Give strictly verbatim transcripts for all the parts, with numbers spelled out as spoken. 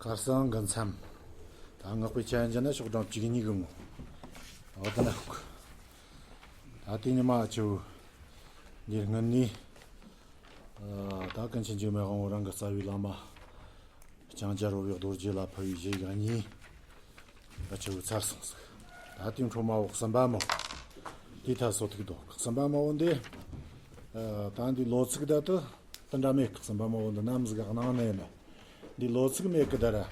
ཁ་སང་གི་མཚམས། ད་སྔགས་པའི་འཆད་ཉན་ན་ཤོག་གྲངས་བཅུ་གཉིས་གི་ངོ་། འོ་ད་ན་ཤོག་ད་དེ་ཉི་མ་ཆུ་འདིར་སྔོན་ནས། ད་ཀུན་མཁྱེན་འཇིགས་མེད་དབང་པོ་རང་གི་རྩ་བའི་བླ་མ། ལྕང་སྐྱ་རོལ་པའི་རྡོ་རྗེ་ལ་ཕུལ་བའི་བཞེས་སྒོ་གཉིས། ད་ཆུ་ཚར་སོང་ཟིག་ད་དེའི་འཕྲོ་མ་བོ་གསུམ་པ་མོ། དེའི་ཐད་སོ་ཐུག་དོ། གསུམ་པ་མོ་བོ་འདི། ད་འདི་ལོ་ཚིགས་ད་དུ། དེ་འདྲ་མེད་གི། གསུམ་པ་མོ་བོ་འདི་ནམ་ཟིག་གནང་ནས་མེད། འདི་ལོ་ཚིགས་མེད་གི་ད་ར།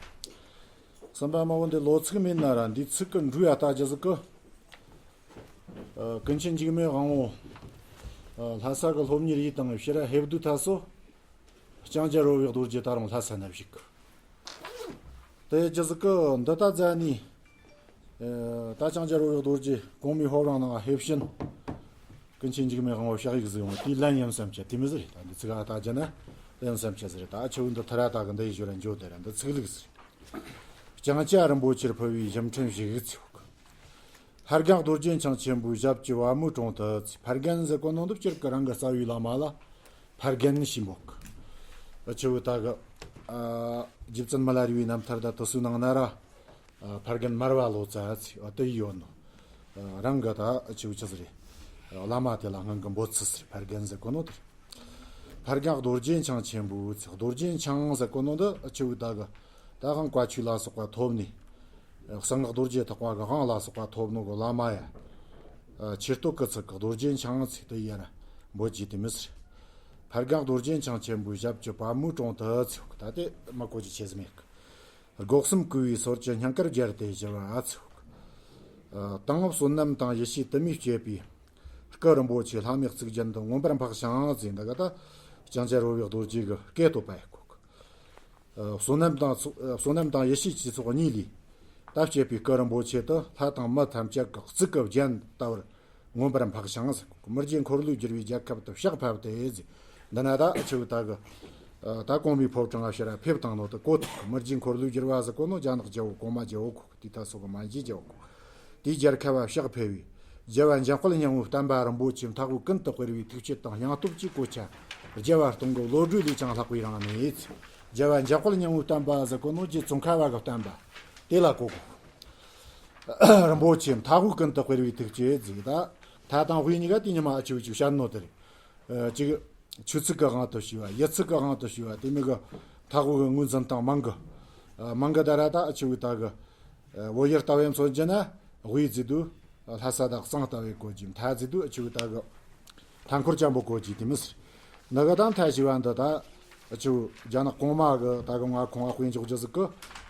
གསུམ་པ་མོ་བོ་འདི་ལོ་ཚིགས་མེད་ན་ར་འདི་ཚིགས་གི་འབྲུ་ཡ་ལྟ་རྒྱུ་ཟིག་གི། ཀུན་མཁྱེན་འཇིགས་མེད་དབང་པོ། ལྷ་ས་གི་སློབ་གཉེར་ཡིས་དང་ཕྱིར་ཧེབ་བསྡུ་ཐ་སོ། ལྕང་སྐྱ་རོལ་པའི་རྡོ་རྗེ་ད་རུང་ལྷ་ས་ན་བཞུགས་གི། དེ་རྒྱུ་ཟིག་གི་འདི་ད་རྫ་ནི། ད་ལྕང་སྐྱ་རོལ་པའི་རྡོ་རྗེ་གོང་མའི་ཕོ་བྲང་ནང་ཧེབ་ཕྱིན། ཀུན་མཁྱེན་འཇིགས་མེད་དབང་པོ་ཕྱག་ཡིག་ཟིག་ཡོང་དེའི་ལན་ཡིན་བསམ་ཆ་དེ་མི་ཟེར། ད་འདི་ཚིག་ཨ་ད་རྒྱ་ན་ཡིན་བསམ་ཆ་ཟེར། ད་ཆུ་བོ་འདི་ཐ་ར་ད་གི་འདི་ཡི་ཞོར་འཇོ་དེ་ར་འདི་ཚིག་ལུགས་ཟེར། ལྕང་སྐྱ་རིན་པོ་ཆེར་ཕུལ་བའི་ཞབས་འཕྲིན་ཞིག་ཚིག་ཕར་རྒན་རྡོ་རྗེ་འཆང་ཆེན་པོའི་ཞབས་ཀྱི་བ་མོའི་དྲུང་དུ་ཚེ། ཕར་རྒན་ཟེར་གོ་ནོ་འདི་སྤྱིར་གི་རང་གི་རྩ་བའི་བླ་མ་ལ་ཕར་རྒན་ཞེས་འབོད་གི། ཆུ་བོ་ད་གི་རྗེ་བཙུན་མི་ལ་རས་པའི་རྣམ་ཐར་ད་དུ་སུའི་ནང་ན་ར། ཕར་རྒན་མར་པ་ལོ་ཙཱ་ཚེ་བ་དུ་ཡི་ཡོད་ནོ། རང་གི་ད་ཆུ་བོ་ཆི་ཟེར་རེད། བླ་མ་དེ་ལ་སྔོན་གི་འབོད་ཚུལ་ཟེར། ཕར་རྒན་ཟེར་གོ་ནོ་དེ་རེད། ཕར་རྒན་རྡོ་རྗེ་འཆང་ཆེན་པོའི་ཚེ། རྡོ་རྗེ་འཆང་ཟེར་གོ་ནོ་འདི་ཆུ་བོ་ད་གི་ད་དབང་བཀའ་ཆོས་ལ་སོགས་པ་ཐོབ་ནས། གསང་སྔགས་རྡོ་རྗེ་ཐེག་པ་གི་དབང་ལ་སོགས་པ་ཐོབ་ནོ་གི་བླ་མ་ཡ། ཆེ་བསྟོད་སྐུལ་ཚིག་གི་རྡོ་རྗེ་འཆང་ཚེ་དུ་ཡ་ར་འབོད་རྒྱུ་དེ་མི་ཟེར། ཕར་རྒན་རྡོ་རྗེ་འཆང་ཆེན་པོའི་ཞབས་ཀྱི་བ་མོའི་དྲུང་དུ་ཚེ། ད་དེ་མ་གོ་རྒྱུ་ཆེ་ཟིག་མེད་གི། སྒོ་གསུམ་གུས་པའི་སོར་གྱི་སྙིང་གར་སྦྱར་ཏེ་བཞུགས་པ་ཚེ། དང་བསོད་ནམས་དང་ཡེ་ཤེས་དུ་མས་བསྐྱེད་པའི་སྐུ་རིན་པོ་ཆེ་ལྷ་མོའི་གཙུག་རྒྱན་དུ་མངོན་པར་འཕགས་ཤིང་ཟེར། འདི་ག་ད་ལྕང་སྐྱ་རོལ་པའི་རྡོ་རྗེ་གི་སྐད་བསྟོད་པ་ཡི་གོ། བསོད་ནམས་དང་ཚོགས་བསོད་ནམས་དང་ཡེ་ཤེས་ཀྱི་ཚོགས་གཉིས་ལས། ད་བསྐྱེད་པའི་སྐུ་རིན་པོ་ཆེ་དུ་ལྷ་དང་མི་ཐམས་ཅད་ཀྱི་གཙུག་གི་རྒྱན་ལྟ་བུར་མངོན་པར་འཕགས་ཤིང་ཟེར། མི་རྗེ་འཁོར་ལོས་སྒྱུར་བའི་རྒྱལ་ཁབ་ཏུ་ཕྱག་ཕེབས་ཏེ་ཟེར། འདི་ན་ད་ཆུ་བོ་ད་གི། ད་གོང་མའི་ཕོ་བྲང་ང་ཕྱིར་ཕེབས་བཏང་ནོ་དུ་གོ་ཐུབ་གི། མི་རྗེ་འཁོར་ལོས་སྒྱུར་བ་ཟེར་གོ་ནོ་རྒྱ་ནག་རྒྱལ་པོ་གོང་མ་རྒྱལ་པོ་གོ་གི། དེའི་ད་སོགས་གི་མན་ཇུ་རྒྱལ་པོ་གོ་གི། དེའི་རྒྱལ་ཁབ་ལ་ཕྱག་ཕེབས་པའི། རྒྱལ་བ་འཇམ་དཔལ་སྙིང་པོའི་བསྟན་པ་རིན་པོ་ཆེ་མཐའ་དབུས་ཀུན་ཏུ་སྤེལ་བའི་ཐུགས་བསྐྱེད་དང་སྙིང་སྟོབས་ཀྱི་གོ་ཆ། རྒྱལ་བ་སྟོང་གི་བློ་གྲོས་ལས་ཀྱང་ལྷག་པའི་རང་གནས། རྒྱལ་བ་འཇམ་དཔལ་སྙིང་པོའི་བསྟན་པ་ཟེར་གོ་ནོ་རྗེ་ཙོང་ཁ་པ་གི་བསྟན་པ་དེ་ལ་གོ་གོ། རིན་པོ་ཆེ་མཐའ་དབུས་ཀུན་ཏུ་སྤེལ་བའི་ཐུགས་བསྐྱེད་ཟེར། ད་ཐ་དང་དབུས་གཉིས་ཀ་དེ་ཉི་མ་ཨ་ཆུ་ཆུ་བཤད་ནོ་དེ་རེད། ཅིག་ཆུ་ཚིགས་ཀྱི་དབང་དུ་ཞུས་པ། ཡུལ་ཚིགས་ཀྱི་དབང་དུ་ཞུས་པ། དེ་མིན་གྱི་མཐའ་དབུས་ཀྱི་ངོས་འཛིན་སྟངས་མང་གི། མང་གི་ད་ར་ད་ཨ་ཆུ་ད་གི། བོད་ཡུལ་ལྟ་བུའི་མཚོན་རྒྱུ་ན་དབུས་ཟེར་དུས་ལྷ་ས་དང་གཙང་ལྟ་བུའི་གོ་རྒྱུ། མཐའ་ཟེར་དུས་ཨ་ཆུ་ད་གི། མཐའ་འཁོར་ཅན་པོ་གོ་རྒྱུ་དེ་མི་ཟེར། ནི་གི་ད་མཐའ་ཞེས་པ་འདི་ད་ཨ་ཆུ་རྒྱ་ནག་གོང་མ་གི་ད་གི་ང་ཁོང་ང་དཔེ་འཇོག་རྒྱུ་ཟིག་གི།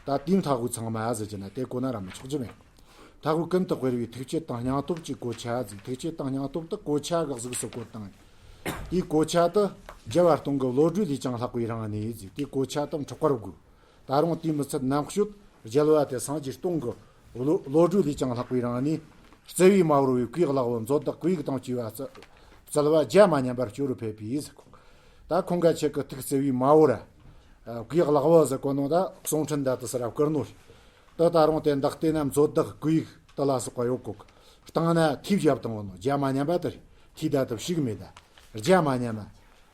ད་དེའི་མཐའ་དབུས་ཚང་མ་ཟེར་རྒྱུ་ན་དེ་གོ་ན་ར་མི་ཆོག་རྒྱུ་མེད། མཐའ་དབུས་ཀུན་ཏུ་སྤེལ་བའི་ཐུགས་བསྐྱེད་དང་སྙིང་སྟོབས་ཀྱི་གོ་ཆ་ཟེར། ཐུགས་བསྐྱེད་དང་སྙིང་སྟོབས་དེ་གོ་ཆ་གི་གཟུགས་སུ་བཀོད་བཏང་། དེའི་གོ་ཆ་དེ་རྒྱལ་བ་སྟོང་གི་བློ་གྲོས་ལས་ཀྱང་ལྷག་པའི་རང་གནས་ཟེར། དེའི་གོ་ཆ་དེ་འཕྲོག་པར་དགོས། ད་རུང་དེའི་མི་ཚད་རྣམ་དཔྱོད་རྒྱལ་བ་དེ་སངས་རྒྱས་སྟོང་གི་བློ་བློ་གྲོས་ལས་ཀྱང་ལྷག་པའི་རང་གནས། བརྩེ་བའི་མ་བོར་བའི་གུས་ལག་པོ་མཛོད་བདག་ཀོའུ་ཡིག་དང་བཅས་པ་བརྩི་བརྩི་བ་བརྒྱ་མ་ཉམས་པར་སྤྱོད་རུ་ཕེབས་པས་ཟེར། ད་ཁོང་ག་ཆེ་གི་ཐུགས་བརྩེ་བའི་མ་བོར། ཨ། གུས་ལག་པོ་ཟེར་གོ་ནོ་ད་གསུང་འཕྲིན་ད་དུ་སེ་ར་བསྐུར་ནོ། ད་ད་རུང་དེ་འདག་དེ་ན་མཛོད་བདག་ཀོའུ་ཡིག་དེ་ལ་སོགས་པ་ཡོད་གོ། སྟེང་ན་ཐིག་བཞག་བཏང་བ་ནོ། བརྒྱ་མ་ཉམས་པ་དེ་རེད། ཐིག་ད་དུ་ཞིག་མེད་ད། བརྒྱ་མ་ཉམས་པ།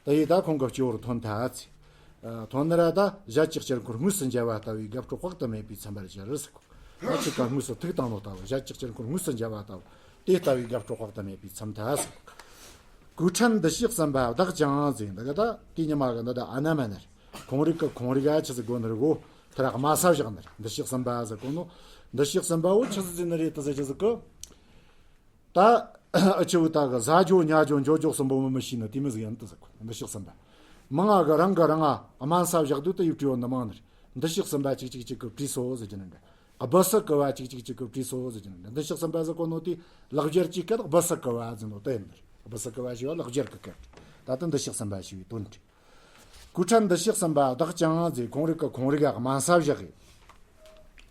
དེ་ཡིས་ད་ཁོང་གི་སྤྱི་བོར་ཐོན་ཐལ་ཚེ། ཐོན་ནི་ར་ད་ཞལ་གཅིག་ཅིར་འཁོར་དངོས་སུ་མཇལ་བ་ལྟ་བུའི་དགའ་སྤྲོ་དཔག་ཏུ་མེད་པས་ཚིམ་པར་གྱུར་ཟེར་གོ། ད་ཆི་ཀ་དངོས་སུ་ཐུག་བཏང་ནོ་ལྟ་བུ། ཞལ་གཅིག་ཅིར་འཁོར་དངོས་སུ་མཇལ་བ་ལྟ་བུ། དེ་ལྟ་བུའི་དགའ་སྤྲོ་དཔག་ཏུ་མེད་པས་ཚིམ་ཐལ་ཟེར། གོས་ཕྲན་འདུ་ཤེས་གསུམ་པ་བདག་ཀྱང་ཟེར། འདི་ག་ད་དེ་ཉི་མ་གི་འདི་ད་ཨ་ན་མ་ནར། ཁོང་རིག་གི་ཁོང་རིག་ཨ་ཆི་ཟིག་དགོ་ནི་རིག་གོ། ཐ་རག་དམའ་ས་བཞག་ནི་རེད། འདུ་ཤེས་གསུམ་པ་ཟེར་གོ་ནོ། འདུ་ཤེས་གསུམ་པ་བོ་ཆི་ཟིག་ཟེར་ནི་རེད་དེ་ཟེར་ཆི་ཟིག་གི། ད་ཨ་ཆི་བོ་ད་གི་ཟ་རྒྱུ་ཉལ་རྒྱུ་འགྱོ་རྒྱུ་གསུམ་པོ་མི་མི་ཤེས་ནི་དེ་མི་ཟིག་ཡིན་དེ་ཟེར་གོ། འདུ་ཤེས་གསུམ་པ། མང་ང་གི་རང་གི་རང་ང་དམའ་ས་བཞག་དུས་དེ་ཡུ་བྲིས་བོ་འདི་མང་ནི་རེད། འདུ་ཤེས་གསུམ་པ་གཅིག་གཅིག་གཅིག་གི་བྲིས་སོ་ཟེར་གྱི་ནི་འདྲ། སྦུ་སི་ཀི་བ་གཅིག་གཅིག་གཅིག་གི་བྲིས་སོ་ཟེར་གྱི་ནི་འདྲ། འདུ་ཤེས་གསུམ་པ་ཟེར་གོ་ནོ་དེ་ལག་སྦྱར་གྱི་སྐད་སྦུ་སི་ཀི་བ་ཟེར་ནོ་དེ་ཡིན་ནི་རེད། སྦུ་སི་ཀི་བ་ཞེས་པ་ལག་སྦྱར་གྱི་སྐད། ད་ལྟ་འདུ་ཤེས་གསུམ་པ་ཞེས་པའི་དོན་རེད། གོས་ཕྲན་འདུ་ཤེས་གསུམ་པ་བདག་ཀྱང་ཟེར། ཁོང་རིག་གི་ཁོང་རིག་ག་དམའ་ས་བཞག་གི།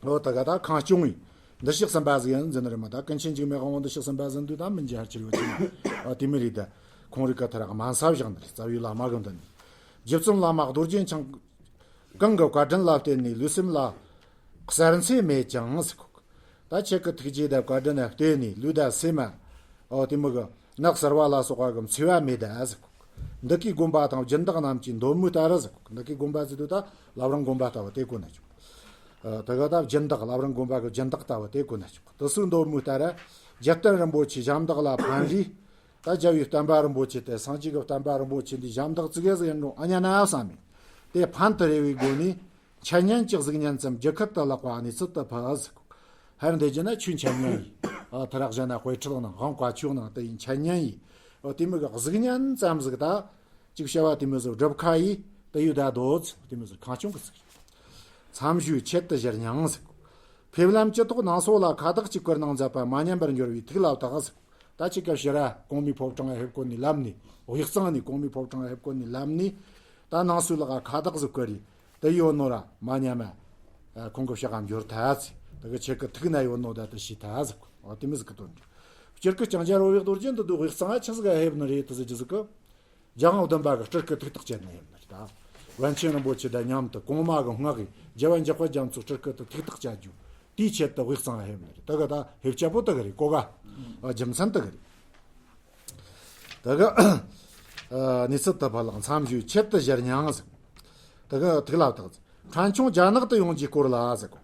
འོ་ད་ག་ད་ཁང་སྐྱོང་བའི་འདུ་ཤེས་གསུམ་པ་ཟིག་ཡིན་ཟེར་ནི་རེད་མ། ད་ཀུན་མཁྱེན་འཇིགས་མེད་དབང་པོ་འདུ་ཤེས་གསུམ་པ་ཟེར་དུས་ད་མི་འཇིགས་ཧར་ཆེར་ཡོད་ཀྱི་ན། འོ་དེ་མི་རེད་ད། ཁོང་རིག་ག་ཐ་རག་དམའ་ས་བཞག་ནི་རེད། རྩ་བའི་བླ་མ་གི་མདུན་ནས། རྗེ་བཙུན་བླ་མ་རྡོ་རྗེ་འཆང་གང་གི་བཀའ་དྲིན་ལ་བརྟེན་ནས་ལུས་སེམས་ལ་གསལ་འཚེ་མེད་ཀྱང་ཟེར་གོ། ད་ཁྱེད་ཀྱི་ཐུགས་རྗེ་དང་བཀའ་དྲིན་ལ་བརྟེན་ནས་ལུས་དང་སེམས་མ། འོ་དེ་མི་གི་ནགས་གསར་བ་ལ་སོགས་པ་གི་འཚེ་བ་མེད་ད་ཟེར་གོ། འདི་གའི་དགོན་པ་དང་སྦྱིན་བདག་རྣམས་ཀྱི་འདོད་མོས་ལྟར་ཟེར་གོ། འདི་གའི་དགོན་པ་ཟེར་དུས་ད་བླ་བྲང་དགོན་པ་ལྟ་བུ་དེ་གོ་ན་ཆོག། ཨ། དེ་ག་ད་སྦྱིན་བདག་བླ་བྲང་དགོན་པ་གི་སྦྱིན་བདག་ལྟ་བུ་དེ་གོ་ན་ཆོག་དེ་སུ་མདོ་མོའི་ལྟར་རྒྱལ་བསྟན་རིན་པོ་ཆེ་ཞབས་འདེགས་ལ་ཕན་རེ། ད་རྒྱལ་བའི་བསྟན་པ་རིན་པོ་ཆེ་དེ་སངས་རྒྱས་ཀྱི་བསྟན་པ་རིན་པོ་ཆེ་འདི་ཞབས་འདེགས་ཙི་གེ་ཟིག་ཡིན་རུང་ཨ་ཉན་ན་བསམ་མེད། དེ་ཕན་དུ་རེ་བའི་སྒོ་ནས་འཆད་ཉན་གྱི་གཟུགས་བརྙན་ཙམ་རྒྱུད་ཁུལ་དུ་བརླག་པ་གནས་ཚུལ་དུ་ཕུལ་ཟིག་ཧར་འདི་རྒྱུ་ན་ཆོས་འཆད་ཉན་ཡིན། ཨ། ཐ་རག་གཞན་ན་དཔེ་ཁྲིད་ནང་དབང་བཀའ་ཆོས་ནང་དེ་ཡིན་འཆད་ཉན་ཡིན། ཨོ། དེ་མོ་གི་གཟུགས་བརྙན་ཙམ་ཟིག་ད། ཅིག་བྱ་བ་དེ་མོ་ཟིག་སྒྲུབ་ཁ་ཡིས་དེ་ཡོད་ད་དོ་ཚིག་དེ་མོ་ཟིག་གང་བྱུང་གི་ཚིག་མཚམས་ཞུགས་ཆེད་དུ་བཞེར་སྙིང་ཟིག་ཕེབས་ལམ་གྱི་ཐོག་ནང་སོ་ལ་ཁ་བཏགས་གཅིག་བཀོད་གནང་མཛད་པ་མ་ཉམས་པར་འགྱུར་བའི་ཐུགས་ལ་བཏགས་ཟིག་ད་ཅིག་སྐབས་ཕྱི་ར་གོང་མའི་ཕོ་བྲང་ང་ཕེབས་གོ་ནས་ལམ་ནས། དབུས་གཙང་ནས་གོང་མའི་ཕོ་བྲང་ང་ཕེབས་གོ་ནས་ལམ་ནས། ད་ནང་སོའི་ལག་ཁ་བཏགས་ཟིག་བཀོད་རེད། དེ་ཡོད་ནོ་ར་མ་ཉམས་མ། ཁོང་གི་ཕྱག་ག་འབྱོར་ཐལ་ཟིག་དེ་གི་ཆེད་གི་ཐུགས་ན་ཡོད་ནོ་ད་དེ་ཤེས་ཐལ་ཟིག་འོ་དེ་མོ་ཟིག་གི་དོན་རེད། སྤྱིར་གི་ལྕང་སྐྱ་རོལ་བའི་རྡོ་རྗེ་འདི་དུས་དབུས་གཙང་ང་ཆི་ཟིག་ག་ཕེབས་ནི་རེད་དེ་ཟེར་རྒྱུ་ཟིག་གི་རྒྱལ་དབང་བདུན་པ་གི་སྤྲུལ་སྐུ་ཐུགས་ཐག་བཅད་ནས་ཕེབས་ནི་རེད་ད། པཎ་ཆེན་རིན་པོ་ཆེ་དང་མཉམ་དུ་གོང་མ་གི་སྔགས་ཀྱི་རྒྱལ་བ་འཇམ་དཔལ་རྒྱ་མཚོའི་སྤྲུལ་སྐུ་དུ་ཐུགས་ཐག་བཅད་རྒྱུ། དེའི་ཆེད་དུ་དབུས་གཙང་ང་ཕེབས་ནི་རེད། དེ་གི་ད་ཕེབས་རྒྱུ་བོ་དེ་གི་རེད། གོ་ག་རྒྱུ་མཚན་དེ་གི་རེད། དེ་གི་ཨ་གནས་ཚུལ་དུ་ཕར་ལ་མཚམས་ཞུགས་ཆེད་དུ་བཞེར་སྙིང་ཟིག་དེ་གི་ཐུགས་ལ་བཏགས་ཟིག་ཕྲན་ཆུང་རྒྱ་ནག་ཏུ་ཡོང་རྒྱུའི་སྐོར་ལ་ཟེར་གོ་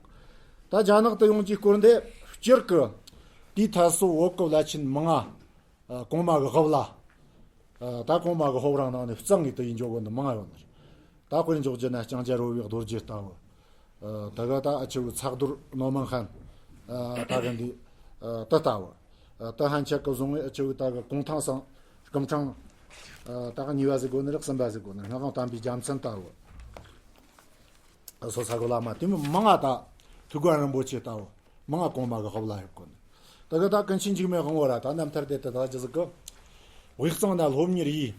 ད་རྒྱ་ནག་ཏུ་ཡོང་རྒྱུའི་སྐོར་འདི་སྤྱིར་གི་དེའི་ཐད་སོ་བོད་གི་བླ་ཆེན་མང་ང་། ཨ། གོང་མ་གི་དབུ་བླ། ཨ། ད་གོང་མ་གི་ཕོ་བྲང་ནང་ནས་གཙང་ངེ་དུ་ཡིན་འཇོག་གི་འདི་མང་ཡོད་ནི་རེད། ད་དཔེར་འཇོག་རྒྱུ་ན་ལྕང་སྐྱ་རོལ་བའི་རྡོ་རྗེ་ལྟ་བུ། ཨ། ད་ག་ད་ཨ་ཆུ་བོའི་ཚག་རྡོར་ནོར་མང་ཁན། ཨ། ད་ག་འདི། ཨ། དེ་ལྟ་བུ། ཨ། དེ་ཧན་ཆད་གི་བཟུང་བའི་ཨ་ཆུ་བོའི་ད་ག་གུང་ཐང་སང་སྐུ་ཕྲེང་། ཨ། ད་ག་གཉིས་པ་ཟིག་གོ་ནི་རེད། གསུམ་པ་ཟིག་གོ་ནི་རེད། སྔགས་དབང་བསྟན་པའི་རྒྱལ་མཚན་ལྟ་བུ། སོ་ས་གོ་བླ་མ་དེ་མོ་མང་ང་ད། ཐུགས་དགའ་རིན་པོ་ཆེ་ལྟ་བུ། མང་ང་གོང་མ་གི་དབུ་བླ་ཕེབས་གོ་ནི། དེ་གི་ད་ཀུན་མཁྱེན་འཇིགས་མེད་དབང་བོ་ར་ད་རྣམ་ཐར་དེ་དེ་ད་ཅི་ཟིག་གི་དབུས་གཙང་ན་སློབ་གཉེར་ཡིས།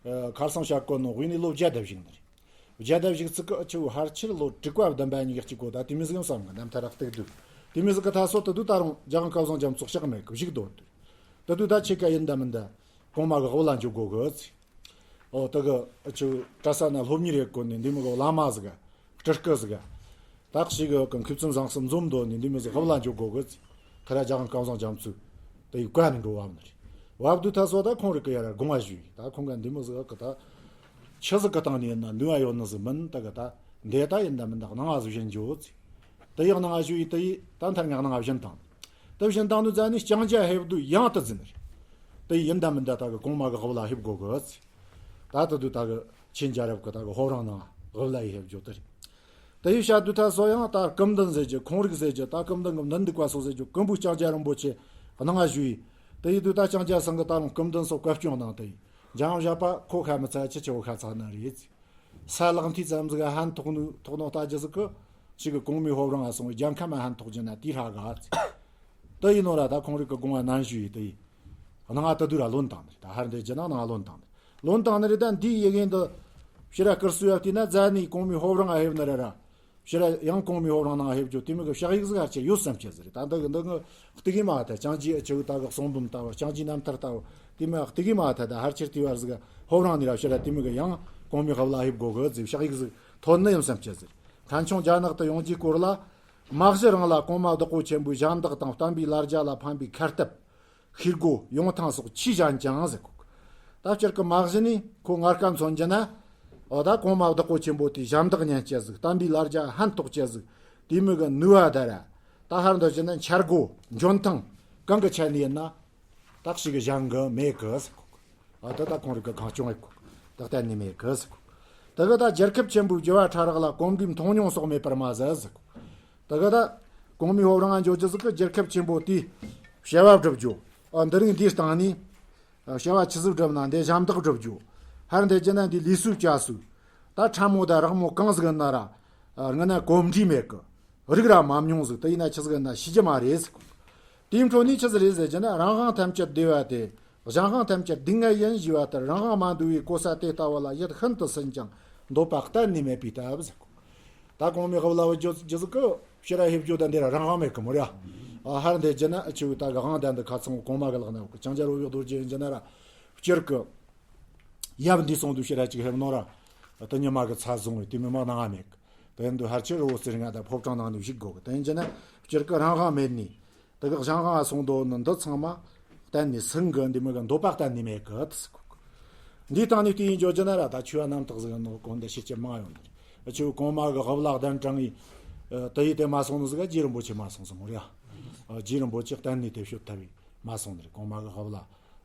ཨ། ཁར་སང་བྱ་གོ་ནོ་དབུས་ནས་ལོ་བརྒྱ་དང་བཞུགས་ནི་རེད། བརྒྱ་དང་བཞུགས་ཚིག་གི་ཨ་ཆུ་བོ་ཕལ་ཆེར་ལོ་དྲུག་པ་བདུན་པ་གཉིས་ཀ་གཅིག་གོ་ད་དེ་མོ་ཟིག་ཡིན་བསམ་གི་རྣམ་ཐར་ར་བལྟས་དུས། དེ་མོ་ཟིག་གི་ད་སོ་དེ་དུས་ད་རུང་རྒྱལ་དབང་སྐལ་བཟང་རྒྱ་མཚོ་ཕྱག་མེད་གི་བཞུགས་སྡོད་དུས། དེ་དུས་ད་ཁྱེད་ཀ་ཡིན་ད་མིན་ད། གོང་མ་གི་དབུ་བླ་འཇོག་དགོ་གི་ཚེ། ཨོ་དེ་གི་ཨ་ཆུ་གྲྭ་ས་ན་སློབ་གཉེར་ཡེད་གོ་ནི་འདི་མོ་གི་བླ་མ་ཟིག་སྤྲུལ་སྐུ་ཟིག་དག་ཞིག་གི་མཁས་བཙུན་བཟང་གསུམ་འཛོམས་འདོད་ནི་འདི་མོ་ཟིག་དབུ་བླ་འཇོག་དགོ་གི་ཚེ། ཁ་ར་རྒྱལ་དབང་སྐལ་བཟང་རྒྱ་མཚོས་དེ་ཡི་བཀའ་ནི་འགྲོ་བབ་ནི་རེད། བབ་དུས་ད་སོ་ད་ཁོང་རིག་གི་ཡ་ར་དགོངས་པ་ཞུས་ཡི། ད་ཁོང་ག་འདི་མོ་ཟིག་གི་ད་ཆི་ཟིག་གི་སྟེང་ནས་ཡིན་ན་ནུས་པ་ཡོད་ནི་ཟིག་མིན། ད་གི་ད་འདི་ད་ཡིན་ད་མིན་ད་གནང་བ་ཟིག་བྱིན་འཇོག་ཚེ། དེ་ཡི་གནང་བ་ཞུས་ཡི། དེ་ཡི་ད་མཐར་ང་གནང་བ་བྱིན་བཏང་། དེ་བཞིན་དང་དུ་མཛད་ནས་ལྕང་སྐྱ་ཕེབས་དུས་ཡང་དུ་འཛིན་རེད། དེ་ཡིན་ད་མིན་ད་ད་གི་གོང་མ་གི་དབུ་བླ་ཕེབས་དགོ་གི་ཚེ། ད་ད་དུ་ད་གི་ཆེན་རྒྱལ་རབས་གི་ད་གི་ཕོ་བྲང་ནང་དབུ་བླ་ཡི་ཕེབས་རྒྱུ་དེ་རེད། དེ་ཡི་བཤད་དུས་ད་སོ་ཡང་ད་སྐུ་མདུན་ཟེར་རྒྱུ་ཁོང་རིག་ཟེར་རྒྱུ་ད་སྐུ་མདུན་གི་མདུན་འདུག་པ་སོགས་ཟེར་རྒྱུ་ཀུན་པོ་ལྕང་སྐྱ་རིན་པོ་ཆེ་གནང་བ་ཞུས་ཡི། དེ་ཡི་དུས་ད་ལྕང་སྐྱ་ཚང་གི་ད་རུང་སྐུ་མདུན་སོགས་བཀའ་སྐྱོང་གནང་དེ་ཡི་འཇང་བཞག་པ་ཁོ་ཁ་མི་ཚ་ཆི་ཆི་བོ་ཁ་ཚ་ན་རེད། ས་ལག་མཐིལ་ཙམ་ཟིག་ཧན་ཐོག་ནུ་ཐོག་ནོ་ལྟ་རྒྱུ་ཟིག་གི་ཞིག་གི་གོང་མའི་ཕོ་བྲང་ང་སོང་བའི་རྒྱལ་ཁམས་ཧན་ཐོག་རྒྱུ་ན་དེའི་ཧྲ་ག་ཚེ། དེ་ཡིན་ནོ་ར་ད་ཁོང་རིག་གི་དགོངས་པ་ནན་ཞུས་ཡི་དེ་ཡི། གནང་ང་དེ་དུས་ར་ལོན་བཏང་ནི་རེད། ད་ཧར་འདི་རྒྱུ་ན་གནང་ང་ལོན་བཏང་ནི་ལོན་བཏང་ནི་རེད། ད་འདིའི་ཡི་གེ་འདི་ཕྱི་ར་བསྐུར་སྲོལ་ཡ་བལྟས་ན་རྫ་ནི་གོང་མའི་ཕོ་བྲང་ང་ཕེབས་ནི་ར་ར། ཕྱི་ར་ཡང་གོང་མའི་ཕོ་བྲང་ནང་ཕེབས་རྒྱུ་དེ་མོ་གི་ཕྱག་ཡིག་ཟིག་ཧར་ཆེ་ཡོད་བསམ་ཆེ་ཟིག་རེད། ད་འདི་གི་འདི་གི་བལྟས་གི་མ་ཐལ། ལྕང་སྐྱའི་ཨ་ཆུ་ད་གི་གསུང་འབུམ་ལྟ་བུ་ལྕང་སྐྱའི་རྣམ་ཐར་ལྟ་བུ་དེ་མོ་བལྟས་གི་མ་ཐལ། ད་ཧར་ཆེར་དེ་བར་ཟིག་ཕོ་བྲང་ནས་ར་ཕྱི་ར་དེ་མོ་གི་ཡང་གོང་མའི་དབུ་བླ་ཕེབས་དགོ་གི་ཟིག་ཕྱག་ཡིག་ཟིག་ཐོན་ནི་ཡིན་བསམ་ཆེ་ཟིག་ཕྲན་ཆུང་རྒྱ་ནག་ཏུ་ཡོང་རྒྱུའི་སྐོར་ལ། མ་གཞི་རང་ལ་གོང་མ་བདག་པོ་ཆེན་པོའི་ཞབས་འདེགས་དང་བསྟན་པའི་ལར་རྒྱ་ལ་ཕན་པའི་ཁ་གཏད། ཤེས་སྒོ་ཡོང་ཐང་སོགས་ཆེས་ཞན་ཅང་ཟེར་གོ། ད་སྤྱིར་གི་མ་གཞི་ནས་ཁོ་ངར་སྐད་མཚོན་རྒྱུ་ན། འོ་ད་གོང་མ་བདག་པོ་ཆེན་པོ་དེའི་ཞབས་འདེགས་ཉན་ཆེ་ཟིག་བསྟན་པའི་ལར་རྒྱ་ཕན་ཐོགས་ཆེ་ཟིག་དེ་མོ་གི་ནུས་པ་ད་ར། ད་ཧར་འདི་བྱས་ན་འཆར་སྒོ་འཇོན་ཐང་གང་གི་ཆ་ནས་ཡིན་ན། ད་ཞིག་གི་ཞན་གི་མེད་གི་ཟེར་གོ། ཨ་ད་ད་ཁོང་རིག་གི་གང་བྱུང་ཡེད་གོ། ད་གཏན་ནས་མེད་གི་ཟེར་གོ། ད་གི་ད་རྒྱལ་ཁབ་ཆེན་པོའི་རྒྱུ་བ་ཕྲ་རགས་ལ་གོམས་འདྲིས་མཐོང་མྱོང་སོགས་མེད་པར་མ་ཟད་ཟེར་གོ། ད་གི་ད་གོང་མའི་ཕོ་བྲང་ང་འགྱོ་རྒྱུ་ཟིག་གི་རྒྱལ་ཁབ་ཆེན་པོ་དེའི་བྱ་བ་བསྒྲུབ་རྒྱུ། ཨ་འདི་རིང་འདིའི་སྟེང་ནས་བྱ་བ་ཆི་ཟིག་བསྒྲུབ་ན་འདི་ཞབས་འདེགས་བསྒྲུབ་རྒྱུ། ཧར་འདི་རྒྱུ་ན་འདི་ལུས་སྲོག་བཅའ་སྲོག་ད་ཕྲ་མོ་ད་རགས་མོ་གང་ཟིག་ཡིན་ན་ར། ཨ་ང་ན་གོམས་འདྲིས་མེད་གི། རིག་ར་མ་མྱོང་ཟིག་དེ་ཡིན་ན་ཆི་ཟིག་ཡིན་ན་ཤེས་རྒྱུ་མ་རེད་ཟེར་གོ། དེའི་འཕྲོ་ནས་ཆི་ཟིག་རེད་ཟེར་རྒྱུ་ན་རང་དབང་ཐམས་ཅད་བདེ་བ་སྟེ། གཞན་དབང་ཐམས་ཅད་སྡུག་བསྔལ་ཡིན་ཞེས་པ་ལྟར་རང་དབང་མ་འདུ་བའི་གོ་ས་དེ་ལྟ་བུ་ལ་ཡིད་ཤིན་ཏུ་ཟིན་ཀྱང་འདོད་པ་གཏན་ནས་མེད་པའི་སྟབས་ཟེར་གོ། ད་གོང་མའི་དབུ་བླ་བ་རྒྱུ་རྒྱུ་ཟིག་གི་ཕྱི་ར་ཕེབས་རྒྱུ་ད་འདི་ར་རང་དབང་མེད་གི་མོ་ར། ཨ་ཧར་འདི་རྒྱུ་ན་ཨ་ཆུ་ད་གི་དབང་ད་འདི་ཁ་ཚང་གོང་མ་གི་ལག་ན་ཡོད་གི། ལྕང་སྐྱ་རོལ་བའི་རྡོ་རྗེ་ཡིན་རྒྱུ་ན་ར་སྤྱིར་གི་ཡབ་འདི་སོང་དུས་ཕྱི་ར་ཅིག་ཕེབས་ནོ་ར། ད་ཉི་མ་གི་ཚ་བཟུང་བའི་དེ་མི་མ་གནང་བ་མེད་གི། དེ་འདི་ཧར་ཆེར་རི་བོ་རྩེ་ལྔ་དང་ཕོ་བྲང་ནང་ནས་བཞུགས་དགོ་གི། དེ་ཡིན་རྒྱུ་ན་སྤྱིར་གི་རང་དབང་མེད་ནི། དེ་གི་གཞན་དབང་སོང་དོ་ནི་འདི་ཚང་མ་གཏན་ནས་སེམས་གི་འདི་མོ་གི་འདོད་པ་གཏན་ནས་མེད་གི་དེ་ཟེར་གོ་གི། འདིའི་སྟེང་ནས་བལྟས་ཡིན་འགྱོ་རྒྱུ་ན་ར་ད་ཆོས་པ་རྣམ་དག་ཟིག་ནོ་གོ་འདི་ཤེས་ཀྱི་མང་ཡོད་འདི་རེད། ཆོས་གོང་མ་གི་དབུ་བླ་གདན་དྲངས་ཡི། ཨ། དེ་ཡིས་དེ་མ་སོང་ནི་ཟིག་ག་རྗེ་རིན་པོ་ཆེ་མ་སོང་ཟིག་མོ་རེད། ཨ། རྗེ་རིན་པོ་ཆེ་གཏན་ནས་དེ་བཤོལ་ཐབས་མ་སོང་ནི་རེད། གོང་མ་གི་དབུ་བླ།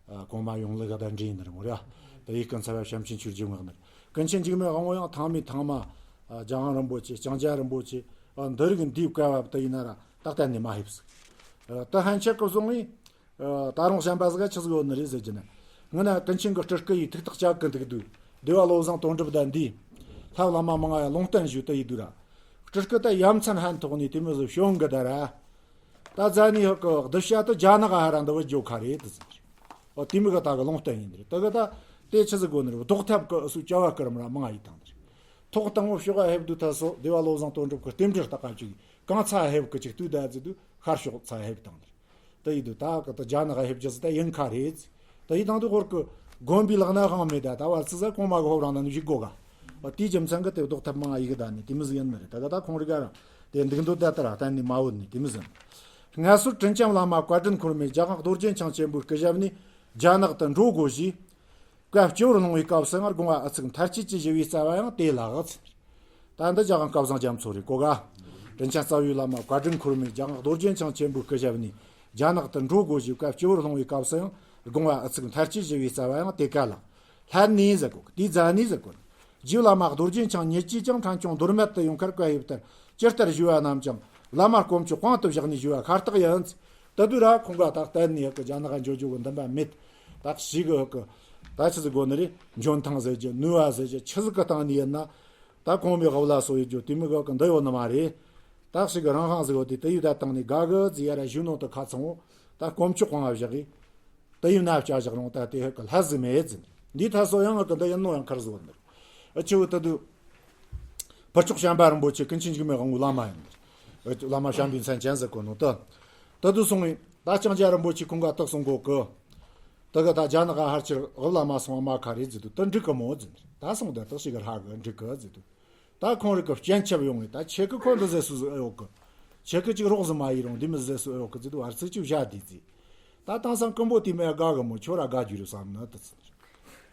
ཨ། གོང་མ་ཡོངས་ལུགས་གདན་འདྲེན་ཡིན་ནི་རེད་མོ་རེད། དེ་ཡིས་ཀུན་ཚ་བ་བྱམས་ཆེན་ཆོས་རྗེ་མངགས་ནི་རེད། ཀུན་མཁྱེན་འཇིགས་མེད་དབང་པོ་ཡང་ཐང་མའི་ཐང་མ། ཨ། རྒྱལ་དབང་རིན་པོ་ཆེ། ལྕང་སྐྱ་རིན་པོ་ཆེ། ཨ། འདི་རིགས་འདིའི་བཀའ་བབ་དེ་ཡིན་ན་ར་ད་གཏན་ནས་མ་ཕེབས་ཟིག་ཨ། དེ་ཧན་ཆད་གི་བཟུང་ངས། ཨ། ད་རུང་བཤད་པ་ཟིག་ག་ཆི་ཟིག་ཡོད་ནི་རེད་ཟེར་གྱི་ན། ངི་ན་ཀུན་མཁྱེན་གི་སྤྲུལ་སྐུ་ཡིས་ཐུགས་ཐག་བཅད་གི་འདུག་དུས། སྡེ་བ་བློ་བཟང་དོན་གྲུབ་དང་འདིས། ལྷ་བླ་མ་མང་ང་ཡང་ལུང་བསྟན་ཞུས་ཏེ་ཡིན་དུས་ར། སྤྲུལ་སྐུ་དེ་ཡ་མཚན་ཕན་ཐོགས་ནས་དེ་མོ་ཟིག་བྱུང་གི་ད་ར། ད་ཛ་ནི་ཧ་གི་གདུལ་བྱ་དེ་རྒྱ་ནག་ཧ་ར་འདི་བུ་འཇོག་ཁ་རེད་དུ་ཟེར། ཨོ། དེ་མོ་གི་ད་གི་ལུང་བསྟན་ཡིན་ནི་རེད། དེ་གི་ད་དེ་ཆི་ཟིག་དགོས་ནི་རེད། ལྡོག་ཐབས་གི་སུ་བྱ་བ་སྐུ་རམ་ར་མང་ང་ཡིན་དང་ནི་རེད། ཐོག་དང་པོ་ཕྱོགས་ཨ་ཧེབ་དུས་ཐ་སོ་སྡེ་བ་བློ་བཟང་དོན་གྲུབ་གི་རྟེན་འབྲེལ་རྟགས་ཀ་ཅིག་གང་ཚ་ཧེབ་གི་ཅིག་དུས་ད་ཟིག་དུས་ཤར་ཕྱོགས་ཚ་ཧེབ་དང་ནི་རེད། དེ་ཡིན་དུས་ད་གི་ད་རྒྱ་ནག་ཧེབ་རྒྱུ་ཟིག་ད་ཡིན་ཁ་རེད། དེ་ཡིན་དང་དུས་ཧོར་གི་དགོན་པའི་ལག་ན་དབང་མེད། ད་ད་བར་ཚི་ཟ་གོང་མ་གི་ཧོབ་རང་ན་ནུ་ཞིག་དགོ་ག་ཨོ། དེའི་རྒྱུ་མཚན་གི་དེ་ལྡོག་ཐབས་མང་ང་ཡི་གི་ད་ནི་དེ་མོ་ཟིག་ཡིན་ནི་རེད། ད་གི་ད་ཁོང་རིག་ག་ར་དེ་འདུག་འདུག་ད་ལྟ་ར་གཏན་ནས་མ་བོད་ནི་དེ་མོ་ཟིག་སྔ་སོར་དྲིན་ཅན་བླ་མ་བཀའ་དྲིན་འཁོར་མོས་རྒྱ་གར་རྡོ་རྗེ་འཆང་ཆེན་པོའི་སྐུ་ཞབས་ནས་རྒྱ་ནག་ཏུ་འགྲོ་དགོས་ཞེས། བཀའ་སྤྱི་བོར་ལྷུང་བའི་སྐབས་སུ་ཡང་དགོངས་པ་ཨ་ཚུགས་མཐར་ཆད་ཀྱི་ཞུ་བའི་རྩ་བ་ཡང་དེ་ལགས། ད་འདི་རྒྱ་གར་སྐལ་བཟང་རྒྱ་མཚོ་རེད་གོ་ག་དྲིན་ཅན་རྩ་བའི་བླ་མ་བཀའ་དྲིན་འཁོར་མོས་རྒྱ་གར་རྡོ་རྗེ་འཆང་ཆེན་པོའི་སྐུ་ཞབས་ནས་རྒྱ་ནག་ཏུ་འགྲོ་དགོས་ཞེས་བཀའ་སྤྱི་བོར་ལྷུང་བའི་སྐབས་སུ་ཡང་དགོངས་པ་ཨ་ཚུགས་མཐར་ཆད་ཞུ་བའི་རྩ་བ་ཡང་དེ་ཀ་ལགས། ལྷན་ནེ་ཟེར་གོ་གི། དེའི་ཛ་ནེ་ཟེར་གོ་ནི། རྗེ་བླ་མ་རྡོ་རྗེ་འཆང་ཉིད་ཀྱིས་ཀྱང་ཕྲན་ཆུང་མདོ་སྨད་དུ་ཡོང་ཁར་བཀའ་ཕེབས་ལྟར་ཇི་ལྟར་ཞུས་པ་རྣམས་ཀྱང་བླ་མ་དཀོན་མཆོག་དཔང་དུ་བཞག་ནས་ཞུས་པ་ཤ་སྟག་ཡིན། དེ་དུས་ར་ཁོང་ག་ད་གཏན་ནས་ཧ་གི་རྒྱ་ནག་འགྱོ་རྒྱུ་གི་འདུན་པ་མེད། ད་ཞིག་གི་ཧ་གི་ད་ཆི་ཟིག་དགོས་ནི་རེད། འཇོན་ཐང་ཟེར་རྒྱུ་ནུས་པ་ཟེར་རྒྱུ་ཆི་ཟིག་གི་སྟེང་ནས་ཡིན་ན། ད་གོང་མའི་དབུ་བླ་སོགས་ཡོད་རྒྱུ་དེ་མོ་གི་ཧ་གི་འདི་ཡོད་ནི་མ་རེད། ད་ཞིག་གི་རང་ཧང་ཟིག་ཡོད་དེ་དེ་ཡིས་ད་བཏང་ནས་དགའ་གི་ཟིག་ཡ་ར་ཞུ་ནོ་དེ་ཁ་ཚང་བོ་ད་དཀོན་མཆོག་དཔང་ང་བཞག་གི། དེ་ཡིན་ན་བྱ་བཞག་རུང་ད་དེ་ཧ་གི་ལྷ་ཟིག་མེད་ཟིན། འདི་ཐ་སོ་ཡང་ཧ་གི་འདི་ཡིན་ནོ་ཡང་ཁར་བཟོ་ནི། ཨ་ཆེ་བོ་ད་དུ་ཕར་ཕྱོགས་བྱམས་པ་རིན་པོ་ཆེ་ཀུན་མཁྱེན་འཇིགས་མེད་དབང་པོའི་བླ་མ་ཡིན་ནི། ཨ་བླ་མ་བྱམས་པའི་མཚན་ཅན་ཟེར་གོ་ནོ་ད། ད་དུ་སོང་བས་ད་ལྕང་སྐྱ་རིན་པོ་ཆེ་ཁོང་ག་དག་སོང་གོ་གི། ད་གི་ད་རྒྱ་ནག་ག་ཧར་ཆེར་དབུ་བླ་མ་སོང་བ་མ་ཁ་རེད་ཟེར་དུས་ད་འགྲིག་གི་མོ་ཟིན། ད་སོང་ད་དག་ཞིག་གི་ཧ་གི་འགྲིག་གི་ཟེར་དུས། ད་ཁོང་རིག་གི་སྤྱན་ཆབ་ཡོང་བས་ད་ཁྱེད་ཀི་ཁོ་འདི་ཟེར་སུ་ཟིག་ཨེ་ཡོད་གི། ཁྱེད་ཀི་ཅིག་རོགས་ཟིག་མ་ཡིན་རུང་འདི་མི་ཟེར་སུ་ཨེ་ཡོད་གི་ཟེར་དུས་བར་ཚིག་ཅིག་བཞག་དུས་ཟིག་ད་དེང་སང་ཀུན་པོ་དེ་མེད་དགའ་གི་མོ་ཁྱོད་ར་དགའ་རྒྱུ་རེད་བསམ་ན་དུ་ཟིག་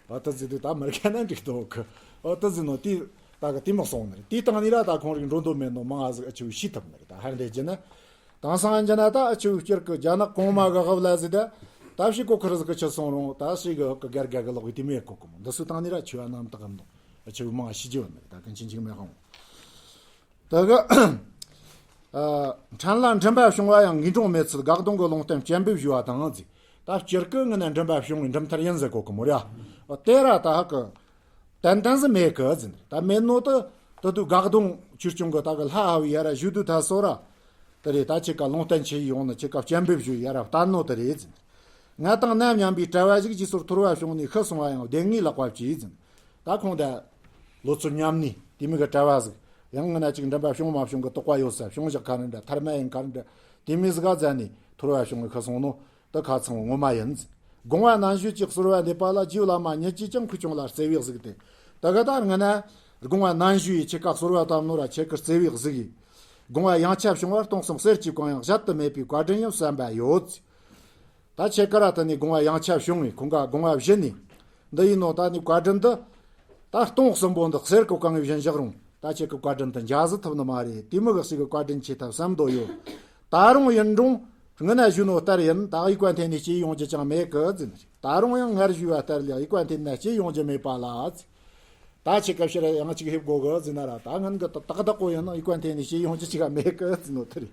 ཨ་དུ་ཟིག་དུས་ད་མི་རྒན་ན་འགྲིག་དོ་གི། ཨ་དུ་ཟིག་ནོ་དེ་ད་གི་དེ་མོ་སོང་ནི་རེད། དེའི་སྟེང་ནས་ར་ད་ཁོང་རིག་འགྲོ་འདོད་མེད་ནོ་མང་ང་ཟིག་ཨ་ཆུ་ཤི་ཐུབ་ནི་རེད། ད་ཧར་འདེད་རྒྱུ་ན། དེང་སང་ཡང་ན་ད་ཨ་ཆུ་སྐྱུར་གི་རྒྱ་ནག་གོང་མ་གི་དབུ་བླ་ཟིག་ད་ད་ཕྱི་གོ་ཁུར་ཟིག་གི་ཆུ་སོང་རུང་ད་ཕྱི་གི་གི་སྒར་སྒར་གི་ལོག་གི་དེ་མེད་གོ་གི་མོ་འདི་སུ་སྟེང་ནས་ར་ཆུ་བ་རྣམ་དག་གམ་ནོ། ཨ་ཆུ་མང་ཤི་རྒྱུ་ནི་ད་ཀུན་མཁྱེན་འཇིགས་མེད་དབང་པོ། ད་གི་ཨ་ཕྲན་ལ་མགྲིན་པ་བྱུང་བ་ཡང་ངེས་འབྱུང་མེད་ཚུལ་དགག་སྡང་གི་ལུང་བསྟན་སྤྱན་འབེབས་ཞུ་བ་དང་ཟིག་ད་སྤྱིར་གི་ངི་ན་མགྲིན་པ་བྱུང་བའི་འགྲིམ་ཐར་ཡིན་ཟེར་གོ་གི་མོ་ར། དེ་ར་ད་ཧ་གི་ཏན་ཏན་ཟིག་མེད་གི་ཟིན། ད་མེད་ནོ་ད་ད་དུ་དགག་སྡང་ཆོས་སྐྱོང་གི་ད་གི་ལྷ་ཨ་བི་ཡ་ར་ཞུ་དུས་ད་སོ་ར། དེ་རེད། ད་ཁྱེད་ཀ་ལུང་བསྟན་ཆེ་ཡོང་ནི་ཁྱེད་ཀ་སྤྱན་འབེབས་ཞུ་ཡ་ར་བསྟན་ནོ་དེ་རེད་ཟིན། ང་དང་ནམ་མཉམ་པའི་གྲྭ་བ་ཞིག་རྗེས་སོར་ཐོར་བ་བྱུང་ནས་ཤི་སོང་བ་ཡང་བདེན་ངེས་ལག་པ་བཅས་ཟིན། ད་ཁོང་ད་ལོ་ཚོད་མཉམ་ནི་དེ་མི་གི་གྲྭ་བ་ཟིག་ཡང་ང་ན་ཅིག་མགྲིན་པ་བྱུང་མ་བྱུང་གི་དོགས་པ་ཡོད་ས། བྱུང་བཞག་ཁ་རི་འདྲ་ཐར་མ་ཡིན་ཁ་རི་འདྲ་དེ་མི་ཟིག་ག་ཛ་ནི་ཐོར་བ་བྱུང་གི་ཤི་སོང་ནོ། དེ་ཁ་ཚང་ངོ་མ་ཡིན། དགོངས་པ་ནན་ཞུས་ཀྱི་གསོལ་བ་འདེབས་པ་ལ་རྗེ་བླ་མ་ཉིད་ཀྱིས་ཀྱང་ཁུ་ཆུང་ལ་བརྩེ་བའི་གཟིགས་ཏེ། ད་ག་ད་ང་ན་དགོངས་པ་ནན་ཞུས་ཡི་ཁྱེད་ཀ་གསོལ་བ་བཏབ་ནོ་ར་ཁྱེད་ཀྱི་བརྩེ་བའི་གཟིགས་ཡི། དགོངས་པ་ཡངས་ཆབ་བྱུང་བར་སྟོང་གསུམ་གསེར་གྱི་གོང་ཡང་གཞལ་དུ་མེད་པའི་བཀའ་དྲིན་ཡང་བསམ་པ་ཡོད། ད་ཁྱེད་ཀ་ར་ད་ནི་དགོངས་པ་ཡངས་ཆབ་བྱུང་བས་ཁོང་ག་དགོངས་པ་བཞེས་ནས། འདི་ཡིན་ནོ་ད་ནི་བཀའ་དྲིན་འདི། ད་སྟོང་གསུམ་པོ་འདི་གསེར་གོ་གང་བཞིན་བཞག་རུང་ད་ཁྱེད་ཀྱི་བཀའ་དྲིན་དུ་འཇལ་ཟི་ཐུབ་ནི་མ་རེད། དེ་མི་གི་ཞིག་གི་བཀའ་དྲིན་ཆེ་ཐབས་བསམ་དོ་ཡོད། ད་རུང་ཡིན་རུང་ངི་ན་ཞུ་ནོ་ལྟར་ཡིན། ད་ཡི་ག་འཐེན་ནས་སྐྱེས་ཡོང་རྒྱུ་ཅང་མེད་གི་ཟིན། ད་རུང་ཡང་སྔར་ཞུས་པ་ལྟར་ལ་ཡི་ག་འཐེན་ན་སྐྱེས་ཡོང་རྒྱུ་མེད་པ་ལ། ད་ཁྱེད་ཀ་ཕྱིར་ཡང་གཅིག་ཕེབས་དགོ་གི་ཟིན་ན་ར་ད་ངན་གི་ཏག་ཏག་པོ་ཡིན་ན་ཡི་ག་འཐེན་ནས་སྐྱེས་ཡོང་རྒྱུ་ཅིག་མེད་གི་ཟིན་ནོ་དེ་རེད།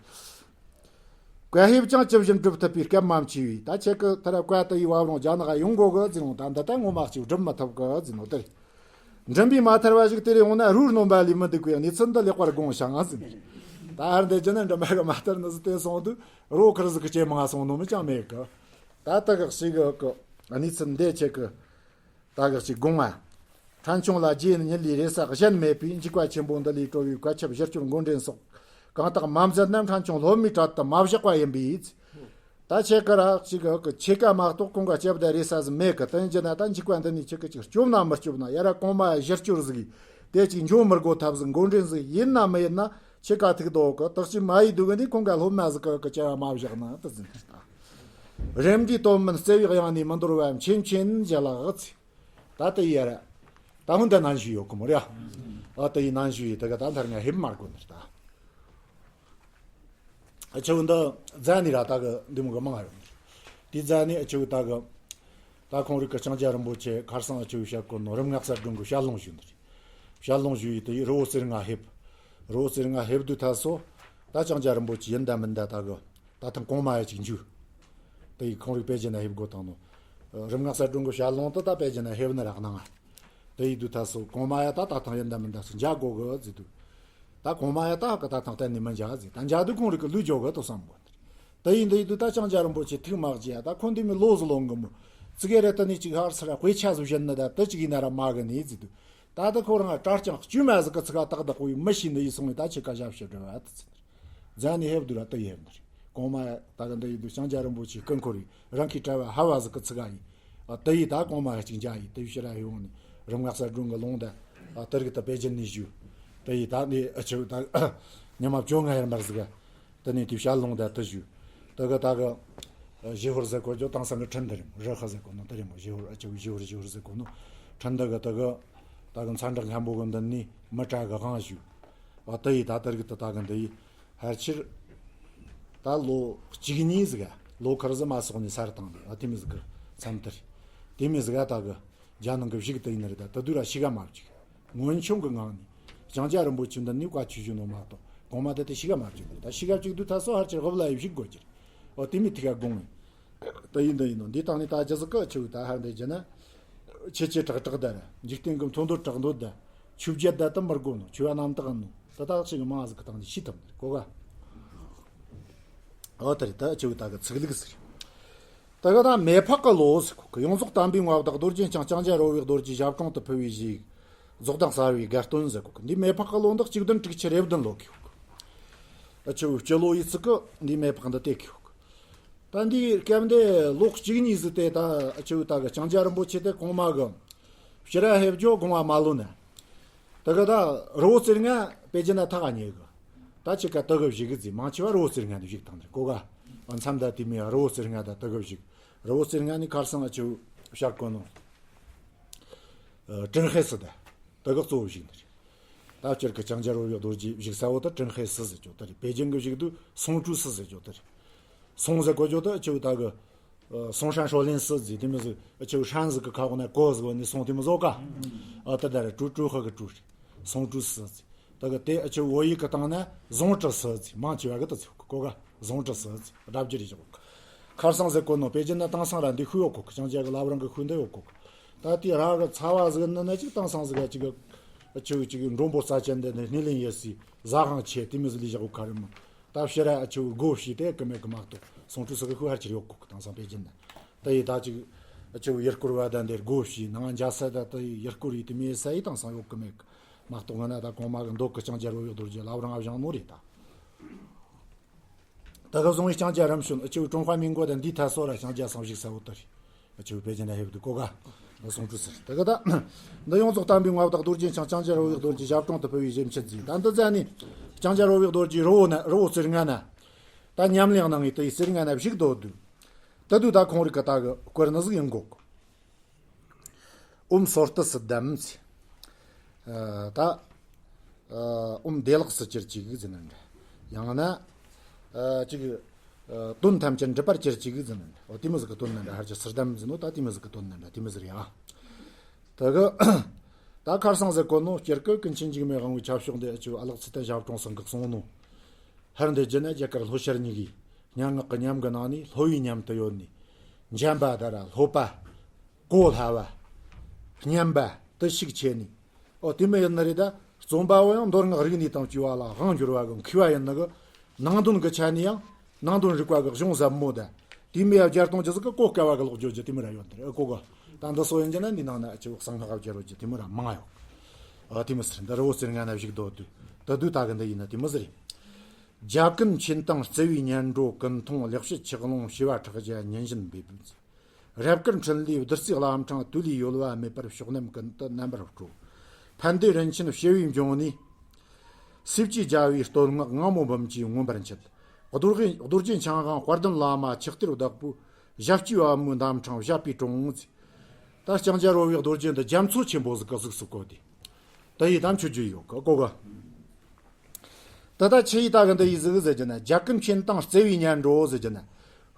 བཀའ་ཕེབས་ཀྱང་ཇི་བཞིན་སྒྲུབ་ཐུབ་པའི་སྐལ་མ་མཆིས་པས་ད་ཁྱེད་ཀྱི་ཐར་བཀའ་དེ་ཡི་བབ་རུང་རྒྱ་ནག་ཡོང་དགོ་གི་ཟེར་རུང་ད་འདི་ལྟ་ངོ་མ་གཅིག་སྒྲུབ་མི་ཐུབ་གི་ཟེར་ནོ་དེ་རེད། མགྲིན་པའི་མ་ཐར་བ་ཞིག་དེ་རེ་འོང་ན་རུས་སྣོན་པ་ལས་མི་འདུག་གི་གནས་ཚུལ་འདི་ལེགས་པར་དགོངས་ཤིང་ཟེར། ད་ཨར་འདི་ཅི་ནི་མགྲིན་པ་གི་མ་ཐར་ནི་ཟི་དེ་སོང་དུས་རོ་ཁུར་ཟིག་གི་སྐྱེ་མ་སོང་ནོ་མི་ཅང་མེད་གི། ད་ལྟ་གི་ཞིག་གི་གནས་ཚུལ་འདི་ཁྱེད་ཀྱི། ད་ག་ཅིག་དགོངས་པ། ཕྲན་ཆུང་ལ་རྗེ་ཉིད་ལས་རེ་ས་གཞན་མེད་པས་འཇིགས་པ་ཆེན་པོ་འདི་ལས་གྲོལ་བའི་བཀའ་ཁྱབ་ཞི་སྐྱོར་མགོ་འདྲེན་སོགས་གང་དག་མ་མཛད་ན་ཕྲན་ཆུང་སློབ་མའི་གྲལ་དུ་མ་བཞག་པ་ཡིན་པས། ད་ཁྱེད་ཀ་ར་ཅིག་གི་ཆེ་ཀ་མ་གཏོགས་ཁོང་ག་སྐྱབས་དང་རེ་ས་ཟིག་མེད་གི། དེ་ཡིན་རྒྱུ་ན་ད་འཇིགས་པ་འདི་ནས་ཁྱེད་ཀྱི་ཅིག་སྐྱོབ་ན་མི་སྐྱོབ་ན་ཡ་ར་གོང་མ་ཞི་སྐྱོར་ཟིག་དེ་ཅིག་འཇོམས་མི་དགོ་ཐབས་ཟིག་མགོ་འདྲེན་ཟིག་ཡིན་ན་མི་ཡིན་ན་ཁྱེད་ཀ་ཐུག་དོ་གི། དག་ཅིག་མ་ཡི་དུ་གི་ནི་ཁོང་ག་སློབ་མ་ཟིག་གི་སྐྱབས་མ་བཞག་ན་དེ་ཟིན་ད། རེམ་གྱིས་སྟོབས་མིན་བརྩེ་བའི་གཡང་ནས་མི་འདོར་བའམ་ཆེན་ཆེན་ཞལ་ལག་ཚེ། ད་ལྟ་ཡི་ཡ་ར། ད་ཧུན་ད་ནན་ཞུས་ཡོད་གི་མོ་ར། ཨ་ད་ཡི་ནན་ཞུས་ཡི་ད་ག་ད་མཐར་ང་ཧེབ་མར་གོ་ནི་ར་ད། ཨ་ཆུ་འདི་རྫ་ནི་ར་ད་གི་འདི་མོ་གི་མང་ཡོད། དེ་རྫ་ནི་ཨ་ཆུ་ད་གི་ད་ཁོང་རིག་གི་ལྕང་སྐྱ་རིན་པོ་ཆེ་ཁར་སང་ཨ་ཆུ་བཤད་གོ་ནོ་རིམ་ལྔ་གསལ་སྒྲོན་གི་བཤད་ལུང་ཞུ་འདི་རེད། བཤད་ལུང་ཞུ་ཡི་དེ་ཡི་རི་བོ་རྩེ་ལྔ་ཕེབས། རི་བོ་རྩེ་ལྔ་ཕེབས་དུས་ཐ་སོ་ད་ལྕང་སྐྱ་རིན་པོ་ཆེ་ཡིན་ད་མིན་ད་ད་གི་ད་ཐང་གོང་མ་ཡ་ཅིག་འཇུ། དེ་ཡི་ཁོང་རིག་པེ་ཅིན་ན་ཕེབས་དགོ་དང་ནོ། རིམ་ལྔ་གསལ་སྒྲོན་གི་བཤད་ལུང་དུ་ད་པེ་ཅིན་ན་ཕེབས་ན་རག་ནང་ང་། དེ་ཡི་དུས་ཐ་སོ་གོང་མ་ཡ་ད་ད་ཐང་ཡིན་ད་མིན་ད་སུ་འཇག་དགོ་གི་ཟེར་དུས། ད་གོང་མ་ཡ་ད་ཧ་གི་ད་ཐང་གཏན་ནས་མི་འཇག་ཟེར། ད་འཇག་དུས་ཁོང་རིག་གི་ལུས་འཇོག་གི་དོ་བསམ་གོ། དེ་ཡིན་དེ་ཡི་དུས་ད་ལྕང་སྐྱ་རིན་པོ་ཆེ་ཐུགས་མ་བགྱིས་ཡ། ད་ཁོང་འདི་མི་ལོ་ཟི་ལོང་གི་མོ། ཙི་གེ་རེ་ད་ནི་ཅིག་ཧར་སི་ར་དཔེ་ཆ་ཟིག་བཞིན་ནི་ད་དེ་ཅིག་ཡིན་ན་ར་མ་གི་ནི་ཟེར་དུས། ད་ད་ཁོ་རང་གྲྭ་རྐྱང་བཅོས་མ་ཟིག་གི་ཚིག་ག་ཏག་ཏག་གོ་ཡི་མི་ཤེས་ནི་ཡི་སོང་ནི་ད་ཆི་ཀ་ཞབས་ཞུ་འདྲ་བ་དུ་ཚིག་རྫ་ནི་ཧེབ་དུ་ར་ད་ཡེབ་ནི་རེད། གོང་མ་ད་གི་འདི་ཡི་དུས་ལྕང་སྐྱ་རིན་པོ་ཆེ་སྐུ་འཁོར་ཡི་རང་གི་གྲྭ་བ་ཧ་བ་ཟིག་གི་ཚིག་ག་ཡི། ཨ་དེ་ཡི་ད་གོང་མ་ཧ་ཅིག་འཇག་ཡི་དེ་ཡི་ཕྱིར་ར་ཧེ་འོང་ནི་རིམ་ལྔ་གསལ་སྒྲོན་གི་ལུང་ད། ཨ་དེ་རིག་ད་པེ་ཅིན་ནི་བཞུ། དེ་ཡི་ད་ནི་ཨ་ཆུ་ད་ཉི་མ་བཅོ་ལྔ་ཡར་མར་ཟིག་ག་དེ་ནས་དེ་བཤད་ལུང་ད་དུ་ཞུ། དེ་གི་ད་གི་ཞི་ཧོར་ཟེར་གོ་ཅོ་དེང་སང་གི་ཁྲིན་ཏི་རེད་མོ། རི་ཧ་ཟེར་གོ་ནོ་དེ་རེད་མོ། ཞི་ཧོར་ཨ་ཅོ་ཞི་ཧོར་ཞི་ཧོར་ཟེར་གོ་ནོ་ཁྲིན་ཏི་གི་དེ་གི་ད་གི་མཚན་བསྒྲགས་མཁན་པོ་གི་མདུན་ནས་མི་གྲལ་གི་དབང་ཞུ། ཨ་དེ་ཡི་ད་དེ་རིག་ད་ད་གི་འདི་ཡི་ཕལ་ཆེར་ད་ལོ་གཅིག་གཉིས་ཟིག་ག་ལོ་ཁར་ཟི་མ་སོགས་ནས་སར་བཏང་ནས་ཨ་དེ་མི་ཟིག་གི་མཚམས་དེ་རེད། དེ་མི་ཟིག་ག་ད་གི་རྒྱ་ནང་གི་བཞུགས་དེ་ཡིན་ནི་རེད། ད་དེ་དུས་ར་ཤི་ག་མ་བཅུག་སྔོན་བྱུང་གི་ངང་ནས་ལྕང་སྐྱ་རིན་པོ་ཆེ་འདི་ནས་བཀའ་ཆོས་ཞུ་ནོ་མ་གཏོགས་གོང་མ་དེ་དེ་ཤི་ག་མ་བཅུག་ནས་ད་ཤི་ག་བཅུག་དུས་ད་སོ་ཧར་ཆེར་ཧབ་ལ་ཡི་བཞུགས་དགོས་ཀྱི་རེད། འོ་དེ་མི་ཐིག་ག་དགོངས་ངེ་ད་ཡིན་འདི་ཡིན་ནོ། འདི་དང་ནི་ད་རྒྱ་ཟི་ཀ་ཆེ་བུ་ད་ཧར་འདི་རྒྱ་ན་ཆེ་ཆེ་དྲག་དྲག་ད་ར་འཇིག་རྟེན་གི་མཐོ་འདོད་དྲག་འདོད་ད་ཆུ་བརྒྱད་ད་དུ་མི་དགོ་ནོ། ཆུ་བ་རྣམ་དག་ནོ། ད་ད་ཆེ་གི་མ་ཟི་ཀ་དང་ནི་ཤི་ཐུབ་ནི་གོ་ག་འོ་ད་རེད། ད་ཆེ་བུ་ད་གི་ཚིག་ལུགས་ཟེར། ད་ག་ད་མེ་ཕག་གི་ལོ་ཟེར་གོ་གི། ཡོངས་རྫོགས་དམ་པའི་མངའ་བདག་རྡོ་རྗེ་འཆང་ལྕང་སྐྱ་རོལ་བའི་རྡོ་རྗེ་ཞབས་དྲུང་དུ་ཕུལ་བའི་གཞི་ཡིག་རྫོགས་ལྡན་གསལ་བའི་དགའ་སྟོན་ཟེར་གོ་གི། འདི་མེ་ཕག་གི་ལོ་འདི་གཅིག་བདུན་དྲུག་ཅུ་རེ་བདུན་ལོ་གི་ཡོད་གི། ཨ་ཆུ་སྤྱི་ལོ་ཡི་ཚིག་གི་འདི་མེ་ཕག་འདི་བལྟས་གི་ཡོད་གི། ད་འདི་སྐབས་འདི་ལོ་གཅིག་གཉིས་ཟིག་དེ་ད་ཨ་ཆུ་ད་གི་ལྕང་སྐྱ་རིན་པོ་ཆེ་དེ་གོང་མ་གི་ཕྱི་ར་ཧེབ་ཇོ་དགོངས་པ་མ་ལོན་ནས། དེ་ག་ད་རི་བོ་རྩེ་ལྔ་པེ་ཅིན་ན་ཐག་ཉེ་གི། ད་ཆི་ཀ་དེ་གི་བཞུགས་གི་ཟིག་མང་ཆེ་བ་རི་བོ་རྩེ་ལྔ་ནས་བཞུགས་བཏང་ནས་གོ་ག་མཚམས་ད་དེ་མི་ཡ་རི་བོ་རྩེ་ལྔ་ད་དེ་གི་བཞུགས། རི་བོ་རྩེ་ལྔ་ནས་ཁར་སང་ཨ་ཆུ་བཤད་གོ་ནོ། ཨ་ཀྲིན་ཧེ་སི་ད་དེ་གི་གཙོ་བོ་བཞུགས་ནི་རེད། ད་སྤྱིར་གི་ལྕང་སྐྱ་རོལ་བའི་རྡོ་རྗེ་བཞུགས་ས་བོ་ད་ཀྲིན་ཧེ་སི་ཟེར་ཅོ་ད་རེད། པེ་ཅིན་གི་བཞུགས་དུས་སུང་ཀྲུའུ་སི་ཟེར་ཅོ་ད་རེད། སུང་ཟེར་གོ་ཅོ་ད་ཨ་ཆུ་ད་གི་སུང་ཧྲན་ཧྲོ་ལིན་སི་ཟེར་དེ་མི་ཟེར། ཨ་ཆུ་ཧྲན་ཟེར་གི་ཁ་འོག་ན་གོ་ཟེར་བ་ནི་སུང་དེ་མི་ཟོ་ཀ་ཨ་ད་ད་རེད། ཀྲུའུ་ཀྲུའུ་ཧ་གི་ཀྲུའུ་རེད། སུང་ཀྲུའུ་སི་ཟེར། ད་གི་དེ་ཨ་ཆུ་བོད་ཡིག་གི་སྟེང་ན་ཟུང་ཀྲི་སི་ཟེར། མང་ཆེ་བ་གི་ད་ཚིག་གོ་ག་ཟུང་ཀྲི་སི་ཟེར། སྒྲ་བསྒྱུར་རེ་བཞག་གོ་ག་ཁར་སང་ཟེར་གོ་ནོ་པེ་ཅིན་ན་དེང་སང་ར་འདི་ཤུ་ཡོད་གོ་ག་ལྕང་སྐྱ་གི་བླ་བྲང་གི་ཤུ་འདི་ཡོད་གོ་ག་ད་དེ་ར་གི་ཚ་བ་ཟིག་ནི་ན་ཅིག་དེང་སང་ཟིག་ག་ཅིག་གི་ཨ་ཆུ་ཅིག་མགྲོན་པོ་རྩ་ཅན་འདི་ནི་སྣེ་ལེན་ཡེ་སི་ཟ་ཁང་ཆེ་དེ་མི་ཟིག་ལས་བཞག་གོ་ག་རེད་མོ། ད་ཕྱི་ར་ཨ་ཆུ་སྒོ་ཕྱེ་དེ་གི་མེད་གི་མ་གཏོགས་སུང་ཀྲུའུ་སི་གི་ཤུ་ཧར་ཆེར་ཡོད་གོ་ག་དེང་སང་པེ་ཅིན་ན། ད་ཡི་ད་ཅིག་ཨ་ཆུ་ཡུལ་སྐོར་བ་ད་འདིར་སྒོ་ཕྱེ་ནང་འཇའ་ས་ད་ད་ཡི་ཡུལ་སྐོར་ཡི་དེ་མེད་ས་ཡི་དེང་སང་ཡོད་གི་མེད་གི་མ་གཏོགས་ང་ན་ད་གོང་མ་གི་མདོ་གི་ལྕང་སྐྱ་རོལ་བའི་རྡོ་རྗེ་བླ་བྲང་ཨ་བཞེངས་ནོ་རེད་ད། ད་ག་བཟུང་བའི་ལྕང་སྐྱ་རིམ་བྱོན་ཨ་ཆུ་ཀྲུང་ཧྭ་མིན་གོ་ད་འདི་ཐ་སོ་ར་ལྕང་སྐྱ་སང་བཞུགས་ས་བོ་ད་རེད། ཨ་ཆུ་པེ་ཅིན་ན་ཧེབ་དུ་གོ་ག་ད་སུང་ཀྲུའུ་སི་རེད། ད་ག་ད་འདི་ཡོངས་རྫོགས་དམ་པའི་མངའ་བདག་རྡོ་རྗེ་འཆང་ལྕང་སྐྱ་རོལ་བའི་རྡོ་རྗེ་ཞབས་དྲུང་དུ་ཕུལ་བའི་གཞི་མཆེད་ཟིག་ད་འདི་ཙ་ནི་ལྕང་སྐྱ་རོལ་བའི་རྡོ་རྗེ་རི་བོ་ན་རི་བོ་རྩེ་ལྔ་ན། ད་ཉམས་ལེན་གནང་ངེས་དེ་ཡི་རྩེ་ལྔ་ན་བཞུགས་སྡོད་དུས། ད་དུས་ད་ཁོང་རིག་གི་ད་གི་སྐོར་ནི་ཟིག་ཡིན་གོ་གི། ཨོཾ་སོར་ཏི་སི་དམ་ཚེ། ཨ་ད། ཨ་ཨོཾ་བདེ་ལེགས་སུ་གྱུར་ཅིག་ཟེར་ན་འདྲ། ཡང་ན། ཨ་ཅིག་ཨ་དོན་ཐམས་ཅད་འགྲུབ་པར་གྱུར་ཅིག་ཟེར་ན་འདྲ། འོ་དེ་མོ་ཟིག་གི་དོན་ན་འདྲ། ཧར་གྱི་སི་དམ་ཟེར་ནོ་ད་དེ་མོ་ཟིག་གི་དོན་ན་འདྲ། དེ་མོ་ཟིག་རེད་ཨ། ད་གི་ད་ཁར་སང་ཟེར་གོ་ནོ་སྤྱིར་གི་ཀུན་མཁྱེན་འཇིགས་མེད་དབང་པོའི་ཁྱབ་ཕྱོགས་འདི་ཨ་ཅིག་ཨ་ལགས་ཚེ་བརྟན་ཞབས་དྲུང་ཚང་གི་གསུང་ནོ། ཧར་འདི་རྒྱུ་ན་རྒྱ་གར་ལྷོ་ཤར་གཉིས་ཀྱི་སྙན་ངག་གི་ཉམས་ཀྱི་ནང་ནས་ལྷོ་བའི་ཉམས་དུ་ཡོད་ནས། འཇམ་པ་ད་ར་ལྷོད་པ། གོ་སླ་བ། སྙན་པ་དུ་ཤུགས་ཆེ་ནས། ཨོ་དེ་མི་ཡོད་ནི་རེད་ད། རྩོམ་པ་བོ་ཡང་མདོ་སྔགས་རིག་གནས་དང་བཅས་པ་ལ་དབང་བསྒྱུར་བ་གི་མཁས་པ་ཡིན་ནི་གི། ནང་དོན་གི་ཆ་ནས་ཡང་ནང་དོན་རིག་པ་གི་གཞུང་ཟབ་མོ་ད། དེ་མི་ཡ་རྒྱལ་གཏོང་རྒྱུ་ཟིག་གི་གོ་དཀའ་བ་གི་ལོག་བརྗོད་རྒྱུ་དེ་མི་ར་ཡོད་ནི་རེད། ཨོ་གོ་ག་ད་འདི་སོ་ཡིན་རྒྱུ་ན་འདི་ནང་ན་ཨ་ཅིག་གསང་སྔགས་བརྒྱབ་རྒྱུ་དེ་མི་ར་མང་ཡོད། ཨོ་དེ་མི་ཟེར། འདི་རི་བོ་རྩེ་ལྔ་ན་བཞུགས་སྡོད་དུས་ད་དུས་ད་གི་འདི་ཡིན་ན་དེ་མི་ཟེར། རྒྱ་ཀུན་མཁྱེན་དང་བརྩེ་བའི་སྙན་སྒྲོན་ཀུན་མཐོང་ལེགས་བཤད་ཆོས་ཀློང་བྱེ་བ་ཕྲག་བརྒྱ་ཉིན་བཞིན་འབེབས། རབ་དཀར་འཕྲིན་ལས་བདུད་རྩིའི་བླ་བྲང་དུ་ལུས་ཡོལ་བ་མེད་པར་ཕྱོགས་རྣམས་ཀུན་ཏུ་རྣམ་པར་སྤྲོ། ཕན་བདེ་རིན་ཆེན་བྱེ་བའི་འབྱུང་གནས། སྲིབ་ཀྱི་རྒྱལ་བའི་བསྟོད་བསྔགས་ངང་མོ་འབུམ་གྱིས་མངོན་པར་མཆོད། རྡོ་རྗེ་རྡོ་རྗེ་འཆང་དབང་དཔལ་ལྡན་བླ་མ་ཆིག་སྟེར་བདག་པོའི་ཞབས་ཀྱི་པད་མོའི་འདབ་ཕྲེང་བཞད་པའི་དྲུང་ངོ་ཟེར། ད་ལྕང་སྐྱ་རོལ་བའི་རྡོ་རྗེ་འདི་རྒྱ་མཚོ་ཆེན་པོ་ཟིག་གི་གཟུགས་སུ་བཀོད་དེ། ད་ཡི་དམ་ཆོས་རྒྱུ་ཡོད་གི་གོ་ག་ད་ ད་ལྟ་ཆི་ཡིས་ད་གི་འདི་ཡིས་ཟིག་ཟེར་གྱི་ན། རྒྱལ་ཁམས་ཆེན་དང་བརྩེ་བའི་ཉལ་འགྲོ་ཟེར་གྱི་ན།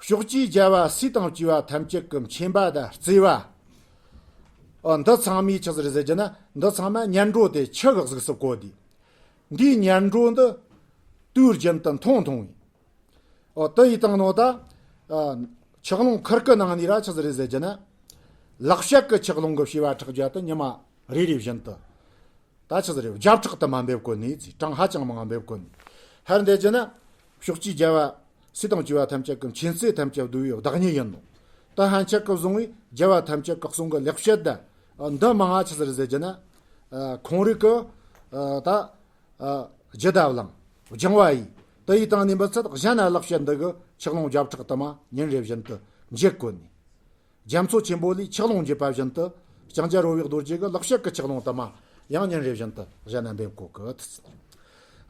ཕྱོགས་བཅུའི་རྒྱལ་བ་སྲས་དང་བཅས་པ་ཐམས་ཅད་ཀྱི་མཁྱེན་པ་དང་བརྩེ་བ། ཨ། འདི་ཚང་མས་ཆི་ཟིག་རེད་ཟེར་གྱི་ན། འདི་ཚང་མ་ཉལ་འགྲོ་དེ་ཆི་གི་གཟུགས་སུ་བཀོད་དེ། འདིའི་ཉལ་འགྲོ་འདི་དུས་རྒྱུན་དུ་མཐོང་མཐོང་བས། ཨོ། དེ་ཡི་སྟེང་ནོ་ད། ཨ། ཆུ་ཀླུང་ཁུར་གི་ནང་ནས་ར་ཆི་ཟིག་རེད་ཟེར་གྱི་ན། ལེགས་བཤད་ཀྱི་ཆུ་ཀླུང་གི་བྱེ་བ་ཕྲག་བརྒྱ་དེ་ཉི་མ་རེ་རེ་བཞིན་དུ། ད་ཆི་ཟིག་རེད། བརྒྱ་ཕྲག་དུ་མ་འབེབས་གོ་ནི་ཟེར། གྲངས་ཧ་ཅང་མང་འབེབས་གོ་ནི། ཧར་འདེད་ཀྱི་ན། ཕྱོགས་བཅུའི་རྒྱལ་བ་སྲས་དང་བཅས་པ་ཐམས་ཅད་ཀྱི་མཁྱེན་བརྩེ་ཐམས་ཅད་བསྡུས་པའི་བདག་ཉིད་ཡིན་ནོ། ད་ཧན་ཆད་ཀྱི་བཟུང་བའི་རྒྱལ་བ་ཐམས་ཅད་ཀྱི་གསུང་གི་ལེགས་བཤད་ད། འདི་མང་ང་ཆི་ཟིག་རེད་ཟེར་གྱི་ན། ཨ། ཁོང་རིག་གི། ཨ། ད། ཨ། རྒྱུད་ད་བླངས་སྦྱང་བ་ཡིས། དེ་ཡི་སྟེང་ནས་མི་ཚད་གཞན་ན་ལེགས་བཤད་འདི་གི་ཆུ་ཀླུང་བརྒྱ་ཕྲག་དུ་མ་ཉིན་རེ་བཞིན་དུ་འབྱེད་གོ་ནི། རྒྱ་མཚོ་ཆེན་པོ་ལས་ཆུ་ཀླུང་འབྱེད་པ་བཞིན་དུ། ལྕང་སྐྱ་རོལ་བའི་རྡོ་རྗེ་གི་ལེགས་བཤད་ཀྱི་ཆུ་ཀླུང་དུ་མ་ཡང་ཉིན་རེ་བཞིན་དུ་གཞན་ན་འབེབས་གོ་གི།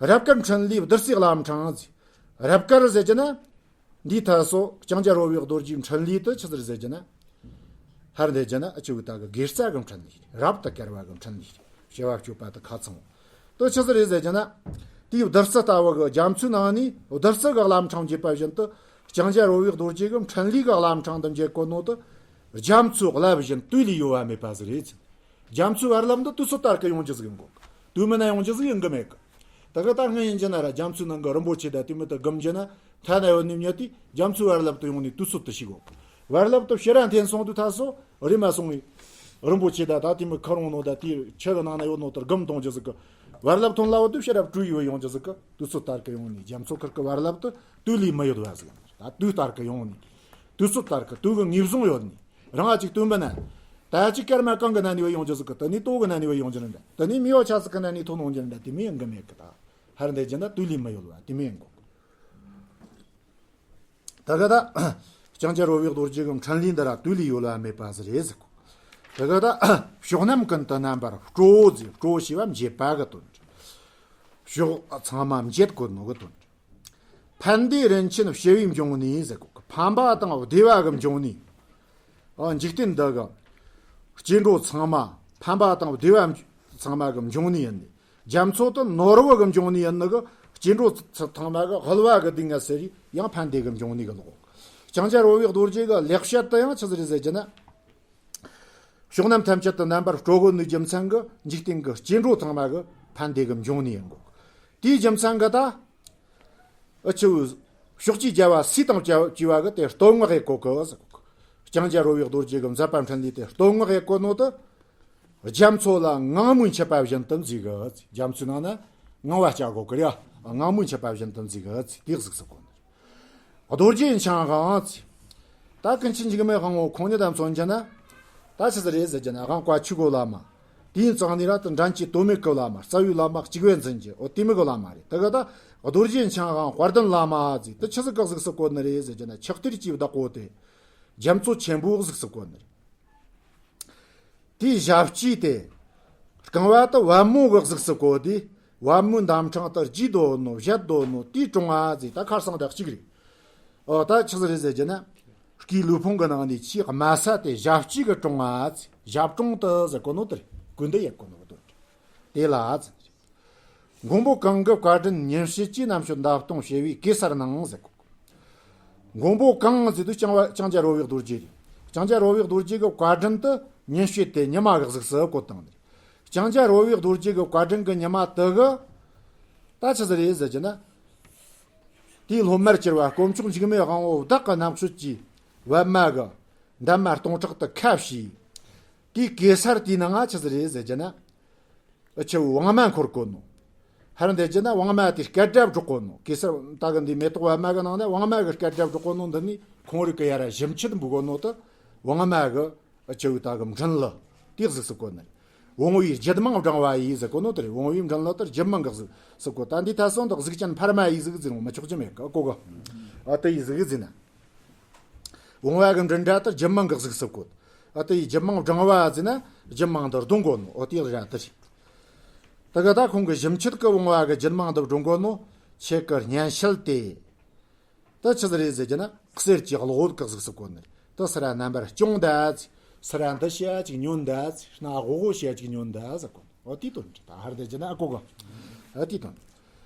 རབ་དཀར་འཕྲིན་ལས་བདུད་རྩིའི་བླ་བྲང་ཟེར། རབ་དཀར་ཟེར་གྱི་ན། འདིའི་ཐད་སོ་ལྕང་སྐྱ་རོལ་བའི་རྡོ་རྗེའི་འཕྲིན་ལས་དེ་ཆི་ཟིག་རེད་ཟེར་གྱི་ན། ཧར་འདེད་ཀྱི་ན་ཨ་ཆུ་བུ་ད་གི་དགེ་རྩ་གི་འཕྲིན་ལས་རེད། རབ་ཏུ་དཀར་བ་གི་འཕྲིན་ལས་རེད། བྱེ་བ་སྤྱོད་པ་དེ་ཁ་ཚང་བ། དེ་ཆི་ཟིག་རེད་ཟེར་གྱི་ན། དེའི་བདུད་རྩི་ལྟ་བུ་གི་རྒྱ་མཚོའི་ནང་ནས་བདུད་རྩི་གི་བླ་བྲང་འབྱེད་པ་བཞིན་དུ། ལྕང་སྐྱ་རོལ་བའི་རྡོ་རྗེ་གི་འཕྲིན་ལས་གི་བླ་བྲང་དུ་འབྱེད་གོ་ནོ་དེ། རྒྱ་མཚོའི་རླབས་བཞིན་དུས་ལས་ཡོལ་བ་མེད་པ་ཟིག་རེད། རྒྱ་མཚོའི་བར་རླབས་འདི་དུས་ཚོད་ལྟར་གི་ཡོང་རྒྱུ་ཟིག་ཡིན་གོ། དུས་མིན་ན་ཡོང་རྒྱུ་ཟིག་ཡིན་གི་མེད་གི། ད་གི་ད་སྔ་ཡིན་གྱི་ན་ར་རྒྱ་མཚོའི་ནང་གི་རིན་པོ་ཆེ་ད་དེ་མི་ད་སྒམ་གྱི་ན་ཐ་ན་ཡོད་ནི་མྱི་དེ་རྒྱ་མཚོའི་བར་རླབས་དུ་ཡོང་ནི་དུས་ཚོད་དུ་ཤི་གོ། བར་རླབས་དུ་ཕྱིར་ར་འཐེན་སོང་དུས་ད་སོ་རེ་མ་སོང་བའི་རིན་པོ་ཆེ་ད་ད་དེ་མི་ཁ་རོང་ནོ་ད་དེ་ཆུ་གི་ནང་ན་ཡོད་ནོ་དུ་སྒམ་གཏོང་རྒྱུ་ཟིག་གི། བར་རླབས་ཐོན་ལ་བ་དུ་ཕྱིར་ར་བྲོས་ཡོད་ཡོང་རྒྱུ་ཟིག་གི། དུས་ཚོད་ལྟར་གི་ཡོང་ནི་རྒྱ་མཚོ་ཁུར་གི་བར་རླབས་དུ་དུས་ལས་མི་ཡོད་བ་ཟིག་ཡིན། ད་དུས་ལྟར་གི་ཡོང་ནི་དུས་ཚོད་ལྟར་གི་དུས་གི་ངེས་བཟུང་ཡོད་ནི། རང་ཨ་ཅིག་སྟོན་པ་ན། ད་ཅིག་སྐར་མ་གང་གི་ན་ནི་བ་ཡོང་རྒྱུ་ཟིག་གི། དེ་ནི་ལྟོ་གི་ན་ནི་བ་ཡོང་རྒྱུ་ན་འདྲ། དེ་ནི་མི་བ་ཆ་ཟིག་གི་ན་ནི་ཐོན་ཡོང་རྒྱུ་ན་འདྲ། དེ་མི་ཡང་གི་མེད་གི། ད་ཧར་འདེད་ཀྱི་ན་དུས་ལས་མི་ཡོལ་བ་དེ་མི་ཡང་གོ། ད་ག་ད་ལྕང་སྐྱ་རོལ་བའི་རྡོ་རྗེ་གི་འཕྲིན་ལས་འདི་ར་དུས་ལས་ཡོལ་བ་མེད་པ་ཟིག་རེད་ཟེར་གོ། ད་ག་ད་ཕྱོགས་རྣམས་ཀུན་ཏུ་རྣམ་པར་སྤྲོ་ཟེར། སྤྲོ་ཞེས་པ་འབྱེད་པ་གི་དོན། ཕྱོགས་ཚང་མ་འབྱེད་གོ་ནོ་གི་དོན། ཕན་བདེ་རིན་ཆེན་བྱེ་བས་འབྱུང་ནི་ཟེར་གོ། ཕན་པ་དང་བདེ་བ་གི་འབྱུང་ནི། ཨ། འཇིག་རྟེན་འདི་གི་སྐྱེ་འགྲོ་ཚང་མ་ཕན་པ་དང་བདེ་བ་ཚང་མ་གི་འབྱུང་ནི་ཡིན་ནི། རྒྱ་མཚོ་དེ་ནོར་བུ་གི་འབྱུང་ནི་ཡིན་ནི་གི། སྐྱེ་འགྲོ་ཚང་མ་གི་དབུལ་བ་གི་སྡུག་བསྔལ་སེལ་ཡང་ཕན་བདེ་གི་འབྱུང་ནི་གི་ལོག། ལྕང་སྐྱ་རོལ་བའི་རྡོ་རྗེ་གི་ལེགས་བཤད་དེ་ཡང་ཆི་ཟིག་རེད་ཟེར་གྱི་ན། ཕྱོགས་རྣམས་ཐམས་ཅད་དུ་རྣམ་པར་སྤྲོ་གོ་ནི་རྒྱུ་མཚན་གྱིས་འཇིག་རྟེན་གྱི་སྐྱེ་འགྲོ་ཚང་མ་གི་ཕན་བདེ་གི་འབྱུང་ནི་ཡིན་གོ། དེའི་རྒྱུ་མཚན་གྱིས་ད། ཨ་ཆུ་བོ། ཕྱོགས་བཅུའི་རྒྱལ་བ་སྲས་དང་བཅས་པ་གི་དེ་བསྟོད་བསྔགས་ཡེད་གོ་གི་ཟེར་གོ། ལྕང་སྐྱ་རོལ་བའི་རྡོ་རྗེ་གི་མཛད་པ་འཕྲིན་ལས་དེ་བསྟོད་བསྔགས་ཡེད་གོ་ནོ་དེ། རྒྱ་མཚོ་ལ་ངང་མོས་མཆིས་པ་བཞིན་དུ་མཛེས་གི། རྒྱ་མཚོའི་ནང་ན་ངང་བ་སྐྱ་གོ་གི་རེད། ངང་མོས་མཆིས་པ་བཞིན་དུ་མཛེས་གི། དེ་གཟིགས་སུ་གོ་ནི། རྡོ་རྗེ་འཆང་དབང་། ད་ཀུན་མཁྱེན་འཇིགས་མེད་དབང་པོ་ཁོང་ཉིད་དང་མཚོན་རྒྱུ་ན། ད་ཆི་ཟིག་རེད་ཟེར་རྒྱུ་ན་དབང་བཀའ་ཆོས་གོ་བླ་མ། དེའི་རྩ་ནས་ར་ད་འགྲན་གྱི་དོ་མེད་གི་བླ་མ། རྩ་བའི་བླ་མ་གཅིག་པུ་འཛིན་གྱི་འོ་དེ་མོ་གི་བླ་མ་རེད། དེ་ག་ད་རྡོ་རྗེ་འཆང་དབང་དཔལ་ལྡན་བླ་མ་ཟེར། དེ་ཆི་ཟིག་ག་གཟིགས་སུ་གོ་ནི་རེད་ཟེར་རྒྱུ་ན་ཕྱག་ཐེར་གྱི་བདག་པོ་དེ། རྒྱ་མཚོ་ཆེན་པོ་གཟིགས་སུ་གོ་ནི་རེད། དེའི་ཞབས་སྤྱི་དེ། རྐང་བ་དེ་པད་མོ་གི་གཟུགས་སུ་བཀོད་དེ། པད་མོའི་འདབ་ཕྲེང་དེ་རྒྱས་འདོད་ནོ་བཞད་འདོད་ནོ་དེའི་གྲོང་བ་ཟེར། ད་ཁར་སང་དེ་གཅིག་རེད། ཨོ་ད་ཆི་ཟིག་རེད་ཟེར་རྒྱུ་ན། སྐུའི་ལུས་ཕུང་གི་ནང་ནས་ཆེས་དམའ་ས་དེ་ཞབས་སྤྱི་གི་གྲོང་བ་ཟེར། ཞབས་དྲུང་དེ་ཟེར་གོ་ནོ་དེ་རེད། སྐུ་འདི་ཡེད་གོ་ནོ་གི་དོན་རེད། དེ་ལ་ཟེར། མགོན་པོ་གང་གི་བཀའ་དྲིན་ཉིན་བྱེད་ཀྱིས། ནམ་ཞིག་འདབ་སྟོང་བྱེ་བའི་གེ་སར་ནང་ཟེར་གོ། མགོན་པོ་གང་ཟེར་དུས་ལྕང་བ་ལྕང་སྐྱ་རོལ་བའི་རྡོ་རྗེ་རེད། ལྕང་སྐྱ་རོལ་བའི་རྡོ་རྗེ་གི་བཀའ་དྲིན་དེ་ཉིན་བྱེད་དེ་ཉི་མ་གི་གཟུགས་སུ་བཀོད་བཏང་ནས། ལྕང་སྐྱ་རོལ་བའི་རྡོ་རྗེ་གི་བཀའ་དྲིན་གི་ཉི་མ་དེ་གི། ད་ཆི་ཟིག་རེད་ཟེར་རྒྱུ་ན། དེའི་སློབ་མར་གྱུར་པ་དཀོན་མཆོག་འཇིགས་མེད་དབང་པོ་བདག་གི་རྣམ་དཔྱོད་ཀྱིས་པད་མ་གི་འདབ་མ་སྟོང་ཕྲག་དེ་ཁ་ཕྱེས། དེའི་གེ་སར་དེའི་ནང་ང་ཆི་ཟིག་རེད་ཟེར་རྒྱུ་ན། ཨ་ཆུ་བོ་དབང་མ་འཁོར་གོ་ནོ། ཧར་འདེད་རྒྱུ་ན་དབང་མ་དེ་སྐད་སྒྲ་སྒྲོག་གོ་ནོ། གེ་སར་ད་གི་འདི་མེ་ཏོག་པད་མ་གི་ནང་ནས་དབང་མ་གི་སྐད་སྒྲ་སྒྲོག་གོ་ནོ་འདི་ནི་ཁོང་རིགས་ཀྱི་ཡ་ར་ཞིབ་མཆེད་འབུལ་གོ་ནོ་དེ། དབང་མ་གི་ཨ་ཆུ་བོ་ད་གི་མགྲིན་ལུ་དེ་གཟིགས་སུ་གོ་ནི། དབང་བོའི་རྒྱུད་མང་བགྲང་བ་ཡིས་ཟེར་གོ་ནོ་དེ་རེད། དབང་བོའི་མགྲིན་ལུ་དེ་རྒྱུད་མང་གི་གཟིགས་སུ་གོ། ད་འདི་ཐད་སོང་དེ་གཟུགས་ཅན་འཕར་མ་ཡིས་གཟིགས་ཟེར་རུང་མི་ཆོག་རྒྱུ་མེད་གི། ཨ་གོ་གི། ཨ་དེ་ཡིས་གཟིགས་ཟེར་ན། དབང་བ་གི་མགྲིན་སྒྲ་དེ་རྒྱུད་མང་གི་གཟིགས་སུ་བཀོད། ཨ་དེ་ཡི་རྒྱུད་མང་བགྲང་བ་ཟེར་ན་རྒྱུད་མང་དུ་བགྲང་གོ་ནོ། ཨོ་དེ་ར་དེ་རེད། དེ་ག་ད་ཁོང་གི་ཞིབ་མཆེད་ཀྱི་དབང་བ་གི་རྒྱུད་མང་དུ་བགྲང་གོ་ནོ། ཆེད་ཀྱི་སྙན་ཤལ་དེ། ད་ཆི་ཟིག་རེད་ཟེར་རྒྱུ་ན་གསེར་གྱི་གློག་འོད་ཀྱི་གཟུགས་སུ་བཀོད་ནི། དེ་སི་ར་རྣམ་པར་སྐྱོང་ད་ཟེར། སི་ར་འདི་ཞེ་ཅིག་ཉོན་ད་ཟེར། སྣ་སྒོ་སྒོ་ཞེ་ཅིག་ཉོན་ད་ཟེར་གོ་ནོ། ཨོ་དེའི་དོན་རེད། ད་ཧར་འདེད་རྒྱུ་ན་ཨ་གོ་གི། ཨ་དེའི་དོན།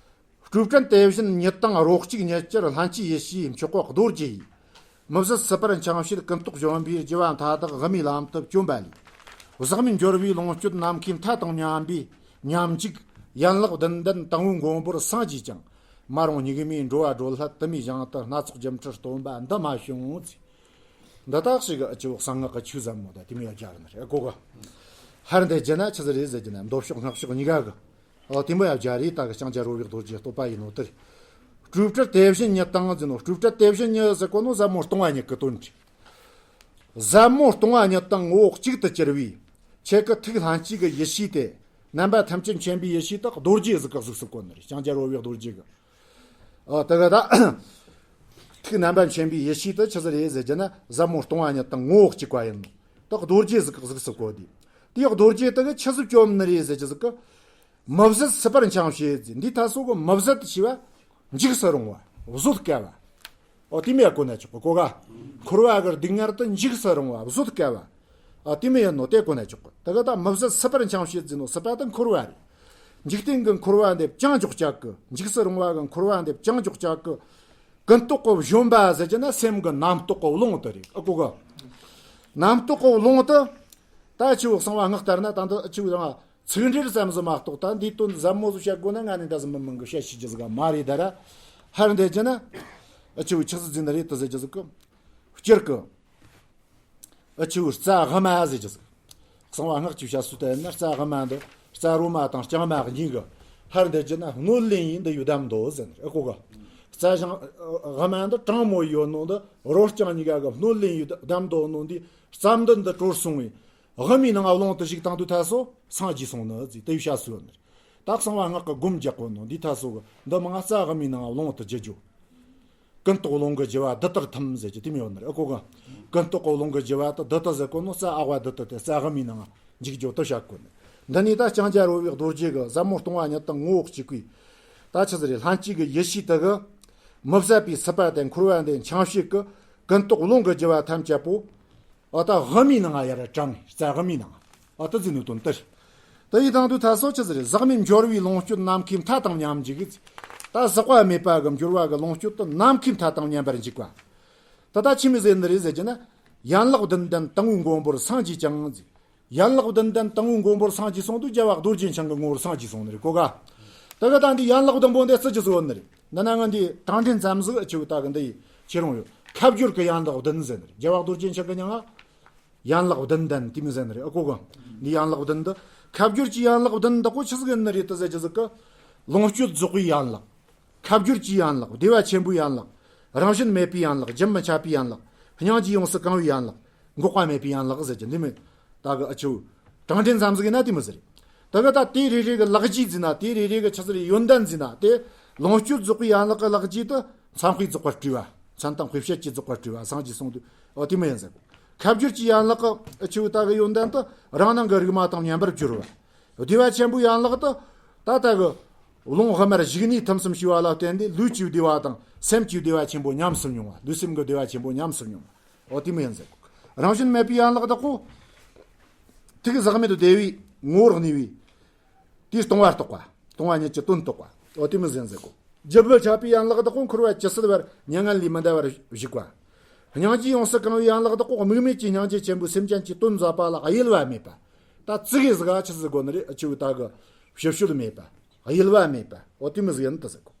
སྤྲོས་བྲལ་དེ་བཞིན་ཉིད་དང་རོ་གཅིག་ཉིད་ཀྱུར་ལྷན་སྐྱེས་ཡེ་ཤེས་མཆོག་གོ་རྡོ་རྗེ་ཡིས། མི་ཟད་སྲིད་པར་འཆིང་བྱེད་ཀུན་རྟོག་བཞོན་པའི་རྒྱུ་བ་མཐའ་དག་དབུ་མའི་ལམ་དུ་བཅོམ་པ་ལས། ཟག་མེད་འབྱོར་བའི་ལོངས་སྤྱོད་ནམ་མཁའི་མཐའ་དང་མཉམ་པའི་ཉམས་འཇུག་ཡན་ལག་བདུན་ལྡན་དང་པོའི་མགོན་པོར་སངས་རྒྱས་ཀྱང་། མ་རུངས་སྙིགས་མའི་འགྲོ་བ་སྒྲོལ་སླད་དུ་མའི་ཞིང་དུ་སྣ་ཚོགས་སྒྱུ་འཕྲུལ་སྟོན་པ་འདི་མ་བྱུང་ཟེར། འདི་དག་ཞིག་གི་ཨ་ཅི་བོ་གསང་སྔགས་ཀྱི་ཆོས་ཟབ་མོ་དང་དེ་མོ་ཡ་སྦྱར་ནི་རེད་གོ་ག་ཧར་འདི་རྒྱུ་ན་ཆི་ཟིག་རེད་ཟེར་རྒྱུ་ན་མདོ་ཕྱོགས་སྔགས་ཕྱོགས་གཉིས་ཀ་གི། ཨོ་དེ་མོ་ཡ་སྦྱར་རེད། ད་གི་ལྕང་སྐྱ་རོལ་བའི་རྡོ་རྗེའི་བསྟོད་པ་ཡིན་ནོ་དེ་རེད། སྤྲོས་བྲལ་དེ་བཞིན་ཉིད་དང་ཟེར་ནོ། སྤྲོས་བྲལ་དེ་བཞིན་ཉིད་ཟེར་གོ་ནོ་ཟབ་མོ་སྟོང་པ་ཉིད་ཀྱི་དོན་རེད། ཟབ་མོ་སྟོང་པ་ཉིད་དང་ངོ་བོ་གཅིག་ཏུ་གྱུར་པའི་ཁྱེད་ཀྱི་ཐུགས་ལྷན་སྐྱེས་ཀྱི་ཡེ་ཤེས་དེ། རྣམ་པ་ཐམས་ཅད་མཁྱེན་པའི་ཡེ་ཤེས་དེ་རྡོ་རྗེ་ཟིག་གི་གཟུགས་སུ་བཀོད་ནི་རེད། ལྕང་སྐྱ་རོལ་བའི་རྡོ་རྗེ་གི། ཨ་དེ་ག་ད། ཐུགས་རྣམ་པ་མཁྱེན་པའི་ཡེ་ཤེས་དེ་ཆི་ཟིག་རེད་ཟེར་རྒྱུ་ན་ཟབ་མོ་སྟོང་པ་ཉིད་དང་ངོ་བོ་གཅིག་པ་ཡིན་ནོ། དེ་རྡོ་རྗེ་ཟིག་གི་གཟུགས་སུ་བཀོད་དེ། དེ་རྡོ་རྗེ་དེ་གི་ཆི་ཟིག་བཅོམ་ནི་རེད་ཟེར་རྒྱུ་ཟིག་གི། མི་བཟད་སྲིད་པར་འཆིང་བྱེད་ཟེར། འདི་ཐ་སོ་གི་མི་བཟད་ཞེས་པ། འཇིགས་སུ་རུང་བ། བཟོད་དཀའ་བ། ཨོ་དེ་མོ་ཡ་གོ་ན་ཆོག་གི་གོ་ག་འཁོར་བ་གི་སྡུག་བསྔལ་དུ་འཇིགས་སུ་རུང་བ་བཟོད་དཀའ་བ། ཨོ་དེ་མོ་ཡིན་ནོ་དེ་གོ་ན་ཆོག་གི་དེ་ག་ད་མི་བཟད་སྲིད་པར་འཆིང་བྱེད་ཟེར་ནོ། སྲིད་པ་དེ་འཁོར་བ་རེད། འཇིག་རྟེན་གྱི་འཁོར་བ་འདི་བྱང་ཆུབ་བྱ་གི། འཇིགས་སུ་རུང་བ་གི་འཁོར་བ་འདི་བྱང་ཆུབ་བྱ་གི། ཀུན་རྟོག་གི་བཞོན་པ་ཟེར་རྒྱུ་ན་སེམས་ཀྱི་རྣམ་རྟོག་གི་རླུང་དེ་རེད་ཨ་གོ་ག་རྣམ་རྟོག་གི་རླུང་དེ། ད་ཆི་བོ་གསང་བ་སྔགས་ལྟར་ན་ད་འདི་ཆི་བོ་དང་། ཚིག་འགྲེལ་ཙམ་ཟིག་མ་གཏོགས་ད་འདིའི་དོན་ཟབ་མོ་ཟིག་བཤད་དགོས་ན་ང་ནི་འདྲ་ཟིག་མི་མང་གི་བཤད་ཤེས་རྒྱུ་ཟིག་མ་རེད། ད་ར་ཧར་འདི་རྒྱུ་ན་ཨ་ཆི་བོ་ཆི་ཟིག་ཟིན་ནི་རེད་དེ་ཟེར་རྒྱུ་ཟིག་གི་སྤྱིར་གི་ཨ་ཆི་བོ་རྩ་དབུ་མ་ཟེར་རྒྱུ་ཟིག་གསང་བ་སྔགས་ཀྱི་བཤད་སྲོལ་ལྟར་ན་རྩ་དབུ་མ་འདི་རྩ་རོ་མ་དང་རྐྱང་མ་གཉིས་གི། ཧར་འདི་རྒྱུ་ན་སྣོད་ལེན་ཡིན་འདི་ཡོད་དམ་འདོད་ཟེར་ནི་ཨ་གོ་ག་རྩ་ཞང་དབུ་མ་འདི་གྲངས་མོ་ཡོད་ནོ་འདི་རོ་རྐྱང་གཉིས་ཀ་གི་སྣོད་ལེན་ཡོད་དམ་འདོད་ནོ་འདི་རྩ་འདི་འདི་གྲོལ་སོང་བས། དབུ་མའི་ནང་ང་ལོང་དུ་ཞུགས་བཏང་དུས་ཐ་སོ་སངས་རྒྱས་སོང་ནི་ཟིག་དེ་བཤད་སྲོལ་ཡོད་ནི་རེད། ད་གསང་བ་སྔགས་ཀྱི་སྒོམ་རྒྱག་གོ་ནོ་འདི་ཐ་སོ་གི་འདི་མང་ང་རྩ་དབུ་མའི་ནང་ང་ལོང་དུ་བསྒྱུར་རྒྱུ། ཀུན་རྟོག་རླུང་གི་རྒྱུ་བ་འདི་ལྟར་ཐིམ་ཟེར་གྱི་དེ་མོ་ཡོད་ནི་རེད་ཨ་གོ་ག་ཀུན་རྟོག་གི་རླུང་གི་རྒྱུ་བ་དེ་འདི་ལྟར་ཟེར་གོ་ནོ་རྩ་ཨ་བ་འདི་ལྟར་དེ་རྩ་དབུ་མའི་ནང་ང་འཇུག་རྒྱུ་དེ་བཤད་གོ་ནི། འདི་ནི་ད་ལྕང་སྐྱ་རོལ་བའི་རྡོ་རྗེ་གི་ཟབ་མོ་སྟོང་པ་ཉིད་དང་ངོ་བོ་གཅིག་པའི། ད་ཆི་ཟིག་རེད། ལྷན་སྐྱེས་ཀྱི་ཡེ་ཤེས་དེ་གི། མི་བཟད་པའི་སྲིད་པ་དེ་འཁོར་བ་འདི་འཆིང་བྱེད་ཀྱི། ཀུན་རྟོག་རླུང་གི་རྒྱུ་བ་ཐམས་ཅད་པོ། ཨ་ད་དབུ་མའི་ནང་ང་ཡར་དྲངས། རྩ་དབུ་མའི་ནང་ང་། ཨ་ད་ཟེར་ནི་དོན་དེ་རེད། དེ་ཡི་དང་དུ་ཐ་སོ་ཆི་ཟིག་རེད། ཟག་མེད་འབྱོར་བའི་ལོངས་སྤྱོད་ནམ་མཁའི་མཐའ་དང་མཉམ་འཇུག་གི། ད་ཟག་པ་མེད་པ་གི་འབྱོར་བ་གི་ལོངས་སྤྱོད་དེ་ནམ་མཁའི་མཐའ་དང་མཉམ་པར་འཇུག་པ། ད་ད་ཆི་མོ་ཟེར་ནི་རེད་ཟེར་རྒྱུ་ན། ཡན་ལག་བདུན་ལྡན་དང་པོའི་མགོན་པོར་སངས་རྒྱས་ཀྱང་ཟེར། ཡན་ལག་བདུན་ལྡན་དང་པོའི་མགོན་པོར་སངས་རྒྱས་སོང་དུས་རྒྱལ་བ་རྡོ་རྗེ་འཆང་གི་ངོ་བོར་སངས་རྒྱས་སོང་ནི་རེད་གོ་ག་དེ་ག་ད་འདི་ཡན་ལག་བདུན་པོ་འདི་བརྩི་རྒྱུ་ཟིག་ཡོད་ནི་རེད། འདི་ན་ང་འདི་དྲང་འདྲེན་ཙམ་ཟིག་ཆེ་བོ་ད་གི་འདི་ཡི་ཁྱེར་ཡོང་ཡོད། ཁ་བསྒྱུར་གི་ཡན་ལག་བདུན་ཟེར་ནི་རེད། རྒྱལ་བ་རྡོ་རྗེ་འཆང་གི་མྱིང་ང་ཡན་ལག་བདུན་ལྡན་དེ་མོ་ཟེར་ནི་རེད་ཨ་གོ་ག་འདི་ཡན་ལག་བདུན་འདི། ཁ་བསྒྱུར་གྱི་ཡན་ལག་བདུན་འདི་གོ་ཆི་ཟིག་ཡིན་ནི་རེད་དེ་ཟེར་རྒྱུ་ཟིག་གི། ལོངས་སྤྱོད་རྫོགས་པའི་ཡན་ལག་ཁ་བསྒྱུར་གྱི་ཡན་ལག་བདེ་བ་ཆེན་པོའི་ཡན་ལག་རང་བཞིན་མེད་པའི་ཡན་ལག་རྒྱུན་མི་འཆད་པའི་ཡན་ལག་སྙིང་རྗེ་ཡོངས་སུ་གང་བའི་ཡན་ལག་འགོག་པ་མེད་པའི་ཡན་ལག་ཟེར་གྱི་འདི་མོ། ད་གི་ཨ་ཆུ། དྲང་འདྲེན་ཙམ་ཟིག་ཡིན་ན་དེ་མོ་ཟིག་རེད། ད་གི་ད་དེ་རེ་རེ་གི་ལག་རྗེས་ཟིན་ན་དེ་རེ་རེ་གི་ཆི་ཟིག་རེད་ཡོན་ཏན་ཟིན་ན་དེ། ལོངས་སྤྱོད་རྫོགས་པའི་ཡན་ལག་གི་ལག་རྗེས་དེ་མཚན་དཔེ་རྫོགས་པར་སྤྲུལ་བ། མཚན་དང་དཔེ་བྱད་ཀྱིས་རྫོགས་པར་སྤྲུལ་བ་སངས་རྒྱས་གསུངས་དུས་ཨོ་དེ་མོ་ཡིན་ཟེར། ཁ་བསྒྱུར་གྱི་ཡན་ལག་གི་ཨ་ཆུ་ད་གི་ཡོན་ཏན་དེ་རང་སྣང་གི་རིག་མ་དང་མཉམ་པར་སྦྱོར་བ། བདེ་བ་ཆེན་པོའི་ཡན་ལག་ཏུ། ད་ལྟ་གི། རླུང་དབུ་མར་ཞུགས་ནས་ཐིམ་གསུམ་ཞུ་བ་ལ་བརྟེན་ཏེ་ལུས་ཀྱི་བདེ་བ་དང་སེམས་ཀྱི་བདེ་བ་ཆེན་པོ་ཉམས་སུ་མྱོང་བ། ལུས་སེམས་ཀྱི་བདེ་བ་ཆེན་པོ་ཉམས་སུ་མྱོང་བ། འོ་དེ་མོ་ཡིན་ཟེར། རང་བཞིན་མེད་པའི་ཡན་ལག་དག་གོ། ཐུགས་ཟག་མེད་བདེ་བའི་ངོ་བོར་གནས་པའི། དེས་སྟོང་པ་རྟོགས་པ། སྟོང་པ་ཉིད་ཀྱི་དོན་རྟོགས་པ། འོ་དེ་མོ་ཡིན་ཟེར་གོ། རྒྱུན་མི་འཆད་པའི་ཡན་ལག་དག་གོ་འཁོར་བ་ཇི་སྲིད་བར་མྱ་ངན་ལས་མི་འདའ་བར་བཞུགས་པ། སྙིང་རྗེ་ཡོངས་སུ་གང་བའི་ཡན་ལག་དག་གོ་དམིགས་མེད་ཀྱི་སྙིང་རྗེ་ཆེན་པོས་སེམས་ཅན་གྱི་དོན་མཛད་པ་ལ་གཡེལ་བ་མེད་པ། ད་ཙི་གེ་ཟིག་ག་ཆི་ཟིག་གོ་ནི་རེད་ཨ་ཆུ་ད་གི། ཕྱི་བཤོལ་མེད་པ། གཡེལ་བ་མེད་པ། འོ་དེ་མོ་ཟིག་ཡིན་དུ་ཟེར་གོ།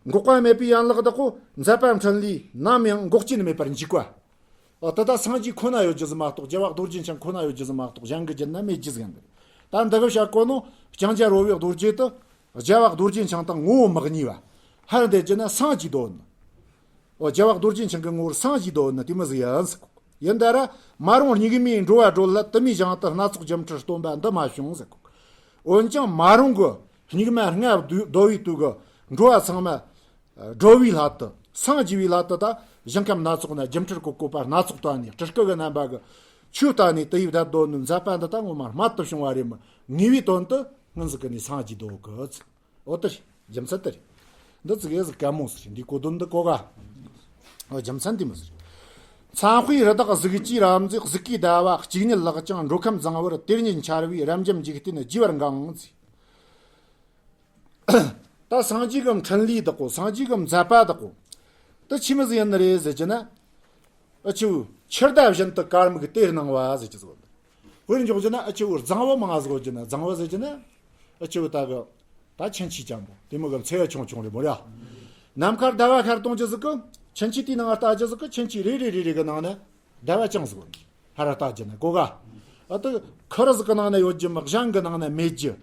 འགོག་པ་མེད་པའི་ཡན་ལག་དག་གོ་མཛད་པ་འཕྲིན་ལས་ནམ་ཡང་འགོག་རྐྱེན་མེད་པར་འཇུག་པ། འོ་ད་ལྟ་སངས་རྒྱས་ཁོ་ན་ཡོད་རྒྱུ་ཟིག་མ་གཏོགས་རྒྱལ་བ་རྡོ་རྗེ་འཆང་ཁོ་ན་ཡོད་རྒྱུ་ཟིག་མ་གཏོགས་གཞན་གྱི་རྒྱུད་ན་མེད་རྒྱུ་ཟིག་ཡིན་པས། ད་འདི་གི་བཤད་གོ་ནོ་ལྕང་སྐྱ་རོལ་བའི་རྡོ་རྗེ་དེ། རྒྱལ་བ་རྡོ་རྗེ་འཆང་དང་ངོ་བོ་མི་གཉིས་པ། ཧར་འདི་རྒྱུ་ན་སངས་རྒྱས་དོ་ནི། འོ་རྒྱལ་བ་རྡོ་རྗེ་འཆང་གི་ངོ་བོར་སངས་རྒྱས་དོ་ནི་དེ་མོ་ཟིག་ཡིན་ཟེར་གོ། ཡིན་ད་ར་མ་རུངས་སྙིགས་མའི་འགྲོ་བ་སྒྲོལ་སླད་དུ་མའི་ཞིང་དུ་སྣ་ཚོགས་སྒྱུ་འཕྲུལ་སྟོན་པ་འདི་མ་བྱུང་ཟེར་གོ། འོན་ཀྱང་མ་རུངས་ཀྱི་སྙིགས་མ་ལྔ་བདོ་བའི་དུས་ཀྱི་འགྲོ་བ་ཚང་མ་སྒྲོལ་བའི་སླད་དུ་སངས་རྒྱས་པའི་སླད་དུ་ད་ཞིང་ཁམས་སྣ་ཚོགས་ན་སྒྱུ་འཕྲུལ་གྱི་བཀོད་པ་སྣ་ཚོགས་བསྟན་ནས་སྤྲུལ་སྐུ་གི་རྣམ་པ་གི་ཆོས་བསྟན་ནས་དེ་ཡི་བདག་དོན་ནི་མཛད་པ་འདི་ད་ངོ་མ་རྨད་དུ་བྱུང་བ་རེད་མོད་ངེས་པའི་དོན་དུ་སྔོན་ཟིག་གི་ནས་སངས་རྒྱས་དོ་གི། འོ་དེ་རེད། རྒྱུ་མཚན་དེ་རེད། འདི་ཙི་གེ་ཟིག་གད་མོ་ཟེར་འདི་གོ་དོན་འདི་གོ་ག་འོ་རྒྱུ་མཚན་དེ་མོ་ཟེར། མཚན་དཔེའི་རི་དྭགས་གཟིག་ཅིང་རབ་མཛེས་གཟིག་གི་ཟླ་བ་གཅིག་ཉིད་ལག་ཅིང་འགྲོ་ཁམས་བཟང་བར་དེར་ཉིད་འཆར་བའི་རབ་འབྱམས་འཇིག་རྟེན་རྒྱས་པར་འགེངས་ཟེར། ད་སངས་རྒྱས་ཀྱི་འཕྲིན་ལས་དག་གོ། སངས་རྒྱས་ཀྱི་མཛད་པ་དག་གོ། ད་ཆི་མོ་ཟིག་ཡིན་ནི་རེད་ཟེར་གྱི་ན། ཨ་ཆུ། འཆི་བདག་བཞིན་དུ་དཀར་མིག་དེར་སྣང་བ་ཟེར་གྱི་ཟིག་དཔེར་འཇོག་རྒྱུ་ན་ཨ་ཆུ་རྫིང་བུ་མང་ཟིག་ཡོད་རྒྱུ་ན། རྫིང་བུ་ཟེར་གྱི་ན། ཨ་ཆུ་ད་གི། ད་ཆུན་ཆི་ཅན་པོ་དེ་མོ་གི་མཚེ་བ་ཆུང་ཆུང་རེད་མོ་ར། ནམ་མཁར་ཟླ་བ་ཤར་གཏོང་རྒྱུ་ཟིག་གི། ཆུན་ཆི་དེའི་ནང་ལྟ་རྒྱུ་ཟིག་གི། ཆུན་ཆི་རེ་རེ་རེ་རེ་གི་ནང་ན་ཟླ་བ་ཅན་ཟིག་ཡོད། ཧ་ར་ལྟ་རྒྱུ་ན་གོ་ག། ཨ་ད་ཁུ་རུ་ཟིག་གི་ནང་ན་ཡོད་རྒྱུ་མོ། གཞན་གི་ནང་ན་མེད་རྒྱུ།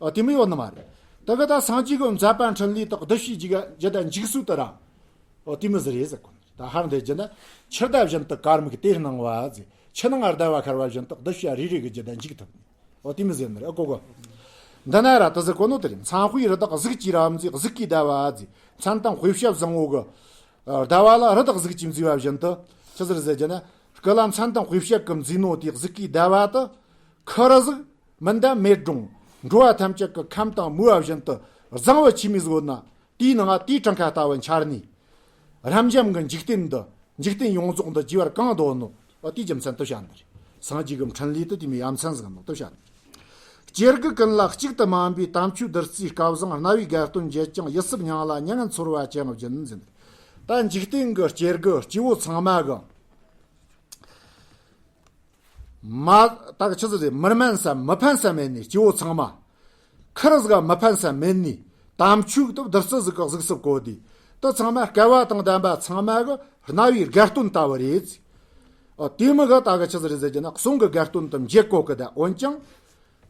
ཨ་དེ་མོ་ཡོད་ནི་མ་རེད། ད་གི་ད་སངས་རྒྱས་ཀྱི་མཛད་པ་འཕྲིན་ལས་དག་གདུལ་བྱའི་རྒྱུད་ལ་འཇུག་ཚུལ་དེ་ར། ཨོ་དེ་མོ་ཟིག་རེད་ཟེར་གོ། ད་ཧར་འདི་རྒྱུ་ན། འཆི་བདག་བཞིན་དུ་དཀར་མིག་དེར་སྣང་བ་ཟེར། ཆུ་ནང་ཟླ་བ་ཤར་བ་བཞིན་དུ་གདུལ་བྱ་རེ་རེ་གི་རྒྱུད་ལ་འཇུག་ཐུབ་ནི། ཨོ་དེ་མོ་ཟེར་ནི་རེད། ཨོ་གོ་གོ། འདི་ན་ར་དེ་ཟེར་གོ་ནོ་དེ་རེད། མཚན་དཔེའི་རི་དྭགས་གཟིག་གི་ཟླ་བ་མཛེས། གཟིག་གི་ཟླ་བ་ཟེར། མཚན་དང་དཔེ་བྱད་བཟང་བོ་གི། ཨ་ཟླ་བ་ལ་རི་དྭགས་གཟིག་གི་མཛེས་པ་བཞིན་དུ། ཆི་ཟིག་རེད་ཟེར་རྒྱུ་ན། སྐུ་ལ་མཚན་དང་དཔེ་བྱད་གི་མཛེས་ནོ་དེ། གཟིག་གི་ཟླ་བ་དེ། ཁུ་རུ་ཟིག་མི་འདའ་མེད་འགྲོ། འགྲོ་བ་ཐམས་ཅད་ཀྱི་ཁམས་དང་མོས་པ་བཞིན་དུ་བཟང་བོ་ཆི་མོ་ཟིག་ཡོད་ན། དེའི་ནང་དེའི་གྲངས་ཀ་ལྟ་བུ་འཆར་ནས། རབ་འབྱམས་ཀྱི་འཇིག་རྟེན་འདི། འཇིག་རྟེན་ཡོངས་རྫོགས་འདི་རྒྱས་པར་གང་འདོད་ནོ། ཨ་དེའི་རྒྱུ་མཚན་དུ་བཤད་ནི་རེད། སངས་རྒྱས་ཀྱི་འཕྲིན་ལས་དེ་དེ་མོའི་ཡ་མཚན་ཟིག་ནོ་དུ་བཤད་ནི། སྐྱེ་རྒུ་ཀུན་ལ་གཅིག་ཏུ་སྨན་པའི། དམ་ཆོས་བདུད་རྩིའི་སྐལ་བཟང་རྣ་བའི་རྒྱལ་སྟོན་བརྗོད་ཀྱང་། ཡིད་སྲིབ་མྱང་ལ་མྱ་ངན་ཚོར་བ་ཅན་སྦྱིན་ཟེར། ད་འཇིག་རྟེན་གྱི་སྐྱེ་རྒུ་སྐྱེ་བོ་ཚང་མ་གི། མ། ད་གི་ཆི་ཟིག་རེད། མི་སྨན་ས་མི་ཕན་ས་མེད་ནི་སྐྱེ་བོ་ཚང་མ། ཁུ་རུ་ཟིག་མི་ཕན་ས་མེད་ནི། དམ་ཆོས་དེ་བདུད་རྩི་ཟིག་གི་གཟུགས་སུ་བཀོད་དེ། དེ་ཚང་མ་སྐལ་བ་དང་ལྡན་པ་ཚང་མ་གི་རྣ་བའི་དགའ་སྟོན་ལྟ་བུ་རེད། ཨ་དེ་མོ་གི་ད་གི་ཆི་ཟིག་རེད་ཟེར་རྒྱུ་ན། གསུང་གི་དགའ་སྟོན་དེ་འབྱེད་གོ་གི། ད་འོན་ཀྱང་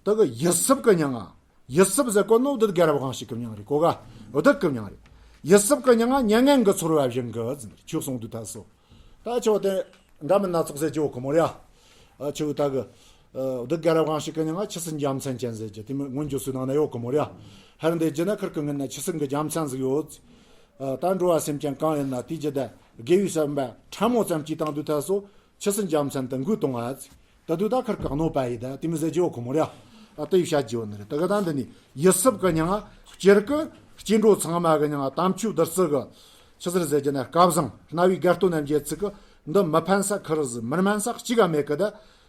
དེ་གི་ཡིད་སྲིབ་གི་མྱང་ང་། ཡིད་སྲིབ་ཟེར་གོ་ནོ་བདུད་དགའ་རབ་དབང་ཕྱུག་གི་མྱིང་རེད། གོ་ག། བདུད་གི་མྱིང་རེད། ཡིད་སྲིབ་གི་མྱང་ང་མྱ་ངན་གྱིས་ཚོར་བ་བཞིན་གྱི་ཟེར། ཆོས་གསུང་དུས་ད་སོ། ད་ཆོས་དེ་འདྲ་མིན་སྣ་ཚོགས་ཟེར་གྱི་ཡོད་གི་མོ་ར། ཨ་ཆོས་ད་གི། ཨ་བདུད་དགའ་རབ་དབང་ཕྱུག་གི་མྱིང་ང་ཆུ་སྲིན་རྒྱལ་མཚན་ཅན་ཟེར་གྱི་དེ་མོ་མངོན་བརྗོད་སུའི་ནང་ན་ཡོད་གི་མོ་ར། ཧར་འདི་རྒྱུ་ན་ཁུར་གི་སྔུན་ན་ཆུ་སྲིན་གི་རྒྱལ་མཚན་ཟིག་ཡོད། ཨ་ད་འགྲོ་བ་སེམས་ཅན་གང་ཡིན་ན་དེའི་རྒྱུད་དེ་དགེ་བའི་བསམ་པ་ཕྲ་མོ་ཙམ་གྱིས་བཏང་དུས་ད་སོ། ཆུ་སྲིན་རྒྱལ་མཚན་དེ་འགུལ་གཏོང་ང་། ད་དུས་ད་ཁུར་གི་གནོད་པ་ཡིན། ད་དེ་མོ་ཟེར་གྱི་ཡོད་གི་མོ་ར། ཨ་དེ་ཡི་བཤད་ཀྱི་ཡོད་ནི་རེད། ད་གི་ད་འདི་ནི་ཡིད་སྲིབ་གི་མྱང་ང་། སྐྱེ་རྒུ་སྐྱེ་འགྲོ་ཚང་མ་གི་མྱང་ང་། དམ་ཆོས་བདུད་རྩི་གི་ཆི་ཟིག་རེད་ཟེར་རྒྱུ་ན་སྐལ་བཟང་རྣ་བའི་དགའ་སྟོན་རྣམས་བརྗོད་ཚིག་གི། འདི་མི་ཕན་ས་ཁུ་རུ་ཟིག་མི་སྨན་ས་གཅིག་ག་མེད་གི། ད་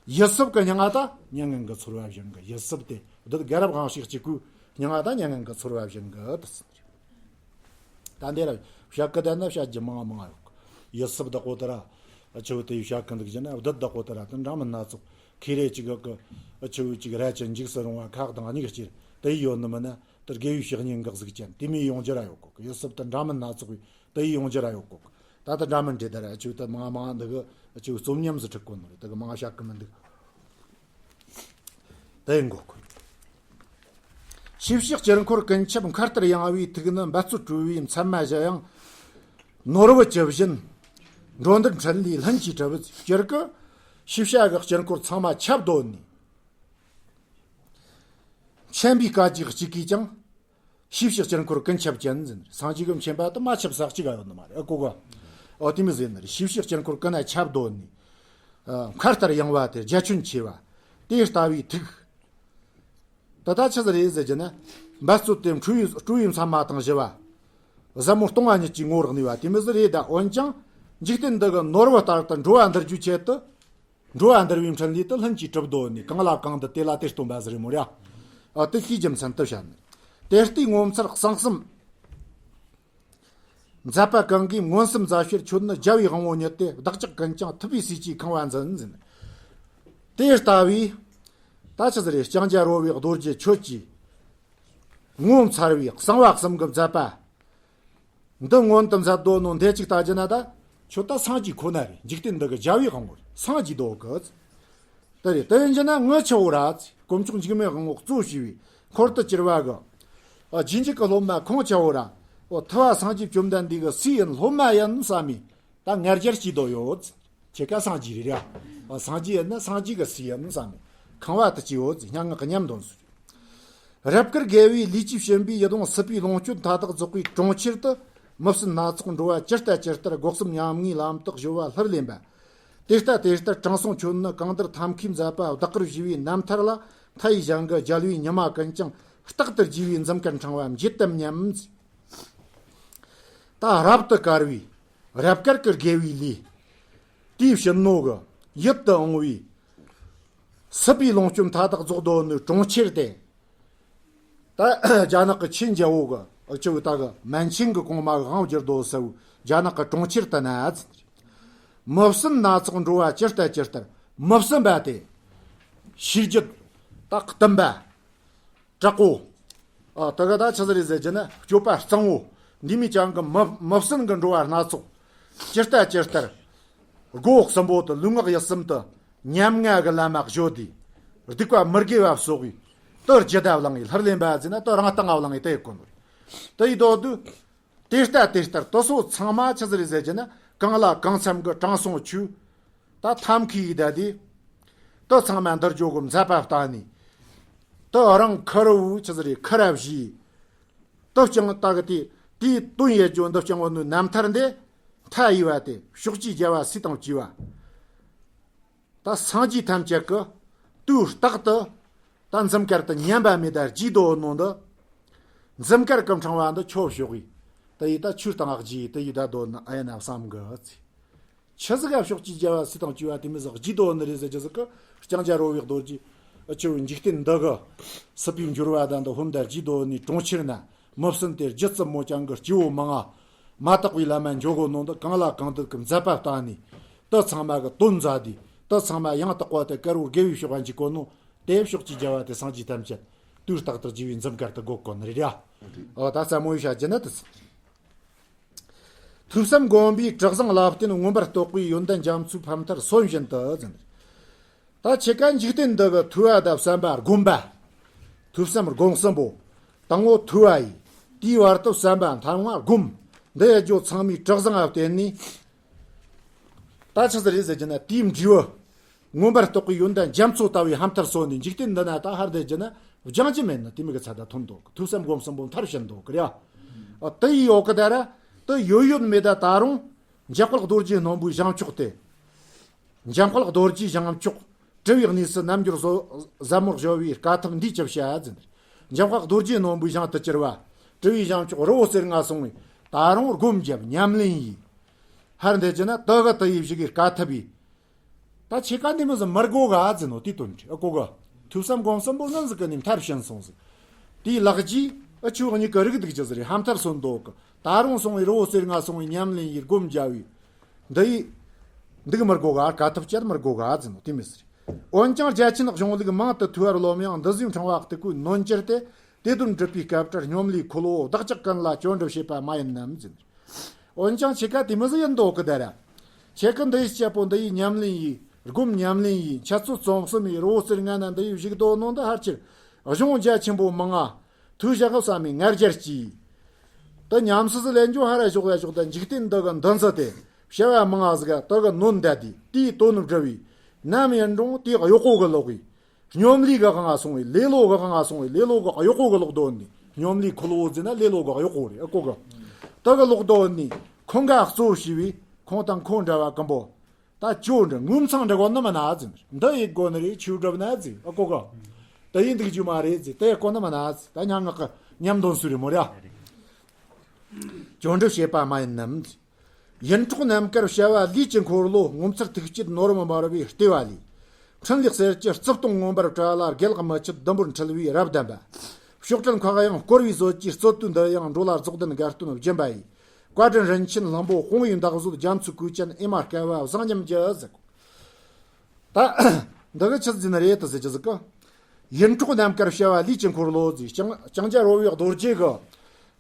ཡིད་སྲིབ་གི་མྱང་ང་ད་མྱ་ངན་གྱིས་ཚོར་བ་བཞིན་གྱི། ཡིད་སྲིབ་དེ་བདུད་དགའ་རབ་དབང་ཕྱུག་གཅིག་པུའི་མྱང་ང་ད་མྱ་ངན་གྱིས་ཚོར་བ་བཞིན་གྱི་དུ་ཟེར། ད་འདི་ར་བཤད་གི་ད་ན་བཤད་རྒྱུ་མང་ང་མང་ང་ཡོད་གི། ཡིད་སྲིབ་བདག་པོ་དེ་ར་ཨ་ཆུ་དེ་ཡི་བཤད་གི་འདུག་རྒྱུ་ན། བདུད་བདག་པོ་དེ་ར་དེ་འདྲ་མིན་སྣ་ཚོགས་ཁེ་རེ་གཅིག་གི་ཨ་ཆུ་གཅིག་ར་ཅན་འཇིགས་སུ་རུང་བ་ཁ་དང་སྙིགས་སྐྱེལ་དེ་ཡི་ཡོད་ནི་མིན་ན། དེ་དགེ་བའི་བཤེས་གཉེན་གྱི་གཟུགས་ཅན་དེ་མོའི་ཡོང་རྒྱུ་ར་ཡོད་གོ་གི། ཡིད་སྲིབ་དེ་འདྲ་མིན་སྣ་ཚོགས་པའི་དེ་ཡི་ཡོང་རྒྱུ་ར་ཡོད་གོ་གི། ད་དེ་འདྲ་མིན་འདྲེ་དེ་ར་ཨ་ཆུ་དེ་མང་ང་མང་ང་འདུག་གི། ཨ་ཆུ་རྩོམ་ཉམས་སུ་ཁྲིད་གོ་ནོ་རེད། དེ་གི་མང་ང་བཤད་གི་མི་འདུག། དེ་ཡིན་གོ་གི། ཤེས་བྱའི་དཀྱིལ་འཁོར་ཀུན་ཁྱབ་མཁའ་ལྟར་ཡངས་པའི་ཐུགས་ནི། འབད་རྩོལ་སྤྲོས་པའི་མཚན་མ་གཞི་ཡང་། ནོར་བུ་ཇི་བཞིན་འགྲོ་འདིར་འཕྲིན་ལས་ལྷུན་གྱིས་གྲུབ། སྤྱིར་གི་ཤེས་བྱ་གི་དཀྱིལ་འཁོར་ཚང་མ་ཁྱབ་བསྡད་ནས། མཁྱེན་པའི་སྐད་ཅིག་གཅིག་གིས་ཀྱང་། ཤེས་བྱའི་དཀྱིལ་འཁོར་ཀུན་ཁྱབ་ཅན་ཟེར། སངས་རྒྱས་ཀྱི་མཁྱེན་པ་དེ་མ་ཁྱབ་ས་གཅིག་ག་ཡོད་ནི་མ་རེད། ཨ་གོ་གོ། ཨོ་དེ་མོ་ཟེར་ནི་རེད། ཤེས་བྱའི་དཀྱིལ་འཁོར་ཀུན་ན་ཁྱབ་བསྡད་ནས། ཨ་མཁའ་ལྟར་ཡངས་པ་དེ་རྒྱ་ཁྱོན་ཆེ་བ། དེ་ལྟ་བུའི་ཐུགས། ད་ལྟ་ཆི་ཟིག་རེད་ཟེར་རྒྱུ་ན། འབད་རྩོལ་དེ་སྤྲོས་པའི་སྤྲོས་པའི་མཚན་མ་དང་བཞི་པ། ཟབ་མོ་སྟོང་པ་ཉིད་ཀྱི་ངོ་བོར་གནས་པ་དེ་མོ་ཟིག་རེད། ད་འོན་ཀྱང་འཇིག་རྟེན་འདི་གི་ནོར་བུ་ལྟར་དུ་འགྲོ་བ་འདུལ་རྒྱུའི་ཆེད་དུ། འགྲོ་བ་འདུལ་བའི་འཕྲིན་ལས་དེ་ལྷུན་གྱིས་གྲུབ་བསྡད་ནས། གང་ལ་གང་འདུལ་དེ་ལ་དེ་སྟོན་པ་ཟིག་རེད་མོ་ར། ཨ་དེ་ཤེས་རྒྱུ་མཚན་དུ་བཤད་ནི། དེ་ལྟའི་ངོ་མཚར་གསང་གསུམ་མཛད་པ་གང་གིས་མངོན་སུམ་མཛད་ཕྱིར། ཁྱོད་ནི་རྒྱལ་བའི་དབང་པོ་ཉིད་དེ། བདག་ཅག་ཀུན་ཀྱང་ཐུབ་པའི་སྲས་ཀྱིས་ཁེངས་པ་མཛད་ཟེར། དེ་ལྟ་བུའི་ད་ཆི་ཟིག་རེད། ལྕང་སྐྱ་རོལ་པའི་རྡོ་རྗེ་ཁྱོད་ཀྱིས་ངོ་མཚར་བའི་གསང་བ་གསུམ་གྱི་མཛད་པ་འདི་མངོན་དུ་མཛད་དོ་ནོ་འདི་གཅིག་ལྟ་རྒྱུ་ན། ད་ཁྱོད་ད་སངས་རྒྱས་ཁོ་ན་རེད། འཇིག་རྟེན་འདི་གི་རྒྱལ་བའི་དབང་པོ་རེད། སངས་རྒྱས་དོ་གི། དེ་རེད། དེ་ཡིན་རྒྱུ་ན་ངི་ཆི་བོ་ར་ཟེར། དཀོན་མཆོག་འཇིགས་མེད་དབང་པོ་གཙོ་བྱས་པའི་འཁོར་དུ་གྱུར་པ་གི། ཨ་རྗེས་འཇུག་གི་སློབ་མ་ཁོང་ཆི་བོ་ར། ཨོ་ཐུབ་པ་སངས་རྒྱས་བཅོམ་ལྡན་འདས་ཀྱི་སྲས་ཡིན་སློབ་མ་ཡིན་བསམ་མི་ད་ང་རྒྱལ་སྐྱེས་དོ་ཡོད། ཁྱེད་ཀ་སངས་རྒྱས་རེད་ར། ཨ་སངས་རྒྱས་ཡིན་ན་སངས་རྒྱས་ཀྱི་སྲས་ཡིན་བསམ་མི་ཁེངས་པ་དུ་སྐྱེས་ཡོད་ཟེར། སྙན་ངག་གི་ཉམས་འདོན་སྲོལ། རབ་དཀར་དགེ་བའི་ལས་ཀྱིས་བྱིན་པའི་ཡིད་འོང་སྲིད་པའི་ལོངས་སྤྱོད་མཐའ་དག་རྫོགས་པའི་གྲོང་ཁྱེར་དུ། མི་སྲིད་སྣ་ཚོགས་འགྲོ་བ་ཇི་ལྟ་ཇི་ལྟར། སྒོ་གསུམ་ཉམས་ངའི་ལམ་དུ་གཞོལ་བ་ལྷུར་ལེན་པ། དེ་ལྟ་དེ་ལྟར་དྲང་སྲོང་ཁྱོད་ནི་གང་འདིར་ཐབས་མཁས་མཛད་པ་བདག་གིར་ཞུས་པའི་རྣམ་ཐར་ལ། མཐའ་ཡས་གཞན་གྱི་རྒྱལ་བའི་ཉི་མ་ཀུན་ཀྱང་རྟག་ཏུ་རྒྱས་པའི་འཛུམ་དཀར་འཕྲེང་བ་འབྱེད་དམ་སྙམ། ད་རབ་ཏུ་དཀར་བའི་རབ་དཀར་གྱི་དགེ་བའི་ལས་དེའི་བྱིན་ནོ་གི་ཡིད་དུ་འོང་བའི་སྲིད་པའི་ལོངས་སྤྱོད་མཐའ་དག་རྫོགས་དོ་ནི་གྲོང་ཁྱེར་དེ། ད་རྒྱ་ནག་གི་ཆེས་མཇལ་བོ་གི་ ཨ་ཅི་བུ་ད་གི་མན་ཆིང་གི་གོང་མ་གི་དབང་བསྒྱུར་དོ་ཟེར་བུ་རྒྱ་ནག་གི་གྲོང་ཁྱེར་དུ་ན་ཟེར། མི་བསྲུན་སྣ་ཚོགས་འགྲོ་བ་ཇི་ལྟར་ཇི་ལྟར་མི་བསྲུན་པ་དེ། ཤེས་རྒྱུད་ད་གཏུམ་པ། དྲག་པོ། ཨ་ད་ག་ད་ཆི་ཟིག་རེད་ཟེར་གྱི་ན་སྤྱོད་པ་གཙང་བོ། འདི་མི་ཅང་གི་མི་མི་བསྲུན་གི་འགྲོ་བ་སྣ་ཚོགས། ཇི་ལྟ་ཇི་ལྟར། སྒོ་གསུམ་པོ་དུ་ལུས་ངག་ཡིད་གསུམ་དུ་ཉམ་ང་གི་ལམ་མ་བཞོ་དུས། སྡིག་པ་མི་དགེ་བ་སོགས་པའི་དུ་རྒྱུད་ད་བླངས་ཡི་ལྷུར་ལེན་པ་ཟེར་ན་དུ་རང་སྟེང་ང་བླངས་ཡི་དེ་ཡི་ཀུན་རེད། དུ་ཡི་དོ་དུ། དེ་ལྟ་དེ་ལྟར་དུ་སོ་ཚང་མ་ཆི་ཟིག་རེད་ཟེར་གྱི་ན་གང་ལ་གང་འཚམ་གི་དྲང་སྲོང་ཆུ། ད་ཐམ་ཁའི་ཡི་ད་དེ། དུ་ཚང་མ་འདིར་འཇོག་གི་མཛད་པ་བཏང་ནས། དུ་རང་ཁུར་བུ་ཆི་ཟིག་རེད་ཁུར་བཞི། དུ་བསྐྱངས་ད་གི་དེ་དེའི་དོན་ཡེ་ཇོ་འདི་བསྐྱངས་བ་ནུ་རྣམ་ཐར་འདི། མཐའ་ཡི་བ་དེ་ཕྱོགས་ཀྱི་རྒྱལ་བ་སྲས་དང་བཅས་པ། ད་སངས་རྒྱས་ཐམས་ཅད་ཀྱི་དུས་རྟག་ཏུ་ད་འཛུམ་དཀར་དུ་ཉན་པ་མེད་ད་རྒྱས་དོ་ནོ་འདི། འཛུམ་དཀར་གི་འཕྲེང་བ་འདི་ཁྱོད་ཕྱོགས་ཡི། དུ་ཡི་ད་ཆུ་དང་རྒྱས་དུ་ཡི་ད་དོ་ནི་ཨ་ཡ་ན་བསམ་གི་ཚེ། ཆི་ཟིག་ག་ཕྱོགས་ཀྱི་རྒྱལ་བ་སྲས་དང་བཅས་པ་དེ་མི་ཟིག་རྒྱས་དོ་ནི་རེད་ཟེར་གྱི་ཟིག་གི་ལྕང་སྐྱ་རོ་བའི་རྡོ་རྗེ། ཨ་ཆུ་འཇིག་རྟེན་འདི་གི་སྲིད་པའི་འབྱོར་བ་དང་འདི་ཧོན་ད་རྒྱས་དོ་ནི་གྲོང་ཁྱེར་ན། མི་བསྲུན་ཏེ་རྒྱུད་ཙམ་མོ་ཅང་གི་སྐྱེ་བོ་མང་ང་། མ་དག་པའི་ལམ་མ་འཇོག་གོ་ནོ་འདི་གང་ལ་གང་འདུལ་གྱི་མཛད་པ་བཏང་ནས། དུ་ཚང་མ་གི་དོན་མཛད་དེ་དུ་ཚང་མ་ཡང་དག་པ་དེ་དཀར་བོ་དགེ་བའི་ཕྱོགས་ལ་འཇུག་གོ་ནོ། དེ་ཕྱོགས་ཀྱི་རྒྱལ་བ་དེ་སངས་རྒྱས་ཐམས་ཅད་དུས་རྟག་ཏུ་རྒྱས་པའི་འཛུམ་དཀར་དུ་འགོད་གོ་ནི་རེད་ཡ། ཨོ་ད་ས་མོ་ཡི་བྱ་རྒྱུ་ནི་དུ་ཚང་། ཐོས་བསམ་སྒོམ་པའི་དྲི་བཟང་ལ་བརྟེན་མངོན་པར་རྟོགས་པའི་ཡོན་ཏན་རྒྱ་མཚོའི་ཕ་མཐར་སོན་བཞིན་དུ་ཟིན། ད་ཁྱེད་ཀ་འཇིག་རྟེན་འདི་གི་ཐོས་པ་དང་བསམ་པ་སྒོམ་པ། ཐོས་བསམ་སྒོམ་གསུམ་པོ། དང་པོ་ཐོས་པ་ཡིས། དེའི་བར་དུ་བསམ་པ་མཐའ་མ་སྒོམ། འདི་ཡི་རྒྱུ་ཚང་མའི་དྲི་བཟང་ལ་བརྟེན་ནས། ད་ཆི་ཟིག་རེད་ཟེར་གྱི་ན་དེའི་འབྲས་བུ། མངོན་པར་རྟོགས་པའི་ཡོན་ཏན་རྒྱ་མཚོ་ལྟ་བུའི་ཧམ་མཐར་སོན་ནས་འཇིག་རྟེན་འདི་ན་ད་ཧར་བསྡད་རྒྱུ་ན་སྦྱང་རྒྱུ་མེད་ན་དེ་མི་གི་ཚད་ད་ཐོན་འདུག་ཐོས་བསམ་སྒོམ་གསུམ་པོ་མཐར་ཕྱིན་འདུག་གི་རེད། ཨ་དེ་ཡི་འོག་གི་ད་ར་དེ་ཡོད་ཡོད་མེད་ད་ད་རུང་འཇམ་དཔལ་རྡོ་རྗེ་སྣུམ་པོའི་བྱང་ཕྱོགས་ཏེ། འཇམ་དཔལ་རྡོ་རྗེའི་བྱང་ཕྱོགས་དྲི་བའི་གནས་སུ་རྣལ་འབྱོར་ཟབ་མོ་སྦྱོར་བའི་དཀའ་ཐུབ་འདིའི་ཅི་བྱ་ཟིན། འཇམ་དཔལ་རྡོ་རྗེ་སྣུམ་པོའི་བྱང་དུ་གྱུར་པ། དྲི་བའི་བྱང་ཕྱོགས་རི་བོ་རྩེ་ལྔ་སོང་བས་ད་རུང་སྒོམ་བརྒྱབ་ཉམས་ལེན་ཡིས། ཧར་འདི་ཅི་ན་དུ་གི་དུ་ཡི་བཞི་གི་དཀའ་ཐུབ་ཡིས། ད་ཆེ་ཀ་འདི་མི་ཟིན་མར་གོ་ག་ཟིན་ནོ་དེ་དོན་ཁྲི་ཨ་གོ་ག་ཐོས་བསམ་སྒོམ་གསུམ་པོ་ངན་ཟིག་གི་ནི་མཐར་ཕྱིན་སོང་ཟིག་དེའི་ལག་རྗེས་ཨ་ཆུ་གཉིས་ཀ་རིག་སྡིག་ཅི་ཟིག་རེད་ཧམ་མཐར་སོན་འདུག་གི་ད་རུང་སོང་བའི་རི་བོ་རྩེ་ལྔ་སོང་བའི་ཉམས་ལེན་ཡིས་སྒོམ་བརྒྱབ་བས། འདི་ཡི། འདི་གི་མར་གོ་ག་དཀའ་ཐུབ་བཅད་མར་གོ་ག་ཟིན་ནོ་དེ་མི་ཟིག་རེད། འོན་ཀྱང་རྒྱ་ཆེན་གཞུང་ལུགས་མང་དུ་ཐོས་པར་རློམ་ཡང་འདི་ཟིག་ཕྲེང་བ་གཏུག་གོ་ནོན་གྱུར་ཏེ། དེ་དོན་སྒྲུབ་པའི་སྐབས་འཕྲལ་སྙོམ་ལས་འཁོར་ལོ་བདག་ཅག་ཀུན་ལ་སྐྱོན་འགྲུབ་བྱེད་པ་མ་ཡིན་ནམ་ཟིན། འོན་ཀྱང་ཁྱེད་ཀ་དེ་མི་ཟིག་ཡིན་འདུག་གི་ད་ར། ཁྱེད་ཀ་འདི་ཡི་སྐྱེ་བོ་འདི་ཡི་ཉམས་ལེན་ཡིས་སྒོམ་ཉམས་ལེན་ཡིས་འཆད་རྩོད་རྩོམ་གསུམ་ཡི་རི་བོ་རྩེ་ལྔ་ན་འདི་ཡི་བཞུགས་དོ་ནོ་འདི་ཧར་ཆེར་གཞུང་རྒྱ་ཆེན་པོ་མང་ང་ཐོས་བྱ་གི་བསམ་མི་ངར་རྒྱལ་གྱིས། དུ་ཉམས་སུ་ཟི་ལེན་འཇོག་ཧ་ར་ཞོག་ལ་ཞོག་ད་འཇིག་རྟེན་འདི་གི་འདི་འཛི་སྟེ་བྱ་བ་མང་ང་ཟིག་དུ་གི་ནོན་བསྡད་དེ་དེའི་དོན་བསྒྲུབ་བས་ནམ་ཡིན་རུང་དེ་གཡོག་པོ་གི་ལོག་གིས། སྙོམ་ལས་གི་དབང་ང་སོང་བའི་ལེ་ལོ་གི་དབང་ང་སོང་བའི་ལེ་ལོ་གི་གཡོག་པོ་གི་ལོག་དོན་ནི་སྙོམ་ལས་འཁོར་ལོ་ཟེར་ན་ལེ་ལོ་གི་གཡོག་པོ་རེད་ཨ་གོ་གི་དེ་གི་ལོག་དོན་ནི་ཁོང་ག་གཙོ་བྱས་པའི་ཁོང་དང་ཁོང་འདྲ་བ་ཀུན་པོ་ད་ཅོ་འདྲ་ངོ་མཚང་འདྲ་གོ་ནི་མ་ན་ཟིན་འདི་ཡི་གོ་ནི་རེད་ཆུ་སྒྲུབ་ན་ཟིན་ཨ་གོ་གི་དེ་ཡིན་འདུག་རྒྱུ་མ་རེད་ཟིན་དེ་ཡི་གོ་ནི་མ་ན་ཟིན་ད་ཉང་ངག་གི་ཉམས་འདོན་སུ་རེད་མོ་ར་ཅོ་འདྲ་བྱེད་པ་མ་ཡིན་ནམ། ཡིད་འཕྲོག་རྣམ་དཀར་བྱ་བ་ལས་ཀྱི་འཁོར་ལོ་ངོ་མཚར་ཐུགས་བསྐྱེད་ནོར་བུ་འབར་བའི་ལྟེ་བ་ལས། འཕྲིན་ལས་གསེར་གྱི་རྩིབས་སྟོང་མངོན་པར་བཀྲ་ལ་རྒྱལ་བ་མི་ཕྱེད་ཟླུམ་པོར་འཁྲིལ་བའི་རབ་གདམས་པ། ཕྱོགས་སྤྲུལ་འཁོར་གཡང་བསྐོར་བའི་མཛོད་ཀྱི་རྩོད་དུས་འདི་ཡང་འགྲོ་ལ་རྫོགས་ལྡན་དགའ་སྟོན་སྦྱིན་པ་ཡི། བཀའ་དྲིན་རིན་ཆེན་ལྷུན་པོ་དཔུང་བའི་འདག་བཟོད་རྒྱ་མཚོའི་གོས་ཅན་ཨེ་མ་སྐལ་བ་བཟང་ཉམས་ཀྱི་ཟིག་ད། འདི་གི་ཆི་ཟིན་རེད་དུ་ཟེར་གྱི་ཟིག་གི་ཡིད་འཕྲོག་རྣམ་དཀར་བྱ་བ་ལས་ཀྱི་འཁོར་ལོ་ཟིག་ལྕང་ལྕང་སྐྱ་རོལ་བའི་རྡོ་རྗེ་གི་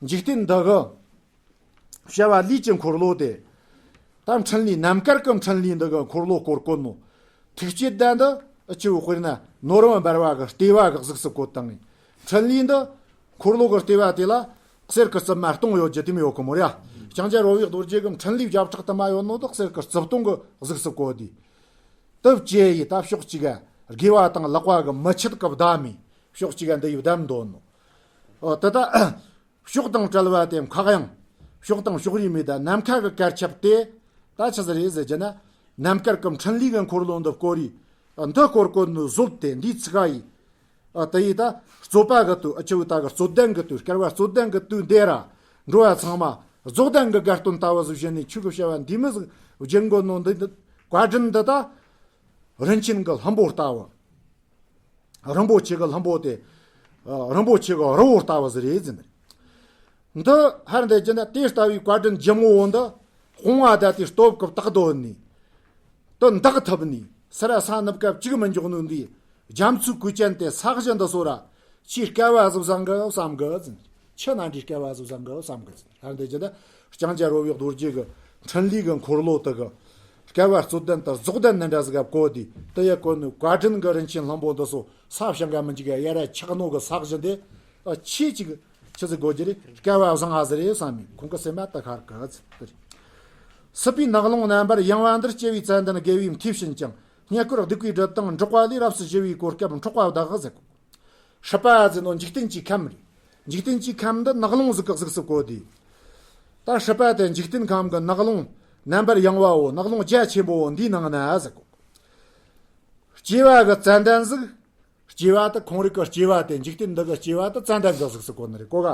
འཇིག་རྟེན་འདི་གི་བྱ་བ་ལས་ཀྱི་འཁོར་ལོ་དེ། ད་འཕྲིན་ལས་རྣམ་དཀར་གྱི་འཕྲིན་ལས་འདི་གི་འཁོར་ལོ་བསྐོར་གོ་ནོ། ཐུགས་བསྐྱེད་ལྡན་འདི་ཨ་ཆུ་དཔེར་ན་ནོར་བུ་འབར་བ་གི་ལྟེ་བ་གི་གཟུགས་སུ་བཀོད་བཏང་ངས། འཕྲིན་ལས་འདི་འཁོར་ལོ་གི་ལྟེ་བ་དེ་ལ་གསེར་གི་རྩིབས་མ་སྟོང་ཡོད་རྒྱུ་དེ་མི་ཡོད་གི་མོ་ར། ལྕང་སྐྱ་རོལ་བའི་རྡོ་རྗེ་གི་འཕྲིན་ལས་བརྒྱ་ཕྲག་དུ་མ་ཡོད་ནོ་འདི་གསེར་གི་རྩིབས་སྟོང་གི་གཟུགས་སུ་བཀོད་དེ། དུ་བཅས་ཡི་ད་ཕྱོགས་གཅིག་ག་དགེ་བ་དང་ལེགས་པ་གི་མི་ཆད་གི་བསྡམས་མི་ཕྱོགས་གཅིག་ག་འདི་ཡི་བསྡམས་འདོན་ནོ། ཨོ་དེ་ད། ཕྱོགས་དང་བྲལ་བ་དེ་མཁའ་དབྱིངས། ཕྱོགས་དང་ཕྱོགས་རིས་མེད་ད་ནམ་མཁའ་གི་གར་ཁྱབ་སྟེ། ད་ཆི་ཟིག་རེད་ཟེར་རྒྱུ་ན། རྣམ་དཀར་གི་འཕྲིན་ལས་གི་འཁོར་ལོ་འདི་བསྐོར་རེ། འདི་བསྐོར་བསྐོར་ནི་བཟོད་དེ་འདིའི་ཚིག་ཡིས། ཨ་དེ་ཡིས་ད་རྩོད་པ་གི་དུས་ཨ་ཆུ་བོ་ད་གི་རྩོད་ལྡན་གི་དུས་སྐལ་བ་རྩོད་ལྡན་གི་དུས་འདི་ར། འགྲོ་བ་ཚང་མ་རྫོགས་ལྡན་གི་དགའ་སྟོན་ལྟ་བུ་ཟིག་བྱས་ནས་ཆོས་གི་བྱ་བ་འདི་མི་ཟིག་སྦྱིན་དགོས་ནོ་འདི་འདི་བཀའ་དྲིན་འདི་ད། རིན་ཆེན་གི་ལྷུན་པོ་ལྟ་བུ། རིན་པོ་ཆེ་གི་ལྷུན་པོ་དེ། རིན་པོ་ཆེ་གི་རི་བོ་ལྟ་བུ་ཟིག་རེད་ཟེར་ནས། འདི་ཧར་འདི་ཅི་ན་དེ་ལྟ་བུའི་བཀའ་དྲིན་ལྗིད་མོ་བོ་འདི་སྤོང་བ་ད་དེ་སྟོབས་ཀྱི་བཏགས་དོན་ནི། དུ་འདག་ཐུབ་ནི་སི་ར་ས་ནུབ་སྐབས་གཅིག་མི་འཇོག་ནོ་འདི་རྒྱ་མཚོའི་གོས་ཅན་དེ་ས་གཞི་འདི་སོ་ར་ཆེས་སྐལ་བ་ཟིག་བཟང་གི་བསམ་གི་ཟིན། ཆི་ན་འདྲའི་སྐལ་བ་ཟིག་བཟང་གི་བསམ་གི་ཟིན། ཧར་འདི་ཅི་ན་ལྕང་སྐྱ་རོལ་བའི་རྡོ་རྗེ་གི་འཕྲིན་ལས་གི་འཁོར་ལོ་དུ་གི་སྐལ་བ་རྩོད་ལྡན་དུ་རྫོགས་ལྡན་ནི་འདྲ་ཟིག་ག་གོ་དུས་དུ་ཡ་གོ་ནི་བཀའ་དྲིན་གི་རིན་ཆེན་ལྷུན་པོ་འདི་སོ་ས་ཞིང་ག་མི་འཇིག་ག་ཡ་ར་ཆགས་ནོ་གི་ས་གཞི་འདི་ཨ་ཆེས་ཅིག་ཆི་ཟིག་དགོས་རྒྱུ་རེད། སྐལ་བ་བཟང་ང་ཟིག་རེད་བསམ་མི་ཁོང་གི་སེམས་མ་ད་ཁར་གི་ཟིག་དེ་རེད། སྲིད་པའི་ནགས་ཀློང་རྣམ་པར་ཡངས་པ་འདིར་སྐྱེ་བའི་ཙན་དན་དགེ་བའི་མཐུས་བྱིན་ཅིང་རྙེད་བཀུར་སྡིག་པའི་སྦྲུལ་དང་འགྲོགས་པ་ལས་རབ་ཏུ་ཞི་བའི་གོ་སྐབས་འཕྲོག་པ་བདག་གི་ཟེར། སྲིད་པ་ཟེར་ནོ་འཇིག་རྟེན་གྱི་ཁམས་རེད། འཇིག་རྟེན་གྱི་ཁམས་འདི་ནགས་ཀློང་ཟིག་གི་གཟུགས་སུ་བཀོད་དེ། ད་སྲིད་པ་དེ་འཇིག་རྟེན་ཁམས་ཀྱི་ནགས་ཀློང་རྣམ་པར་ཡངས་པའོ་ནགས་ཀློང་རྒྱ་ཆེན་པོ་འདིའི་ནང་ན་ཟེར་གོ། སྐྱེ་བ་གི་ཙན་དན་ཟིག་སྐྱེ་བ་དེ་ཁོང་རིགས་ཀྱི་སྐྱེ་བ་དེ་འཇིག་རྟེན་འདི་གི་སྐྱེ་བ་དེ་ཙན་དན་གྱི་གཟུགས་སུ་བཀོད་ནི་རེད་གོ་ག་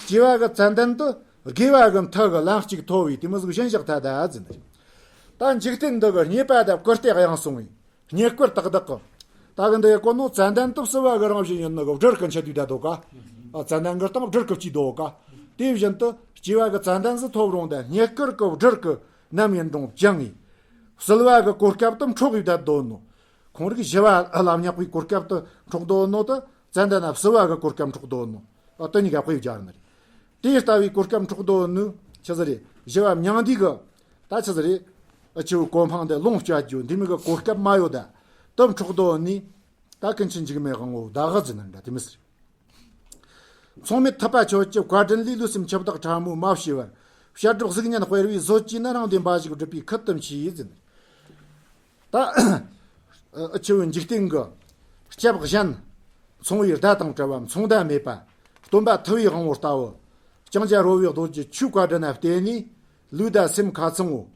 སྐྱེ་བ་གི་ཙན་དན་དེ་དགེ་བ་གི་མཐུ་གི་ལམ་གཅིག་མཐོ་བའི་དེ་མོ་ཟིག་གཞན་བཞག་ཐལ་ད་ཟིན་ནི་རེད། ད་འཇིག་རྟེན་འདི་གི་རྙེད་པ་དང་བཀུར་སྟི་གཡེང་སོང་བའི་རྙེད་བཀུར་དག་དག་གི་ད་གི་འདི་ཡི་གོ་ནོ་ཙན་དན་དེ་བསིལ་བ་གི་རང་བཞིན་ཡིན་ནི་གི་སྦྲུལ་གི་འཆི་དུས་ད་དོ་ག་ཨ་ཙན་དན་གི་སྟེང་སྦྲུལ་གི་བཅུས་དོ་ག་དེ་བཞིན་དུ་སྐྱེ་བ་གི་ཙན་དན་ཟིག་ཐོབ་རུང་དང་རྙེད་བཀུར་གི་སྦྲུལ་གི་ནམ་ཡིན་རུང་བཅིངས་ངེས། བསིལ་བ་གི་གོ་སྐབས་དེ་འཕྲོག་ཡོད་ད་དོ་ནོ། ཁོང་རིགས་ཞི་བ་ལ་བསྙེགས་པའི་གོ་སྐབས་དེ་འཕྲོག་དོ་ནོ་དེ་ཙན་དན་ན་བསིལ་བ་གི་གོ་སྐབས་འཕྲོག་དོ་ནོ། ཨ་དེ་གཉིས་ཀ་དཔེ་སྦྱར་ནི་རེད། དེ་ལྟ་བུའི་གོ་སྐབས་འཕྲོག་དོ་ནོ་ཆི་ཟིག་རེད། ཞི་བ་མྱང་འདས་གི་ད་ཆི་ཟིག་རེད། ཨ་ཆི་བོ་གོ་འཕང་དེ་ལོངས་སྤྱོད་རྒྱུ་འདི་མོ་གི་གོ་སྐབས་མ་ཡོད་ད། དེ་འཕྲོག་དོ་ནི་ད་ཀུན་མཁྱེན་འཇིགས་མེད་དབང་པོ་བདག་གི་ཟིན་ནི་འདྲ་དེ་མོ་ཟིག་རེད། མཚུངས་མེད་ཐུབ་པ་ཁྱོད་ཀྱི་བཀའ་དྲིན་ལས། ལུས་སེམས་འཆི་བདག་ཕྲ་མོའི་མ་ཤི་བར། བཤད་སྒྲུབ་གཟུགས་བརྙན་དཔེར་བའི་བཟོ་བཅོས་ནི། རང་བདེན་འབའ་ཞིག་སྒྲུབ་པའི་ཁུར་དུ་མཆིས་ཟིན། ད་ཨ་ཆི་བོ་འཇིག་རྟེན་གྱི་སྐྱབས་གཞན་མཚུངས་པའི་ཟླ་དང་བྲལ་བ་མཚུངས་ཟླ་མེད་པ། སྟོན་པ་ཐུབ་པའི་དབང་པོ་ལྟ་བུ། ལྕང་སྐྱ་རོལ་བའི་རྡོ་རྗེ་ཁྱོའི་བཀའ་དྲིན་ན་བརྟེན་ནས་ལུས་དང་སེམས་ཁ་ཚང་ངོ་།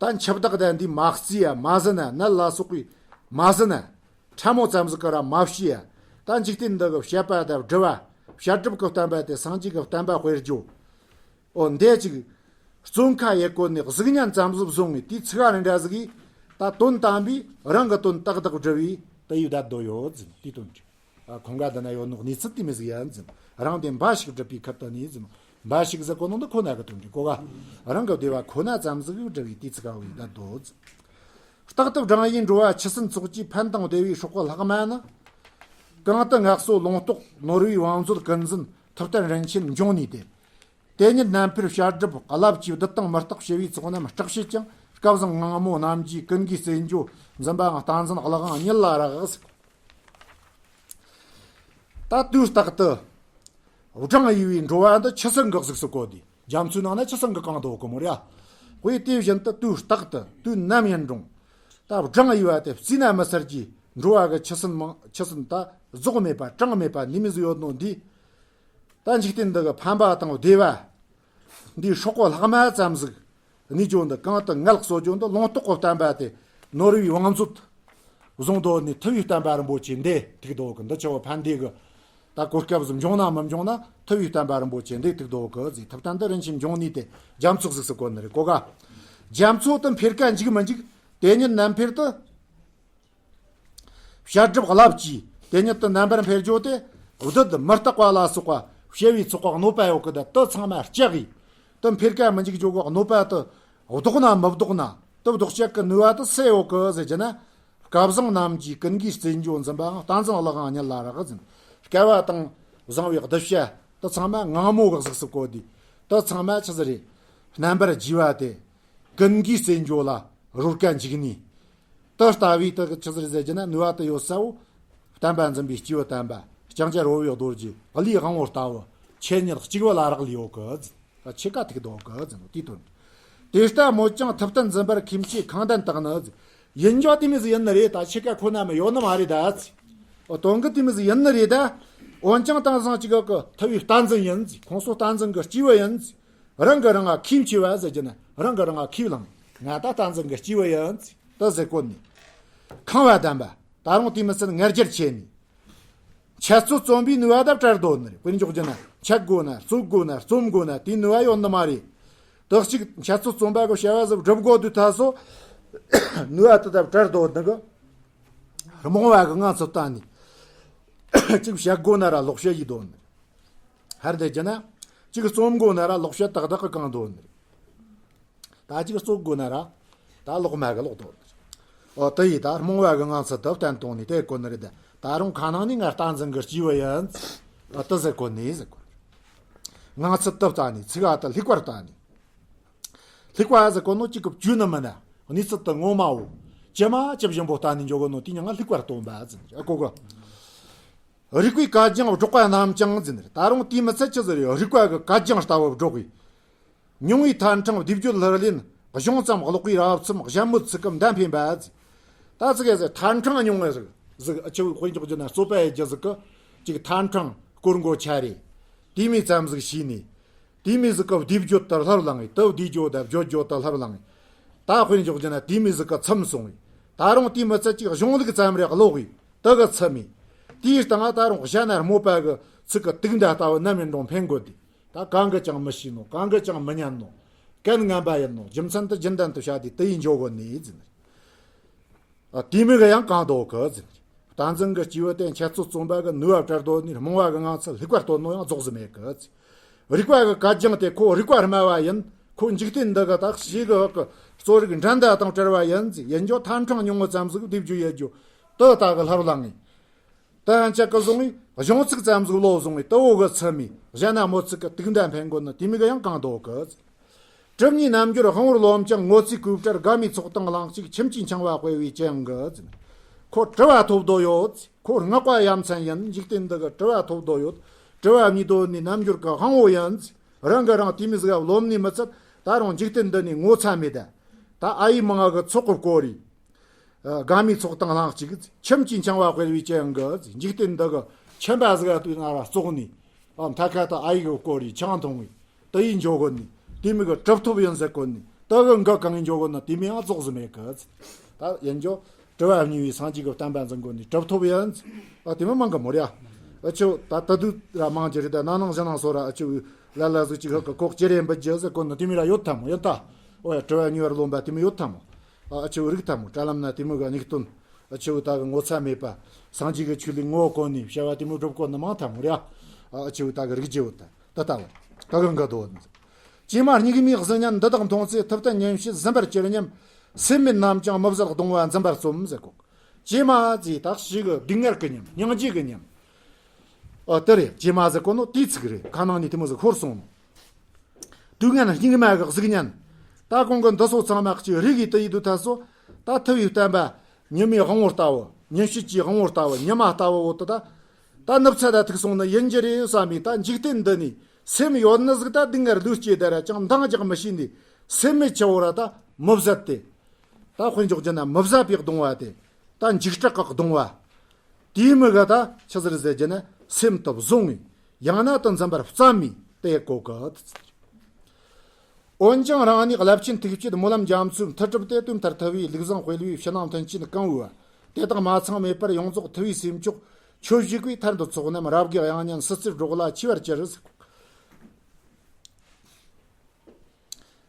ད་འཆི་བདག་དང་འདི་མ་གཙོས་ཡ་མ་ཟིན་ན། ནད་ལ་སོགས་པའི་མ་ཟིན་ན། ཕྲ་མོ་ཙམ་ཟིག་གི་ར་མ་ཤི་ཡ། ད་འཇིག་རྟེན་འདི་གི་བཤད་པ་དང་སྒྲུབ་པ། བཤད་སྒྲུབ་གི་བསྟན་པ་དེ་སངས་རྒྱས་ཀྱི་བསྟན་པ་དཔེར་བརྗོད། འོ་འདས་ཅིག་བཙོན་ཁ་ཡེ་བཀོད་ནས་གཟུགས་བརྙན་ཙམ་ཟིག་བཟུང་ངས་དེའི་ཚིག་རེ་འདྲ་ཟིག་གིས་ད་དོན་དམ་པའི་རང་གི་དོན་ཏག་ཏག་བསྒྲུབས་པའི་དེ་ཡི་བདག་དོ་ཡོད་ཟིན་དེའི་དོན་ཅིག་ཁོང་ག་འདི་ན་ཡོད་ནོ་གནས་ཚུལ་དེ་མི་ཟིག་ཡིན་ཟིན། རང་བདེན་འབའ་ཞིག་སྒྲུབ་པའི་ཁུར་དུ་ནི་ཟིན། འབའ་ཞིག་ཟེར་གོ་ནོ་འདི་ཁོ་ན་གི་དོན་རེད་གོ་ག་རང་གི་བདེ་བ་ཁོ་ན་ཙམ་ཟིག་བསྒྲུབས་པའི་དེའི་ཚིག་ག་བའི་བདག་དོ་ཟིན། རྟག་ཏུ་བགྲང་ཡིན་འགྲོ་བ་ཆུ་སྲིན་ཚོགས་ཀྱིས་ཕན་དང་བདེ་བའི་སྲོག་གི་ལྷག་མ་ནི། གང་དུ་ངལ་གསོ་ལུང་རྟོགས་ནོར་བུའི་བང་མཛོད་ཀུན་འཛིན་ཐུབ་བསྟན་རིན་ཆེན་འབྱུང་ནུས་ཏེ། དེ་ཉིད་རྣམ་འཕེལ་བཤད་སྒྲུབ་རླབས་ཀྱིས་བདུད་དང་མུ་སྟེགས་ཞི་བའི་ཚོགས་རྣམས་སྐྲག་བྱེད་ཅིང་སྐལ་བཟང་ངང་མོ་རྣམས་ཀྱི་ཀུན་དགའི་རྩེད་འཇོ་འཛིན་པའང་བསྟན་འཛིན་གླུ་དབང་གཉིད་ལ་རག་ད་དུས་རྟག་ཏུ་བགྲང་ཡི་བའི་འགྲོ་བ་འདི་ཆུ་སྲིན་གྱི་གཟུགས་སུ་བཀོད་དེ་རྒྱ་མཚོའི་ནང་ན་ཆུ་སྲིན་གྱི་གང་དུ་གོ་མོ་ར། དཔེ་དེ་བཞིན་དུ་དུས་རྟག་ཏུ་དུས་ནམ་ཡིན་རུང་ད་བགྲང་ཡི་བ་དེ་བརྩིས་ན་མི་ཚར་གྱི་འགྲོ་བ་གི་ཆུ་སྲིན་མང་ཆུ་སྲིན་ད་རྫོགས་མེད་པ་གྲངས་མེད་པ་ནི་མི་ཟིག་ཡོད་ནོ་འདི། ད་འཇིག་རྟེན་འདི་གི་ཕན་པ་དང་བདེ་བ། འདིའི་སྲོག་གི་ལྷག་མ་ཙམ་ཟིག་གནས་རྒྱུ་འདི་གང་དུ་ངལ་གསོ་རྒྱུ་འདི་ལུང་རྟོགས་ཀྱི་བསྟན་པ་སྟེ་ནོར་བུའི་བང་མཛོད་བཟུང་དོ་ནི་ཐུབ་པའི་བསྟན་པ་རིན་པོ་ཆེ་འདི་ཐུག་དོ་གི་འདི་ཆེ་བོ་ཕན་བདེ་གི་ད་གོ་སྐབས་སུ་འབྱུང་ན་མི་འབྱུང་ན་ཐུབ་པའི་བསྟན་པ་རིན་པོ་ཆེ་འདི་ཐུག་དོ་གི་ཟིག་ཐུབ་བསྟན་འདི་རིན་ཆེན་འབྱུང་ནུས་ཏེ་རྒྱ་མཚོ་གཟུགས་སུ་བཀོད་ནི་རེད་གོ་ག་རྒྱ་མཚོ་དུ་འཕེལ་ཀ་འཇིག་མི་འཇིག་དེ་ཉིད་ནམ་འཕེལ་དུ། བཤད་སྒྲུབ་རླབས་ཀྱིས་དེ་ཉིད་དུ་རྣམ་པར་འཕེལ་རྒྱུ་སྟེ། བདུད་མུ་སྟེགས་པ་ལ་སོགས་པ་ཞི་བའི་ཚོགས་ཀྱི་གནོད་པ་ཡོད་ཀི་དེ་དེ་ཚང་མ་བཅག་གིས། དེ་འཕེལ་ཀ་མི་འཇིག་རྒྱུ་གི་གནོད་པ་དེ་བཟློག་ན་མི་བཟློག་ན་དེ་བཟློག་བྱེད་ཀྱི་ནུས་པ་དེ་སུ་ཡོད་ཀི་ཟེར་རྒྱུ་ན། སྐལ་བཟང་རྣམས་ཀྱི་ཀུན་དགའི་རྩེད་འཇོ་འཛིན་པའང་བསྟན་འཛིན་གླུ་དབང་གཉིད་ལ་རག་ཟིན། སྐལ་བ་དང་བཟང་བའི་གདུལ་བྱ་དེ་ཚང་མ་ངང་མོ་གི་གཟུགས་སུ་བཀོད་དེ། དེ་ཚང་མ་ཆི་ཟིག་རེད། རྣམ་པར་རྒྱུས་པ་སྟེ། ཀུན་དགའི་རྩེད་འཇོ་ལ་རོལ་ཀ་འཇུག་ནུས། དེ་ལྟ་བུའི་དེ་ཆི་ཟིག་ཟེར་རྒྱུ་ན་ནུས་པ་དེ་ཡོད་ས་བོ། བསྟན་པ་འཛིན་པའི་སྐྱེས་བུ་དམ་པ་ལྕང་སྐྱ་རོལ་བའི་རྡོ་རྗེ་གླུའི་དབང་པོ་ལྟ་བུ་ཆེ་ཉིད་གཅིག་བུ་ལ་རག་ལས་ཡོད་གི་ཟེར། ཆེ་ཀ་ཐུག་དོ་གི་ཟེར་ནོ་དེའི་དོན། དེ་ལྟ་མོད་ཀྱང་ཐུབ་བསྟན་འཛིན་པར་ཁྱིམ་ཆས་ཁང་གདན་དག་ནི་ཟེར། ཡིན་རྒྱུ་དེ་མོ་ཟིག་ཡིན་ནི་རེད་ད། ཆེ་ཀ་ཁོ་ན་མི་ཡོད་ནི་མ་རེད་ད་ཟེར། འོ་དོན་གི་དེ་མོ་ཟིག་ཡིན་ནི་རེད་ད། འོན་ཀྱང་བསྟན་བཟང་གཅིག་གི་ཐུབ་པའི་བསྟན་འཛིན་ཡིན་ཟེར། ཁོང་ཚོ་བསྟན་འཛིན་གི་སྐྱེས་བུ་ཡིན་ཟེར། རང་གི་རང་ང་ཁས་འཆེ་བ་ཟེར་རྒྱུ་ན་རང་གི་རང་ང་ཁས་བླངས། ང་ད་བསྟན་འཛིན་གྱི་སྐྱེས་བུ་ཡིན་ཟེར་ད་ཟེར་གོ་ནི། ཁང་བ་བསྡམས་པ་ད་རུང་དེ་མི་ཚད་ང་རྒྱལ་ཆེ་ནི། འཆད་རྩོད་རྩོམ་པའི་ནུས་པ་ད་བྲལ་དོ་ནི་རེད། དཔེར་འཇོག་རྒྱུ་ན་འཆད་དགོས་ན་རྩོད་དགོས་ན་རྩོམ་དགོས་ན་དེའི་ནུས་པ་ཡོད་ནི་མ་རེད། དེ་གཅིག་འཆད་རྩོད་རྩོམ་པ་གི་བྱ་བ་ཟིག་སྒྲུབ་དགོས་དུས་ད་སོ་ནུས་པ་དེ་ད་བྲལ་དོ་ནི་གི་རྨོངས་པ་གི་ངང་ཚུལ་བསྟན་ནི། གཅིག་བཤད་དགོས་ན་ར་ལོག་བཤད་ཡི་དོ་ནི། ཧར་འདི་རྒྱུ་ན། གཅིག་རྩོམ་དགོས་ན་ར་ལོག་བཤད་ཏག་ཏག་གི་གང་འདོད་ནི་རེད། ད་གཅིག་རྩོད་དགོས་ན་ར། ད་ལོག་མ་གི་ལོག་འདོད་ནི་རེད། ཨོ་དེ་ཡིས་ད་རྨོངས་བ་གི་ངང་ཚུལ་དུ་བསྟན་བཏང་ནས་དེ་གོ་ནི་རེད། ད་རུང་ཁ་ནང་ནས་ང་བསྟན་འཛིན་གི་སྐྱེས་བུ་ཡིན། ཨ་དེ་ཟེར་གོ་ནི་ཟེར་གོ་ནི། ངང་ཚུལ་དུ་བལྟས་ནས་ཚིག་ཨ་དེ་ལྷུག་པར་བལྟས་ནས། ལྷུག་པ་ཟེར་གོ་ནོ་གཅིག་གི་བཅུ་ནི་མིན་ན། གནས་ཚུལ་དུ་ངོ་མའོ། ཇི་མ་ཇི་བཞིན་པོ་བལྟས་ནས་འཇོག་གོ་ནོ་དེ་ཉིད་ང་ལྷུག་པར་སྟོན་པ་ཟེར་ནི་རེད། ཨ་གོ་གི། རིག་པའི་གད་རྒྱངས་སྒྲོག་པ་རྣམས་ཀྱང་ཟེར་ནི་རེད། ད་རུང་དེ་མི་ཚད་ཅི་ཟེར་ཡོད། རིག་པ་གི་གད་རྒྱངས་ལྟ་བུ་སྒྲོག་པའི། མྱོང་བའི་ཐལ་འཕྲང་བསྡུས་བརྗོད་ལྷུར་ལེན། གཞུང་ཙམ་ཀློག་པའི་རབ་མཚམས་གཞལ་མེད་ཚིག་གི་མདའ་འཕེན་པ་ཟེར། ད་ཚིག་ག་ཟེར་ཐལ་འཕྲང་མྱོང་བ་ཟིག་ཟིག་ཨ་ཆུ་དཔེ་འཇོག་རྒྱུ་ན་རྩོད་པ་ཡི་རྒྱུ་ཟིག་གི། ཅིག་ཐལ་འཕྲང་སྐོར་མགོ་ཆ་རེ། དེ་མོ་ཙམ་ཟིག་ཤེས་ནས། དེ་མོ་ཟིག་གི་བསྡུས་བརྗོད་དུ་ལྷུར་བླངས་ངེ་དུ་བསྡུས་བརྗོད་དང་བརྗོད་བརྗོད་དུ་ལྷུར་བླངས་ངེ་ད་དཔེ་འཇོག་རྒྱུ་ན་དེ་མོ་ཟིག་གི་མཚམས་སོང་ངེ་ད་རུང་དེ་མི་ཚད་ཅིག་གཞུང་ལུགས་ཙམ་རེ་ཀློག་གི་དུ་གི་མཚམས་མེད། དེའི་སྟེང་ང་ད་རུང་གཞན་ན་སྨོད་པ་གི་ཚིག་གི་དུག་མདའ་ལྟ་བུ་ནམ་ཡིན་རུང་འཕེན་དགོས་ཏེ། ད་གང་གིས་ཀྱང་མི་ཤེས་ནོ། གང་གིས་ཀྱང་མི་ཉན་ནོ། གན་ངན་པ་ཡིན་ནོ། རྒྱུ་མཚན་དུ་རྒྱུན་ལྡན་དུ་བྱ་དེ་དུ་ཡིས་འཇོག་གོ་ནི་ཟེར་ནི། ཨ་དེ་མོ་གི་ཡང་གང་འདོད་གི་ཟེར་ནི། བསྟན་འཛིན་གྱི་སྐྱེས་བུ་དེ་འཆད་རྩོད་རྩོམ་པ་གི་ནུས་པ་བྲལ་དོ་ནི་རྨོངས་པ་གི་ངང་ཚུལ་ལྷུག་པར་སྟོན་ནོ་ཡང་རྫོགས་སུ་མེད་གི་ཟེར། རིག་པ་གི་གད་རྒྱངས་དེ་ཁོ་རིག་པ་སྨྲ་བ་ཡིན། ཁོ་འཇིག་རྟེན་འདི་གི་དག་ཞིག་གི་གཙོ་རིག་འགྲན་ཟླ་དང་བྲལ་བ་ཡིན་ཟེར། ཡིན་རྒྱུ་ཐལ་འཕྲང་མྱོང་བ་ཙམ་ཟིག་བསྡུས་བརྗོད་ཡེད་རྒྱུ་དུ་ད་གི་ལྷུར་བླངས་ངེ་དུ་ཡང་ཅག་གི་བཟུང་ངེ་གཞུང་ཚིག་ཙམ་ཟིག་བློ་བཟུང་ངེ་དུ་བོ་གི་ཚུལ་མེད། གཞན་ན་སྨོད་ཚིག་གི་དུག་མདའ་འཕེན་དགོས་ནི་དེ་མོ་གི་ཡང་གང་འདོད་གི་ཟེར། གྲུབ་བརྙེས་རྣལ་འབྱོར་དབང་བོར་རློམ་ཀྱང་། ངོ་ཚའི་གོས་བཀྲར་དགའ་མའི་ཚོགས་དང་གླེང་གཅིག་ཁྱིམ་གྱི་འཆིང་བ་དཔེ་བའི་ཅི་ཡང་གི་ཟེར། ཁོ་གྲུབ་པ་ཐོབ་དོ་ཡོད། ཁོ་སྔགས་པ་ཡ་མཚན་ཡིན། འཇིག་རྟེན་འདི་གི་གྲུབ་པ་ཐོབ་དོ་ཡོད། གྲུབ་པ་བརྙེས་དོ་ནི་རྣལ་འབྱོར་གི་དབང་བོ་ཡིན། རང་གི་རང་དེ་མོ་ཟིག་ག་རློམ་ནི་མི་ཚད། ད་རུང་འཇིག་རྟེན་འདི་ནས་ངོ་ཚ་མེད་ད། ད་ཨ་ཡེ་མང་ང་གི་ཚོགས་གི་བསྐོར་རེ། དགའ་མའི་ཚོགས་དང་གླེང་གཅིག་ཁྱིམ་གྱི་འཆིང་བ་དཔེ་བའི་ཅི་ཡང་གི་འཇིག་རྟེན་འདི་གི་ཁྱིམ་པ་ཟིག་ལ་ལྟོས་ན་ར་བཙོག་ནི། ཨ་མཐའ་ཁ་ད་ཨ་ཡེ་གི་བསྐོར་རེ་ཆང་འཐུང་བའི་དུ་ཡིས་འཇོག་གོ་ནི། དེ་མོ་གི་གྲུབ་ཐོབ་ཡིན་ཟེར་གོ་ནི་དུ་གི་འགའ་གང་ཡིས་འཇོག་གོ་ནི་དེ་མོ་ཡང་རྫོགས་སུ་མེད་གི་ཟེར། ད་ཡིན་རྒྱུ་གྲུབ་པ་བརྙེས་པའི་སངས་རྒྱས་ཀྱི་བསྟན་པ་འཛིན་གོ་ནི་གྲུབ་ཐོབ་ཡིན་ཟེར། ཨ་དེ་མོ་མང་གི་མོ་རེད་ཨ། ཨ་ཆུ་ད་ད་དུ་ར་མང་གི་རེད། ད་ན་ནིང་གཞེས་ནིང་སོགས་ར་ཨ་ཆུ་ལ་ལ་ཟིག་ཅིག་ཧ་གི་ཁོག་ཅི་རེད་འབུད་རྒྱུ་ཟེར་གོ་ནི་དེ་མོ་ར་ཡོད་ཐལ་མོ་ཡིན་ད། ཨོ་ཡ་གྲུབ་པ་བརྙེས་པར་རློམ་པ་དེ་མོ་ཡོད་ཐལ་མོ། ཨ་ཆུ་རིག་ཐལ་མོ། དྲ་ལམ་ན་དེ་མོ་གི་མིག་སྟོན། ཨ་ཆུ་ད་གི་ངོ་ཚ་མེད་པ། སངས་རྒྱས་ཀྱི་ཆོས་ལུགས་ངོ་བོ་གོ་ནི་བྱ་བ་དེ་མོ་སྒྲུབ་གོ་ནི་མང་ཐལ་མོ་རེད་ཨ། ཨ་ཆུ་ད་གི་རིག་རྒྱུ་བོ་ད་ད་ལྟ་བ་ད་གི་འགའ་དོ། ཀྱེ་མ་སྙིགས་མའི་གཟུགས་བརྙན་འདི་དག་མཐོང་ཚེ། ཐུབ་བསྟན་ཉམས་བྱེད་ཟིན་པར་གྱུར་སྙམ། སེམས་མེད་རྣམས་ཀྱང་མི་བཟད་གདུང་བ་འཛིན་པར་རྩོམ་ཟེར་གོ། ཀྱེ་མ་ཟེར་ད་ཞིག་གི་སྡུག་བསྔལ་གི་ཉམས། སྙིང་རྗེ་གི་ཉམས། ཨ་དེ་རེད། ཀྱེ་མ་ཟེར་གོ་ནོ་དེའི་ཚིག་རེད། ཁ་ནང་ནས་དེ་མོ་ཟིག་ཤོར་སོང་ནོ། དུས་ངན་སྙིགས་མ་གི་གཟུགས་བརྙན། ད་གོང་གི་འདི་ཚོ་ཚང་མ་གཅིག་རིག་གིས་དུ་ཡི་དུ་ཐལ་སོ། ད་ཐུབ་པའི་བསྟན་པ། ཉི་མའི་དབང་བོ་ལྟ་བུ། ཉིན་བྱེད་ཀྱི་དབང་བོ་ལྟ་བུ། ཉི་མ་ལྟ་བུ་བོ་དུ་ད། ད་ནུབ་ཚ་ད་ཐུག་སོང་ནི་ཡིན་རྒྱུ་རེད་བསམ་མི་ད་འཇིག་རྟེན་འདི་ནས་སེམས་ཡོད་ནི་ཟིག་ད་སྡུག་བསྔལ་ལུས་སྐྱེས་ད་ར་ཅང་འདང་རྒྱག་མི་ཤེས་ནི། སེམས་མེད་ཆ་བོ་ར་ད་མི་བཟད་དེ། ད་དཔེ་འཇོག་རྒྱུ་ན་མི་བཟད་པའི་གདུང་བ་དེ། ད་འཇིགས་སྐྲག་གི་གདུང་བ། དེའི་མི་ག་ད་ཆི་ཟེར་ཟེར་རྒྱུ་ན་སེམས་དུ་བཟུང་ངེ་ཡང་ན་དུ་འཛིན་པར་བརྩམས་མི་དེ་གོ་གི། འོན་ཀྱང་རང་ཉིད་རླབས་ཆེན་ཐུགས་བསྐྱེད་སྨོན་ལམ་རྒྱ་མཚོའི་མཐུ་གྲུབ་སྟེ། དོན་མཐར་ཐུབ་པའི་ལུགས་བཟང་སྤེལ་བའི་ཕྱི་ནང་མཐུན་རྐྱེན་གང་ཡོད་པ། དེ་དག་མ་ཚང་མེད་པར་ཡོངས་རྫོགས་ཐུབ་པའི་སེམས་མཆོག་ཁྱོད་བཞུགས་པའི་མཐར་འདོད་ཚོགས་རྣམས་རབ་དགའི་དབྱངས་སྙན་སྲིད་རྩེར་སྒྲོག་ལ་མཆིས་པར་གྱུར།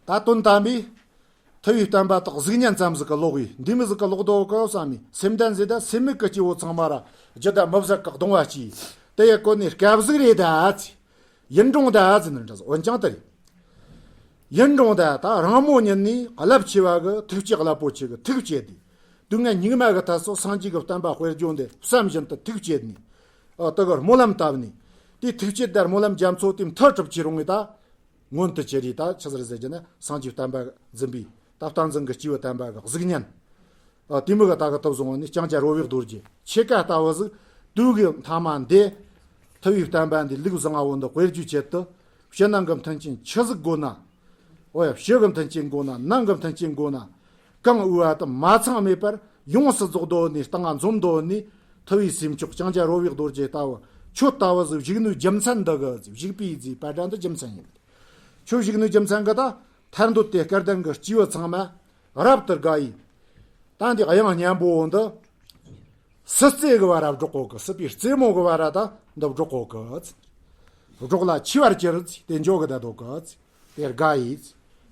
ད་དོན་དམ་པའི་ཐུབ་པའི་བསྟན་པ་དག་གཟུགས་བརྙན་ཙམ་ཟིག་གི་ལོག་ཡིན། འདི་མོ་ཟིག་གི་ལོག་འདུག་གོ་བསམ་མི་སེམས་ལྡན་ཟེར་ད་སེམས་མེད་ཀྱི་སྐྱེ་བོ་ཚང་མ་ར་རྒྱུད་ད་མི་བཟད་ཀྱི་གདུང་བ་སྐྱེས། དེ་ཡི་གོ་ནས་སྐབས་ཟིག་རེད་ད་ཟེར། ཡིན་རུང་ད་ཟེར་ནི་འདྲ་ཟེར། འོན་ཀྱང་དེ་རེད། ཡིན་རུང་ད་ད་རང་མོ་ཉིད་ནས་རླབས་ཆེ་བ་གི་ཐུགས་བསྐྱེད་རླབས་པོ་ཆེ་གི་ཐུགས་བསྐྱེད་དེ། དུས་ངན་སྙིགས་མ་གི་ཐད་སོ་སངས་རྒྱས་ཀྱི་བསྟན་པ་དཔེར་བརྗོད་འདི་བསམ་བཞིན་དུ་ཐུགས་བསྐྱེད་ནས། ཨ་དེ་གི་སྨོན་ལམ་བཏབ་ནས། དེའི་ཐུགས་བསྐྱེད་དེ་སྨོན་ལམ་རྒྱ་མཚོ་དེ་མཐུ་གྲུབ་ཀྱི་རུང་ངེ་ད། མངོན་དུ་གྱུར་རེ་ད་ཆི་ཟེར་ཟེར་རྒྱུ་ན་སངས་རྒྱས་བསྟན་པ་འཛིན་པའི་ད་བསྟན་འཛིན་གྱི་སྐྱེས་བུ་དམ་པ་གི་གཟུགས་བརྙན། ཨ་དེ་མོ་ག་ད་གི་ཐུབ་བཟུང་བ་ནི་ལྕང་སྐྱ་རོལ་བའི་རྡོ་རྗེ་ཆོས་སྐད་ལྟ་བུ་ཟིག་དུས་ཀྱི་མཐའ་མ་འདི། ཐུབ་པའི་བསྟན་པ་འདི་ལུགས་བཟང་བ་བོ་འདི་དཔེར་བརྗོད་བྱེད་དུ། ཕྱི་ནང་གི་མཐུན་རྐྱེན་ཆི་ཟིག་དགོས་ན། འོ་ཡ་ཕྱི་གི་མཐུན་རྐྱེན་དགོས་ན་ནང་གི་མཐུན་རྐྱེན་དགོས་ན། གང་འོས་པ་དུ་མ་ཚང་མེད་པར་ཡོངས་སུ་རྫོགས་དོ་ནི་སྟེང་ང་འཛོམས་དོ་ནི། ཐུབ་པའི་སེམས་མཆོག་ལྕང་སྐྱ་རོལ་བའི་རྡོ་རྗེ་ལྟ་བུ་ཁྱོད་ལྟ་བུ་ཟིག་བཞུགས་ནུས་རྒྱུ་མཚན་འདི་གི་ཟིག་བཞུགས་པའི་ཟིག་པར་སྒྲ་འདི་རྒྱུ་མཚན་ཡིན། ཁྱོད་བཞུགས་ནུས་རྒྱུ་མཚན་གི་ད་ཐར་འདོད་དེ་སྐལ་ལྡན་གྱི་སྐྱེས་བུ་ཚང་མ་རབ་ཏུ་དགའ་ཡིས། ད་འདི་དབྱངས་སྙན་པོ་འདི། སྲིད་རྩེ་གི་བར་ར་སྒྲོག་གོ་གི། སྲིད་པའི་རྩེ་མོ་གི་བར་ར་ད་འདི་སྒྲོག་གོ་གི། སྒྲོག་ལ་མཆིས་པར་གྱུར་ཟེར་དེ་འཇོག་གི་ད་འདོད་གི། དེ་དགའ་ཡིས།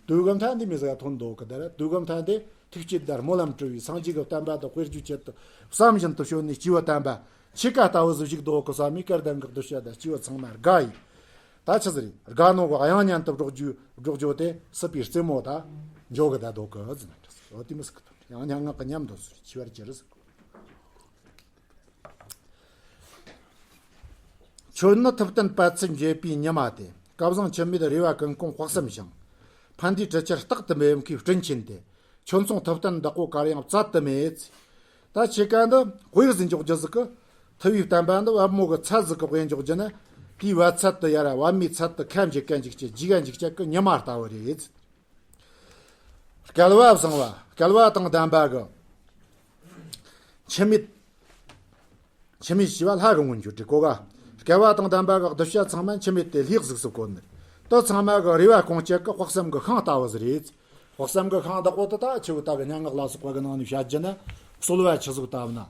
དུས་གི་མཐའ་འདི་མི་ཟིག་ཐོན་འདོད་གི་ད་ར་དུས་གི་མཐའ་འདི་ཐུགས་བསྐྱེད་དར་སྨོན་ལམ་བྲི་བའི་སངས་རྒྱས་ཀྱི་བསྟན་པ་དང་དཔེར་བརྗོད་བྱེད་དུ་བསམ་བཞིན་དུ་བྱོན་ནས་སྐྱེས་བུ་དམ་པ་ཆོས་སྐད་ལྟ་བུ་ཟིག་བཞུགས་འདོད་གི་བསམ་མི་སྐལ་ལྡན་གི་གདུལ་བྱ་དང་སྐྱེས་བུ་ཚང་མ་དགའ་ཡིས། ད་ཆི་ཟིག་རེད། དགའ་ནོ་གི་དབྱངས་སྙན་དུ་སྒྲོག་རྒྱུ་སྒྲོག་རྒྱུ་དེ་སྲིད་པའི་རྩེ་མོ་ད་འཇོག་གི་ད་དོ་གི་ཟིན་ན་འདྲ་ཟིག་འོ་དེ་མི་ཟིག་གི་དོན་དབྱངས་སྙན་ངག་གི་ཉམས་འདོད་ཟིག་ཆེ་བར་གྱུར་ཟིག་ཁྱོད་ནི་ཐུབ་བསྟན་པད་ཚལ་འགྱེད་པའི་ཉི་མ་སྟེ། སྐལ་བཟང་འཆི་མེད་རེ་བ་ཀུན་སྐོང་དཔག་བསམ་ཞིང་། ཕན་བདེའི་གྲུ་ཆར་རྟག་ཏུ་འབེབས་མཁས་སྤྲིན་ཆེན་ཏེ། ཁྱོད་མཚུངས་ཐུབ་བསྟན་བདག་པོ་གར་ཡང་བཙལ་དུ་མེད། ད་ཁྱེད་ཀ་འདི་དཔེ་ཟིག་འཇོག་རྒྱུ་ཟིག་གི། ཐུ་བའི་བསྟན་པ་འདི་བབ་མོ་གི་ཚད་ཟིག་གི་དཔེ་འཇོག་རྒྱུ་ན། དེའི་བབ་ཚད་དུ་ཡར་བབ་མོའི་ཚད་དུ་ཁ་འཇིག་ག་འཇིག་ཅེས་འཇིག་ག་འཇིག་ཅེས་གི་ཉི་མ་ལྟ་བུ་རེད། སྐལ་བ་བཟང་བ། སྐལ་བ་དང་ལྡན་པ་གི་འཆི་མེད། འཆི་མེད་ཞེས་པ་ལྷ་གི་མངོན་གྱུར་ཏེ་གོ་ག་སྐལ་བ་དང་ལྡན་པ་གི་གདུལ་བྱ་ཚང་མ་འཆི་མེད་དེ་ལྷའི་གཟུགས་སུ་བཀོད་ནས། དེ་ཚང་མ་གི་རེ་བ་སྐོང་བྱེད་ཀྱི་དཔག་བསམ་གི་ཤིང་ལྟ་བུ་ཟིག་རེད། དཔག་བསམ་གི་ཤིང་བདག་པོ་དེ་ད་ཆུ་བོ་ད་གི་སྙན་ངག་ལ་སོགས་པ་གི་ནང་ནས་བཤད་རྒྱུ་ན། གསོལ་བ་ཆུ་ཟུག་ལྟ་བུ་ན།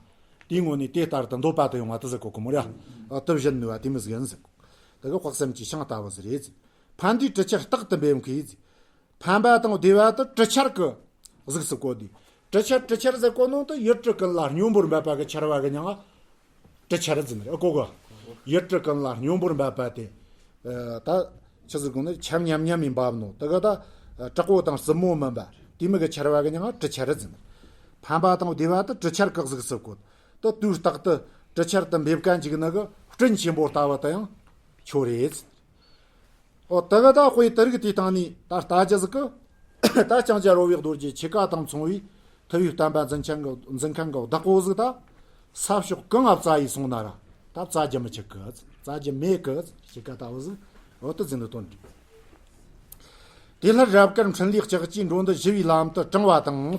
དེའི་ངོ་ནས་དེ་ལྟར་དུ་འདོད་པ་དུ་ཡོང་བ་དེ་ཟིག་གོ་གི་མོ་ར། དེ་བཞིན་ནུས་པ་དེ་མི་ཟིག་ཡིན་ཟིག་དེ་གི་དཔག་བསམ་གྱི་ཤིང་ལྟ་བུ་ཟིག་རེད། ཕན་བདེའི་གྲུ་ཆར་རྟག་ཏུ་འབེབས་མཁས། ཕན་པ་དང་བདེ་བ་དེ་གྲུ་ཆར་གི་གཟུགས་སུ་བཀོད་དེ། གྲུ་ཆར་གྲུ་ཆར་ཟེར་གོ་ནོ་དེ་ཡུལ་གྲུ་ཀུན་ལ་སྙོམས་པོར་འབབ་པ་གི་ཆར་བ་གི་མྱིང་ང་གྲུ་ཆར་ཟེར་ནི་རེད་གོ་གི། ཡུལ་གྲུ་ཀུན་ལ་སྙོམས་པོར་འབབ་པ་དེ། ཨ་ད་ཆི་ཟིག་གོ་ནི་ཆམ་ཉམ་ཉམ་ཡིན་འབབ་ནོ་དེ་གི་ད་དྲག་པོ་དང་སྲིན་མོ་མིན་པ་དེ་མོ་གི་ཆར་བ་གི་མྱིང་ང་གྲུ་ཆར་ཟེར་ནི། ཕན་པ་དང་བདེ་བ་དེ་གྲུ་ཆར་གི་གཟུགས་སུ་བཀོད། དེ་དུས་རྟག་ཏུ་གྲུ་ཆར་དུ་འབེབས་མཁན་ཅིག་ནི་གི་སྤྲིན་ཆེན་པོ་ལྟ་བུ་དེ་ཡང་ཁྱོད་རེད། ཨོ་དེ་གི་ད་དཔེ་དེ་རིགས་དེའི་སྟེང་ནས་ད་ལྟ་རྒྱུ་ཟིག་གི། ད་ལྕང་སྐྱ་རོལ་བའི་རྡོ་རྗེ་ཁྱེད་ཀ་དང་མཚུངས་པའི་ཐུ་བའི་བསྟན་པ་འཛིན་མཁན་གི་འཛིན་མཁན་གི་བདག་པོ་ཟིག་ད་ས་ཕྱོགས་གང་ང་བཙལ་ཡི་སོང་ན་ར་ད་བཙལ་རྒྱུ་མི་ཆུག་གི། བཙལ་རྒྱུ་མེད་གི། ཁྱེད་ཀ་ལྟ་བུ་ཟིག་འོ་དེ་ཟིག་ནི་དོན་འགྲིག་དེ་ལྷར་རབ་དཀར་འཕྲིན་ལས་ལྕགས་ཀྱུས་འགྲོ་འདི་ཞི་བའི་ལམ་དུ་དྲངས་པ་དང་།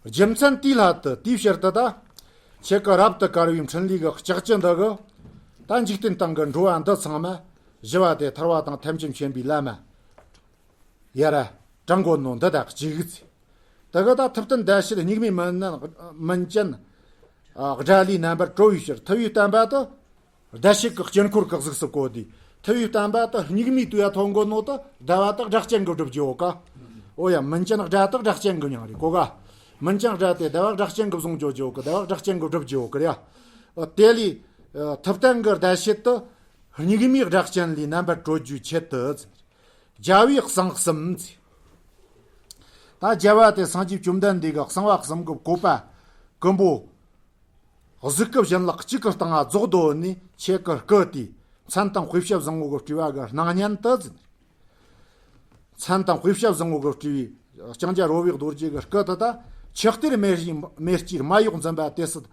རྒྱུ་མཚན་དེའི་སླད་དུ་དེའི་ཕྱིར་དུ་ད། ཁྱེད་ཀྱི་རབ་ཏུ་དཀར་བའི་འཕྲིན་ལས་ཀྱི་ལྕགས་ཀྱུ་འདི་གིས། ད་འཇིག་རྟེན་སྟེང་གི་འགྲོ་བ་འདི་ཚང་མ། ཞི་བ་སྟེ་ཐར་བ་དང་ཐམས་ཅད་མཁྱེན་པའི་ལམ། ཡར་དྲངས་དགོས་ནོ་འདི་དང་གཅིག་ཚེ། དེ་གིས་ད་ཐུབ་བསྟན་བདེ་བྱེད་སྙིགས་མའི་མུན་ནན་མུན་ཅན། དགྲ་ལས་རྣམ་པར་གྲོལ་བའི་ཕྱིར་ཐུ་བའི་བསྟན་པ་དེ། བདེ་གཤེགས་ཀྱི་དཀྱིལ་འཁོར་གྱི་གཟུགས་སུ་བཀོད་དེ། ཐུ་བའི་བསྟན་པ་དེ་སྙིགས་མའི་དུས་ཡ་ཐོན་དགོས་ནོ་དེ་བདེ་བ་དེ་སྒྲ་གཅན་གྱིས་སྒྲུབ་རྒྱུ་ཡོད་ཀ། ཨོ་ཡ་མུན་ཅན་སྒྲ་དེ་སྒྲ་གཅན་གྱི་མྱིང་རེད་གོ་ག་མུན་ཅན་སྒྲ་དེ་བདེ་བ་སྒྲ་གཅན་གྱིས་བཟུང་རྒྱུ་ཡོད་ཀ། བདེ་བ་སྒྲ་གཅན་གྱིས་སྒྲུབ་རྒྱུ་ཡོད་ཀ་རེད་ཡ། དེ་ལས་ཐུབ་བསྟན་གྱི་བདེ་བྱེད་དེ་སྙིགས་མའི་སྒྲ་གཅན་ལས་རྣམ་པར་གྲོལ་རྒྱུའི་ཆེད་དུ། རྒྱལ་བའི་གསང་གསུམ། ད་རྒྱལ་བ་དེ་སངས་རྒྱས་བཅོམ་ལྡན་འདས་ཀྱི་གསང་བ་གསུམ་གྱི་བཀོད་པ་ཀུན་པོ། གཟུགས་སྐུ་བཞིན་ལག་གཅིག་གི་སྟེང་ང་རྫོགས་རྡོ་ནས་ཁྱེད་ཀྱི་སྐུ་དེའི་མཚན་དང་དཔེ་བྱད་བཟང་པོ་གི་སྤྲས་པ་གི་སྣང་བརྙན་དུ་ཟིན། མཚན་དང་དཔེ་བྱད་བཟང་པོ་གི་སྤྲས་པའི་ལྕང་སྐྱ་རོལ་བའི་རྡོ་རྗེ་གི་སྐུ་དེ་ད་ཆུ་གཏེར་མེ་མེ་ལྕེར་མ་གཡོགས་འཛིན་པ་དེ་སྲིད་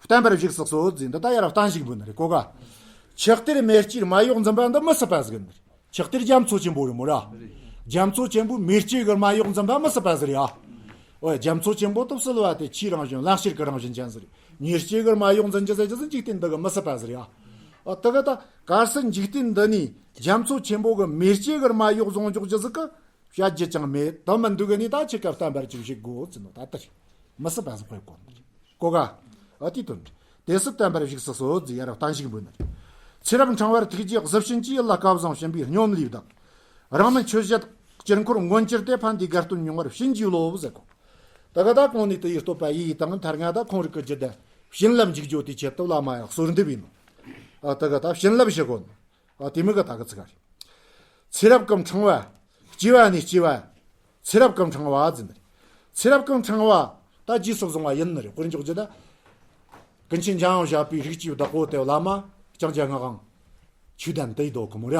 བརྟན་པར་བཞུགས་སུ་གསོལ་ཟིན། འདི་ད་ཡར་བརྟན་བཞུགས་འབུལ་ནི་རེད་གོ་ག་ཆུ་གཏེར་མེ་ལྕེར་མ་གཡོགས་འཛིན་པ་འདི་མི་སྲིད་པ་ཟིག་ཡིན་ནི་རེད། ཆུ་གཏེར་རྒྱ་མཚོ་ཆེན་པོ་རེད་མོ་ར། རྒྱ་མཚོ་ཆེན་པོའི་མེ་ལྕེ་གིས་མ་གཡོགས་འཛིན་པ་མི་སྲིད་པ་ཟིག་རེད་ཨ། ཨོ་རྒྱ་མཚོ་ཆེན་པོ་དེ་བསིལ་བ་དེ་ཆུའི་རང་བཞིན་རླན་གཤེར་གྱི་རང་བཞིན་ཅན་ཟིག་རེད། མེ་ལྕེ་གིས་མ་གཡོགས་འཛིན་རྒྱུ་ཟེར་རྒྱུ་ཟིག་འཇིག་རྟེན་འདི་གི་མི་སྲིད་པ་ཟིག་རེད་ཨ། ཨོ་དེ་གི་ད་གལ་སྲིད་འཇིག་རྟེན་འདི་ནས་རྒྱ་མཚོ་ཆེན་པོ་གི་མེ་ལྕེ་གིས་མ་གཡོགས་བཟུང་འཇོག་རྒྱུ་ཟིག་གི་བཤད་རྒྱུ་ཅང་མེད། དེ་མི་འདུག་གི་ནས་ད་ཁྱེད་ཀ་བརྟན་པར་ཅིག་བཞུགས་དགོས་ཟེར་ནོ་ད་དེ་རེད། མི་སྲིད་པ་ཟིག་དཔེ་གོ་ནི་རེད། གོ་ག་ཨ་དེའི་དོན་རེད། དེ་སྲིད་བརྟན་པར་བཞུགས་སུ་གསོལ་ཟེར་ཡར་བརྟན་བཞུགས་འབུལ་ནི་རེད། ཚེ་རབས་ཕྲེང་བར་ཐུགས་རྗེས་གཟི་བྱིན་གྱིས། ཡིད་ལ་སྐལ་བཟང་བྱིན་པའི་སྙོམས་ལས་བདག་རང་མིན་ཆོས་བྱེད་དཀྱིལ་འཁོར་མངོན་གྱུར་ཏེ། ཕན་བདེའི་དགའ་སྟོན་མྱོང་བར་བྱིན་གྱིས་རློབས་ཟེར་གོ། ད་ག་ད་གོང་ནས་དེ་ཡི་བསྟོད་པ་ཡི་དང་མཐར་ང་ད་ཁོང་རིགས་ཀྱི་རྒྱུད་དེ་བྱིན་རླབས་འཇུག་རྒྱུ་དེའི་ཆེད་དུ་བླ་མ་ཡང་གསོལ་འདེབས་ཡིན་ནོ། ཨ་ད་ག་ད་བྱིན་རླབས་ཞུ་གོ་ནོ། ཨ་དེ་མི་གི་ད་གི་ཚིག་ག་རེད། ཚེ་རབས་ཀྱི་ཕྲེང་བ། སྐྱེ་བ་ནས་སྐྱེ་བ། ཚེ་རབས་ཀྱི་ཕྲེང་བ་ཟེར་ནི་རེད། ཚེ་རབས་ཀྱི་ཕྲེང་བ་ད་རྗེས་སུ་བཟུང་བ་ཡིན་ནི་རེད། དཔེར་འཇོག་རྒྱུ་ད། ཀུན་མཁྱེན་འཇམ་དབྱངས་བཞད་པའི་རིགས་ཀྱི་བདག་པོ་དེ་བླ་མ་ལྕང་སྐྱ་ངག་དབང་ཆོས་ལྡན་དེ་ཡི་དོ་གི་མོ་ར།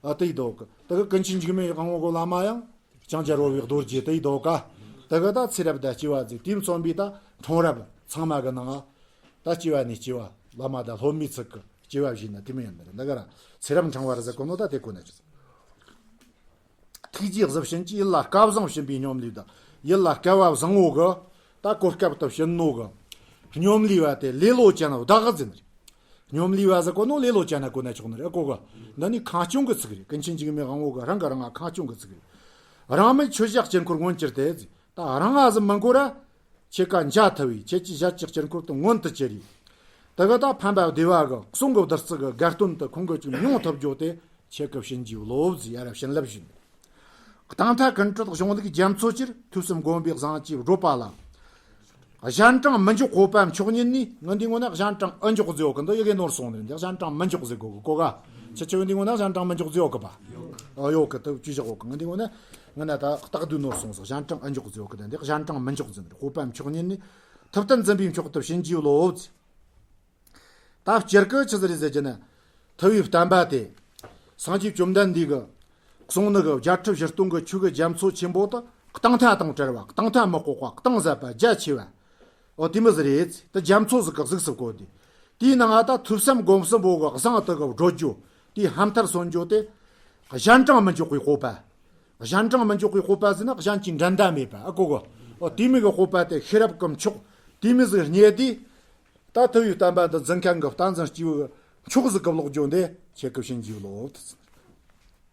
ཨ་དེ་ཡི་དོ་གི་དེ་གི་ཀུན་མཁྱེན་འཇིགས་མེད་དབང་པོ་གི་བླ་མ་ཡང་ལྕང་སྐྱ་རོལ་བའི་རྡོ་རྗེ་དེ་ཡི་དོ་ག་དེ་གི་ད་ཚེ་རབས་ད་སྐྱེ་བ་ཟེར་དེ་མཚོན་པའི་ད་ཕྲེང་རབས་ཚང་མ་གི་ནང་ང་ད་སྐྱེ་བ་ནས་སྐྱེ་བ་བླ་མ་ད་སློབ་མའི་ཚིག་གི་སྐྱེ་བ་བཞེས་ན་དེ་མི་ཡིན་ནི་རེད། འདི་ག་ར་ཚེ་རབས་ཕྲེང་བ་རེད་ཟེར་གོ་ནོ་ད་དེ་གོ་ནས་ཅི། ཐུགས་རྗེའི་གཟི་བྱིན་གྱིས། ཡིད་ལ་སྐལ་བཟང་བྱིན་པའི་སྙོམས་ལས་བདག་ཡིད་ལ་སྐལ་བ་བཟང་བོ་གི་ད་གོ་སྐབས་དུ་བྱིན་ནོ་གི་སྙོམས་ལས་བ་དེ་ལེ་ལོ་ཅན་བདག་ཟེར་ནི་རེད། སྙོམས་ལས་བ་ཟེར་གོ་ནོ་ལེ་ལོ་ཅན་ན་གོ་ན་ཆོག་ནི་རེད། གོ་ག་འདི་ནི་ཁ་སྐྱོང་གི་ཚིག་རེད། ཀུན་མཁྱེན་འཇིགས་མེད་དབང་པོ་གི་རང་གི་རང་ང་ཁ་སྐྱོང་གི་ཚིག་རེད། རང་མིན་ཆོས་བྱེད་དཀྱིལ་འཁོར་མངོན་གྱུར་ཏེ་ཟེར། ད་རང་ང་ཟིག་མི་འགོར་ར། ཁྱེད་ཀ་འཇའ་ཐུབ་བས་ཁྱེད་ཀྱི་ཞལ་གྱི་དཀྱིལ་འཁོར་དུ་མངོན་དུ་གྱུར་རེ། དེ་གི་ད་ཕན་པ་བདེ་བ་གི་གསུང་གི་བདུད་རྩི་གི་དགའ་སྟོན་དུ་ཁོང་གི་ཅིག་མྱོང་ཐུབ་རྒྱུ་དེ་ཁྱེད་ཀྱི་བྱིན་གྱིས་རློབས་ཟེར་ཡར་བྱིན་རླབས་ཞུས། རྟིང་མཐའ་ཀུན་གྲོལ་གཞུང་ལུགས་རྒྱ་མཚོ་ཆེར། ཐོས་བསམ་སྒོམ་པའི་བཟང་སྤྱོད་བགྲོད་པ་ལ། གཞན་དྲང་མི་འཇོག་བཀོད་པ་མཆོག་ཉིད་ནི། ངའི་འདི་ངོ་ན་གཞན་དྲང་ཨེ་འཇོག་ཟེར་ཡོད་གི། འདི་ཡི་གེ་ནོར་སོང་ནི་རེད། འདི་གཞན་དྲང་མི་འཇོག་ཟེར་གོ་གི་གོ་ག་ཁྱེད་ཆོས་འདི་ངོ་ན་གཞན་དྲང་མི་འཇོག་ཟེར་ཡོད་གི་པ། ཨ་ཡོད་གི། དེ་ཅི་བཞག་ཡོད་གི། ངའི་འདི་ངོ་ན། ངའི་ན་ད་རྟགས་བསྡུས་ནོར་སོང་ཟེར། གཞན་དྲང་ཨེ་འཇོག་ཟེར་ཡོད་གི། འདི་གཞན་དྲང་མི་འཇོག་ཟེར་ནི་རེད། བཀོད་པ་མཆོག་ཉིད་ནི། ཐུབ་བསྟན་འཛིན་པའི་མཆོག་ཏུ་བྱིན་གྱིས་རློབས། ད་སྤྱིར་གི་ཆི་ཟིག་རེད་ཟེར་གྱི་ན། ཐུབ་པའི་བསྟན་པ་དེ། སངས་རྒྱས་བཅོམ་ལྡན་འདས་ཀྱིས་གསུངས་ནི་གི་བརྒྱད་ཁྲི་བཞི་སྟོང་གི་ཆོས་ཀྱི་རྒྱ་མཚོ་ཆེན་པོ་དེ། གཏིང་མཐའ་དང་བྲལ་བ། གཏིང་མཐའ་མི་དཔོག་པ། གཏིང་ཟབ་པ། རྒྱ་ཆེ་བ། འོ་དེ་མོ་ཟིག་རེད། དེ་རྒྱ་མཚོ་ཟིག་གི་གཟུགས་སུ་བཀོད་དེ། དེའི་ནང་ང་ད་ཐོས་བསམ་སྒོམ་གསུམ་པོ་གི་གཟེངས་དེ་གི་བགྲོད་རྒྱུ། དེའི་ཧམ་མཐར་སོན་རྒྱུ་དེ། གཞན་དྲང་མི་འཇོག་པའི་བཀོད་པ། གཞན་དྲང་མི་འཇོག་པའི་བཀོད་པ་ཟེར་ན། གཞན་གྱི་འགྲན་ཟླ་མེད་པ། ཨ་གོ་གི། འོ་དེ་མོ་གི་བཀོད་པ་དེ་ཤེས་རབ་ཀྱི་མཆོག་དེ་མོ་ཟིག་རྙེད་དེ། ད་ཐུབ་པའི་བསྟན་པ་འདི་འཛིན་མཁན་གྱི་བསྟན་འཛིན་སྐྱེས་བུ་མཆོག་ཟིག་གི་ལོག་རྒྱུ་འདི་ཁྱེད་ཀྱིས་བྱིན་གྱིས་རློབས།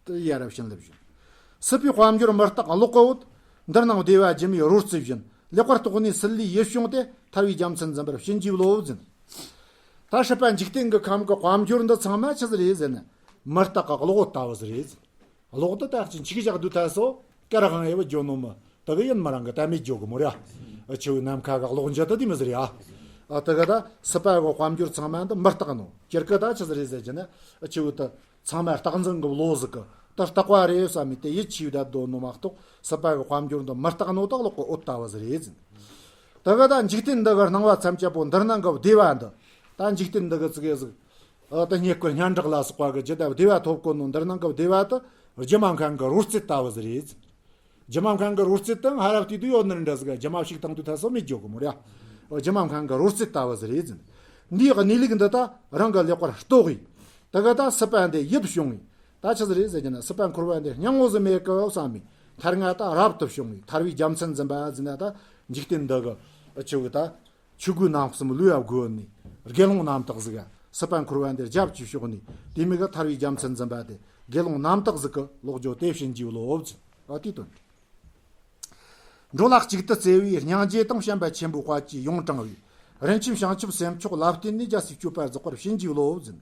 དེ་ཡ་རབས་བྱིན་རླབས་བཞིན། སྲིད་པའི་དཔལ་འབྱོར་མི་རྟག་གློག་གི་འོད། འདི་སྣང་བདེ་བ་སྒྱུ་མའི་རོལ་རྩེད་བཞིན། ལེགས་པར་རྟོགས་ནས་སྲིད་ལས་ཡིད་བྱུང་སྟེ། ཐར་བའི་རྒྱལ་མཚན་འཛིན་པར་བྱིན་གྱིས་རློབས་ཟེར། ད་སྲིད་པ་འཇིག་རྟེན་གྱི་ཁམས་ཀྱི་དཔལ་འབྱོར་འདི་ཚང་མ་ཆི་ཟིག་རེད་ཟེར་ན། མི་རྟག་གི་གློག་འོད་ལྟ་བུ་ཟིག་རེད་ཟེར། གློག་འདི་ད་ཅི་འཆིག་བཞག་དུས་ཐ་སོ་ཀ་ར་ཧང་ཡེ་བ་འཇོ་ནོ་མི་དེ་གི་ཡིན་མི་རང་གི་ད་མེད་འཇོ་གི་མོ་ར། ཨ་ཆུ་ནམ་མཁའ་གི་གློག་འཇལ་དུ་དེ་མི་ཟེར་ཡ། ཨ་དེ་གི་ད་སྲིད་པ་གི་དཔལ་འབྱོར་ཚང་མ་འདི་མི་རྟག་ནོ། སྤྱིར་གི་ད་ཆི་ཟིག་རེད་ཟེར་གྱི་ན། ཨ་ཆུ་ད་ཚང་མ་རྟག་འཛིན་གི་བློ་ཟིག་གི་ད་རྟག་པ་རེད་བསམ་མི་དེ་ཡིད་ཆེས་བསྡད་དོ་ནོ་མ་གཏོགས། སྲིད་པ་གི་དཔལ་འབྱོར་འདི་མི་རྟག་ནོ་ད་གློག་གི་འོད་ལྟ་བུ་ཟིག་རེད་ཟེར། དེ་གི་ད་འཇིག་རྟེན་འདི་གི་སྣང་བ་ཐམས་ཅད་པོ་འདི་སྣང་གི་བདེ་བ་འདི། ད་འཇིག་རྟེན་འདི་གི་ཙི་གེ་ཟིག་ཨ་ད་རྙེད་བཀུར་སྙན་གྲགས་ལ་སོགས་པ་གི་ཇི་ལྟར་བདེ་བ་ཐོབ་གོ་ནོ། འདི་སྣང་གི་བདེ་བ་དེ་སྒྱུ་མ་མཁན་གི་རོལ་རྩེད་ལྟ་བུ་ཟིག་རེད། སྒྱུ་མ་མཁན་གི་རོལ་རྩེད་དང་ཧ་ར་བལྟས་དུས་ཡོད་ནི་འདྲ་ཟིག་སྒྱུ་མ་ཞིག་བཏང་དུས་ཐ་སོ་མེད་འཇོག་གི་མོ་ར། སྒྱུ་མ་མཁན་གི་རོལ་རྩེད་ལྟ་བུ་ཟིག་རེད། འདིའི་གནས་ལུགས་འདི་ད་རང་གི་ལེགས་པར་རྟོགས་ཡིན། དེ་གི་ད་སྲིད་པ་འདི་ཡིད་བྱུང་ཡིན། ད་ཆི་ཟིག་རེད་ཟེར་གྱི་ན། སྲིད་པ་འཁོར་བ་འདི་སྙིང་པོ་ཟིག་མེད་གི་བསམ་མི་ཐར་ང་ད་རབ་ཏུ་བྱུང་བའི་ཐར་བའི་རྒྱལ་མཚན་འཛིན་པ་ཟེར་ན། ད་འཇིག་རྟེན་འདི་གི་ཨ་ཆུ་གི་ད། ཆོས་གོས་རྣམ་གསུམ་ལུས་ལ་བགོས་ནས། དགེ་སློང་རྣམ་དག་ཟིག་ག་སྲིད་པ་འཁོར་བ་འདིར་རྒྱབ་ཀྱིས་ཕྱོགས་ནས། དེ་མོ་གི་ཐར་བའི་རྒྱལ་མཚན་འཛིན་པ་དེ་དགེ་སློང་རྣམ་དག་ཟིག་གི་ལོག་རྒྱུ་དེ་བྱིན་གྱིས་རློབས་ཟེར། ཨ་དེའི་དོན་རེད། འགྲོ་ལ་གཅིག་ཏུ་བརྩེ་བའི་སྙིང་རྗེ་དང་། བྱམས་པ་ཆེན་པོའི་དཔལ་གྱིས་ཡོངས་དྲངས་པའི། རིན་ཆེན་བྱང་ཆུབ་སེམས་མཆོག་ལ་བརྟེན་ནས། རྒྱལ་སྲས་སྤྱོད་པ་རྫོགས་པར་བྱིན་གྱིས་རློབས་ཟེར།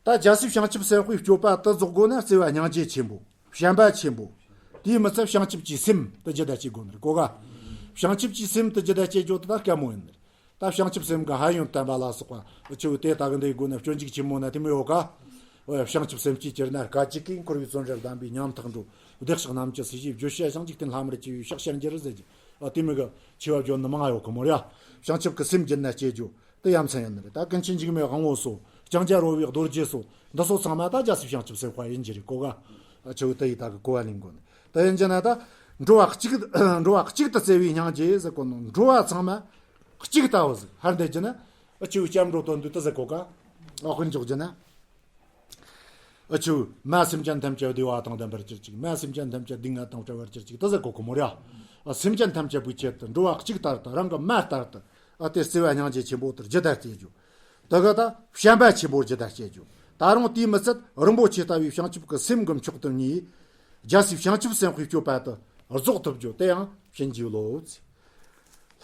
ད་རྒྱལ་སྲས་བྱང་ཆུབ་སེམས་དཔའི་སྤྱོད་པ་དེ་རྫོགས་དགོས་ན། བརྩེ་བ་སྙིང་རྗེ་ཆེན་པོ། བྱམས་པ་ཆེན་པོ། དེའི་མི་ཚད་བྱང་ཆུབ་ཀྱི་སེམས་དེ་ཇི་ལྟར་སྐྱེ་དགོས་ནི་རེད་གོ་ག་བྱང་ཆུབ་ཀྱི་སེམས་དེ་ཇི་ལྟར་སྐྱེ་རྒྱུ་དེ་ད་དཀའ་མོ་ཡིན་ནི་རེད། ད་བྱང་ཆུབ་སེམས་ཀྱི་ཕན་ཡོན་བསྟན་པ་ལ་སོགས་པ་ཆུ་དེ་ལྟ་གི་འདི་དགོས་ན་སྤྱོད་འཇུག་ཆེན་མོ་ན་དེ་མོ་ཡོད་ག་འོ་ཡ། བྱང་ཆུབ་སེམས་བསྐྱེད་ཅིར་ན་སྐད་ཅིག་གིས། འཁོར་བའི་བཙོན་རར་བསྡམས་པའི་ཉམ་ཐག་འགྲོ། བདེ་གཤེགས་རྣམས་ཀྱི་སྲས་ཀྱིས་བརྗོད་བྱ། བྱང་ཆུབ་བསྟན་ལྷ་མིར་བཅས་པའི་ཕྱག་ཕྱིར་འགྱུར་ཟེར་གྱི། ཨ་དེ་མོ་གི་ཆེ་བ་བརྗོད་ནི་མང་ཡོད་གི་མོ་ར། བྱང་ཆུབ་ཀྱི་སེམས་ཀྱི་ན་སྐྱེ་རྒྱུ་དེ་ཡ་མཚན་ཡིན་ནི་རེད། ད་ཀུན་མཁྱེན་འཇིགས་མེད་དབང་པོ་སོགས། ལྕང་སྐྱ་རོལ་པའི་རྡོ་རྗེ་སོགས། འདི་སོགས་ཚང་མ་ད་རྒྱལ་སྲས་བྱང་ཆུབ་སེམས་དཔའ་ཡིན་གྱི་རེད་གོ་ག་ཨ་ཆུ་དེ་ཡི་ད་གི་གོ་བ་ལེན་དགོས་ནི། དེ་ཡིན་གྱི་ན་ད་འགྲོ་བ་གཅིག་འགྲོ་བ་གཅིག་ཏུ་བརྩེ་བའི་སྙིང་རྗེ་ཟེར་གོ་ནོ། འགྲོ་བ་ཚང་མ་གཅིག་ལྟ་བུ་ཟིག་ཧར་འདེད་ཀྱི་ན། ཨ་ཆུ་སྐྱབས་འགྲོ་དོན་བསྡུ་དེ་ཟེར་གོ་ག་ཨ་དཔེར་འཇོག་གྱི་ན། ཨ་ཆུ་མ་སེམས་ཅན་ཐམས་ཅད་བདེ་བ་དང་ལྡན་པར་གྱུར་ཅིག་མ་སེམས་ཅན་ཐམས་ཅད་སྡུག་བསྔལ་དང་བྲལ་བར་གྱུར་ཅིག་དེ་ཟེར་གོ་གི་མོ་ར། ཨ་སེམས་ཅན་ཐམས་ཅད་པོའི་ཆེད་དུ་འགྲོ་བ་གཅིག་ལྟར་དུ། རང་གི་མ་ལྟར་དུ། ཨ་དེ་བརྩེ་བ་སྙིང་རྗེ་ཆེན་པོ་དེ་ཇི་ལྟར་སྐྱེ་རྒྱུ། དེ་གི་ད་བྱམས་པ་ཆེན་པོ་ཇི་ལྟར་སྐྱེ་རྒྱུ། ད་རུང་དེའི་མི་ཚད་རིན་པོ་ཆེ་ལྟ་བུའི་བྱང་ཆུབ་ཀྱི་སེམས་ཀྱི་མཆོག་ཏུ་བསྔོས། རྒྱལ་སྲས་བྱང་ཆུབ་སེམས་དཔའི་སྤྱོད་པ་དེ་རྫོགས་ཐུབ་རྒྱུ་དེ་ཡང་བྱིན་གྱིས་རློབས།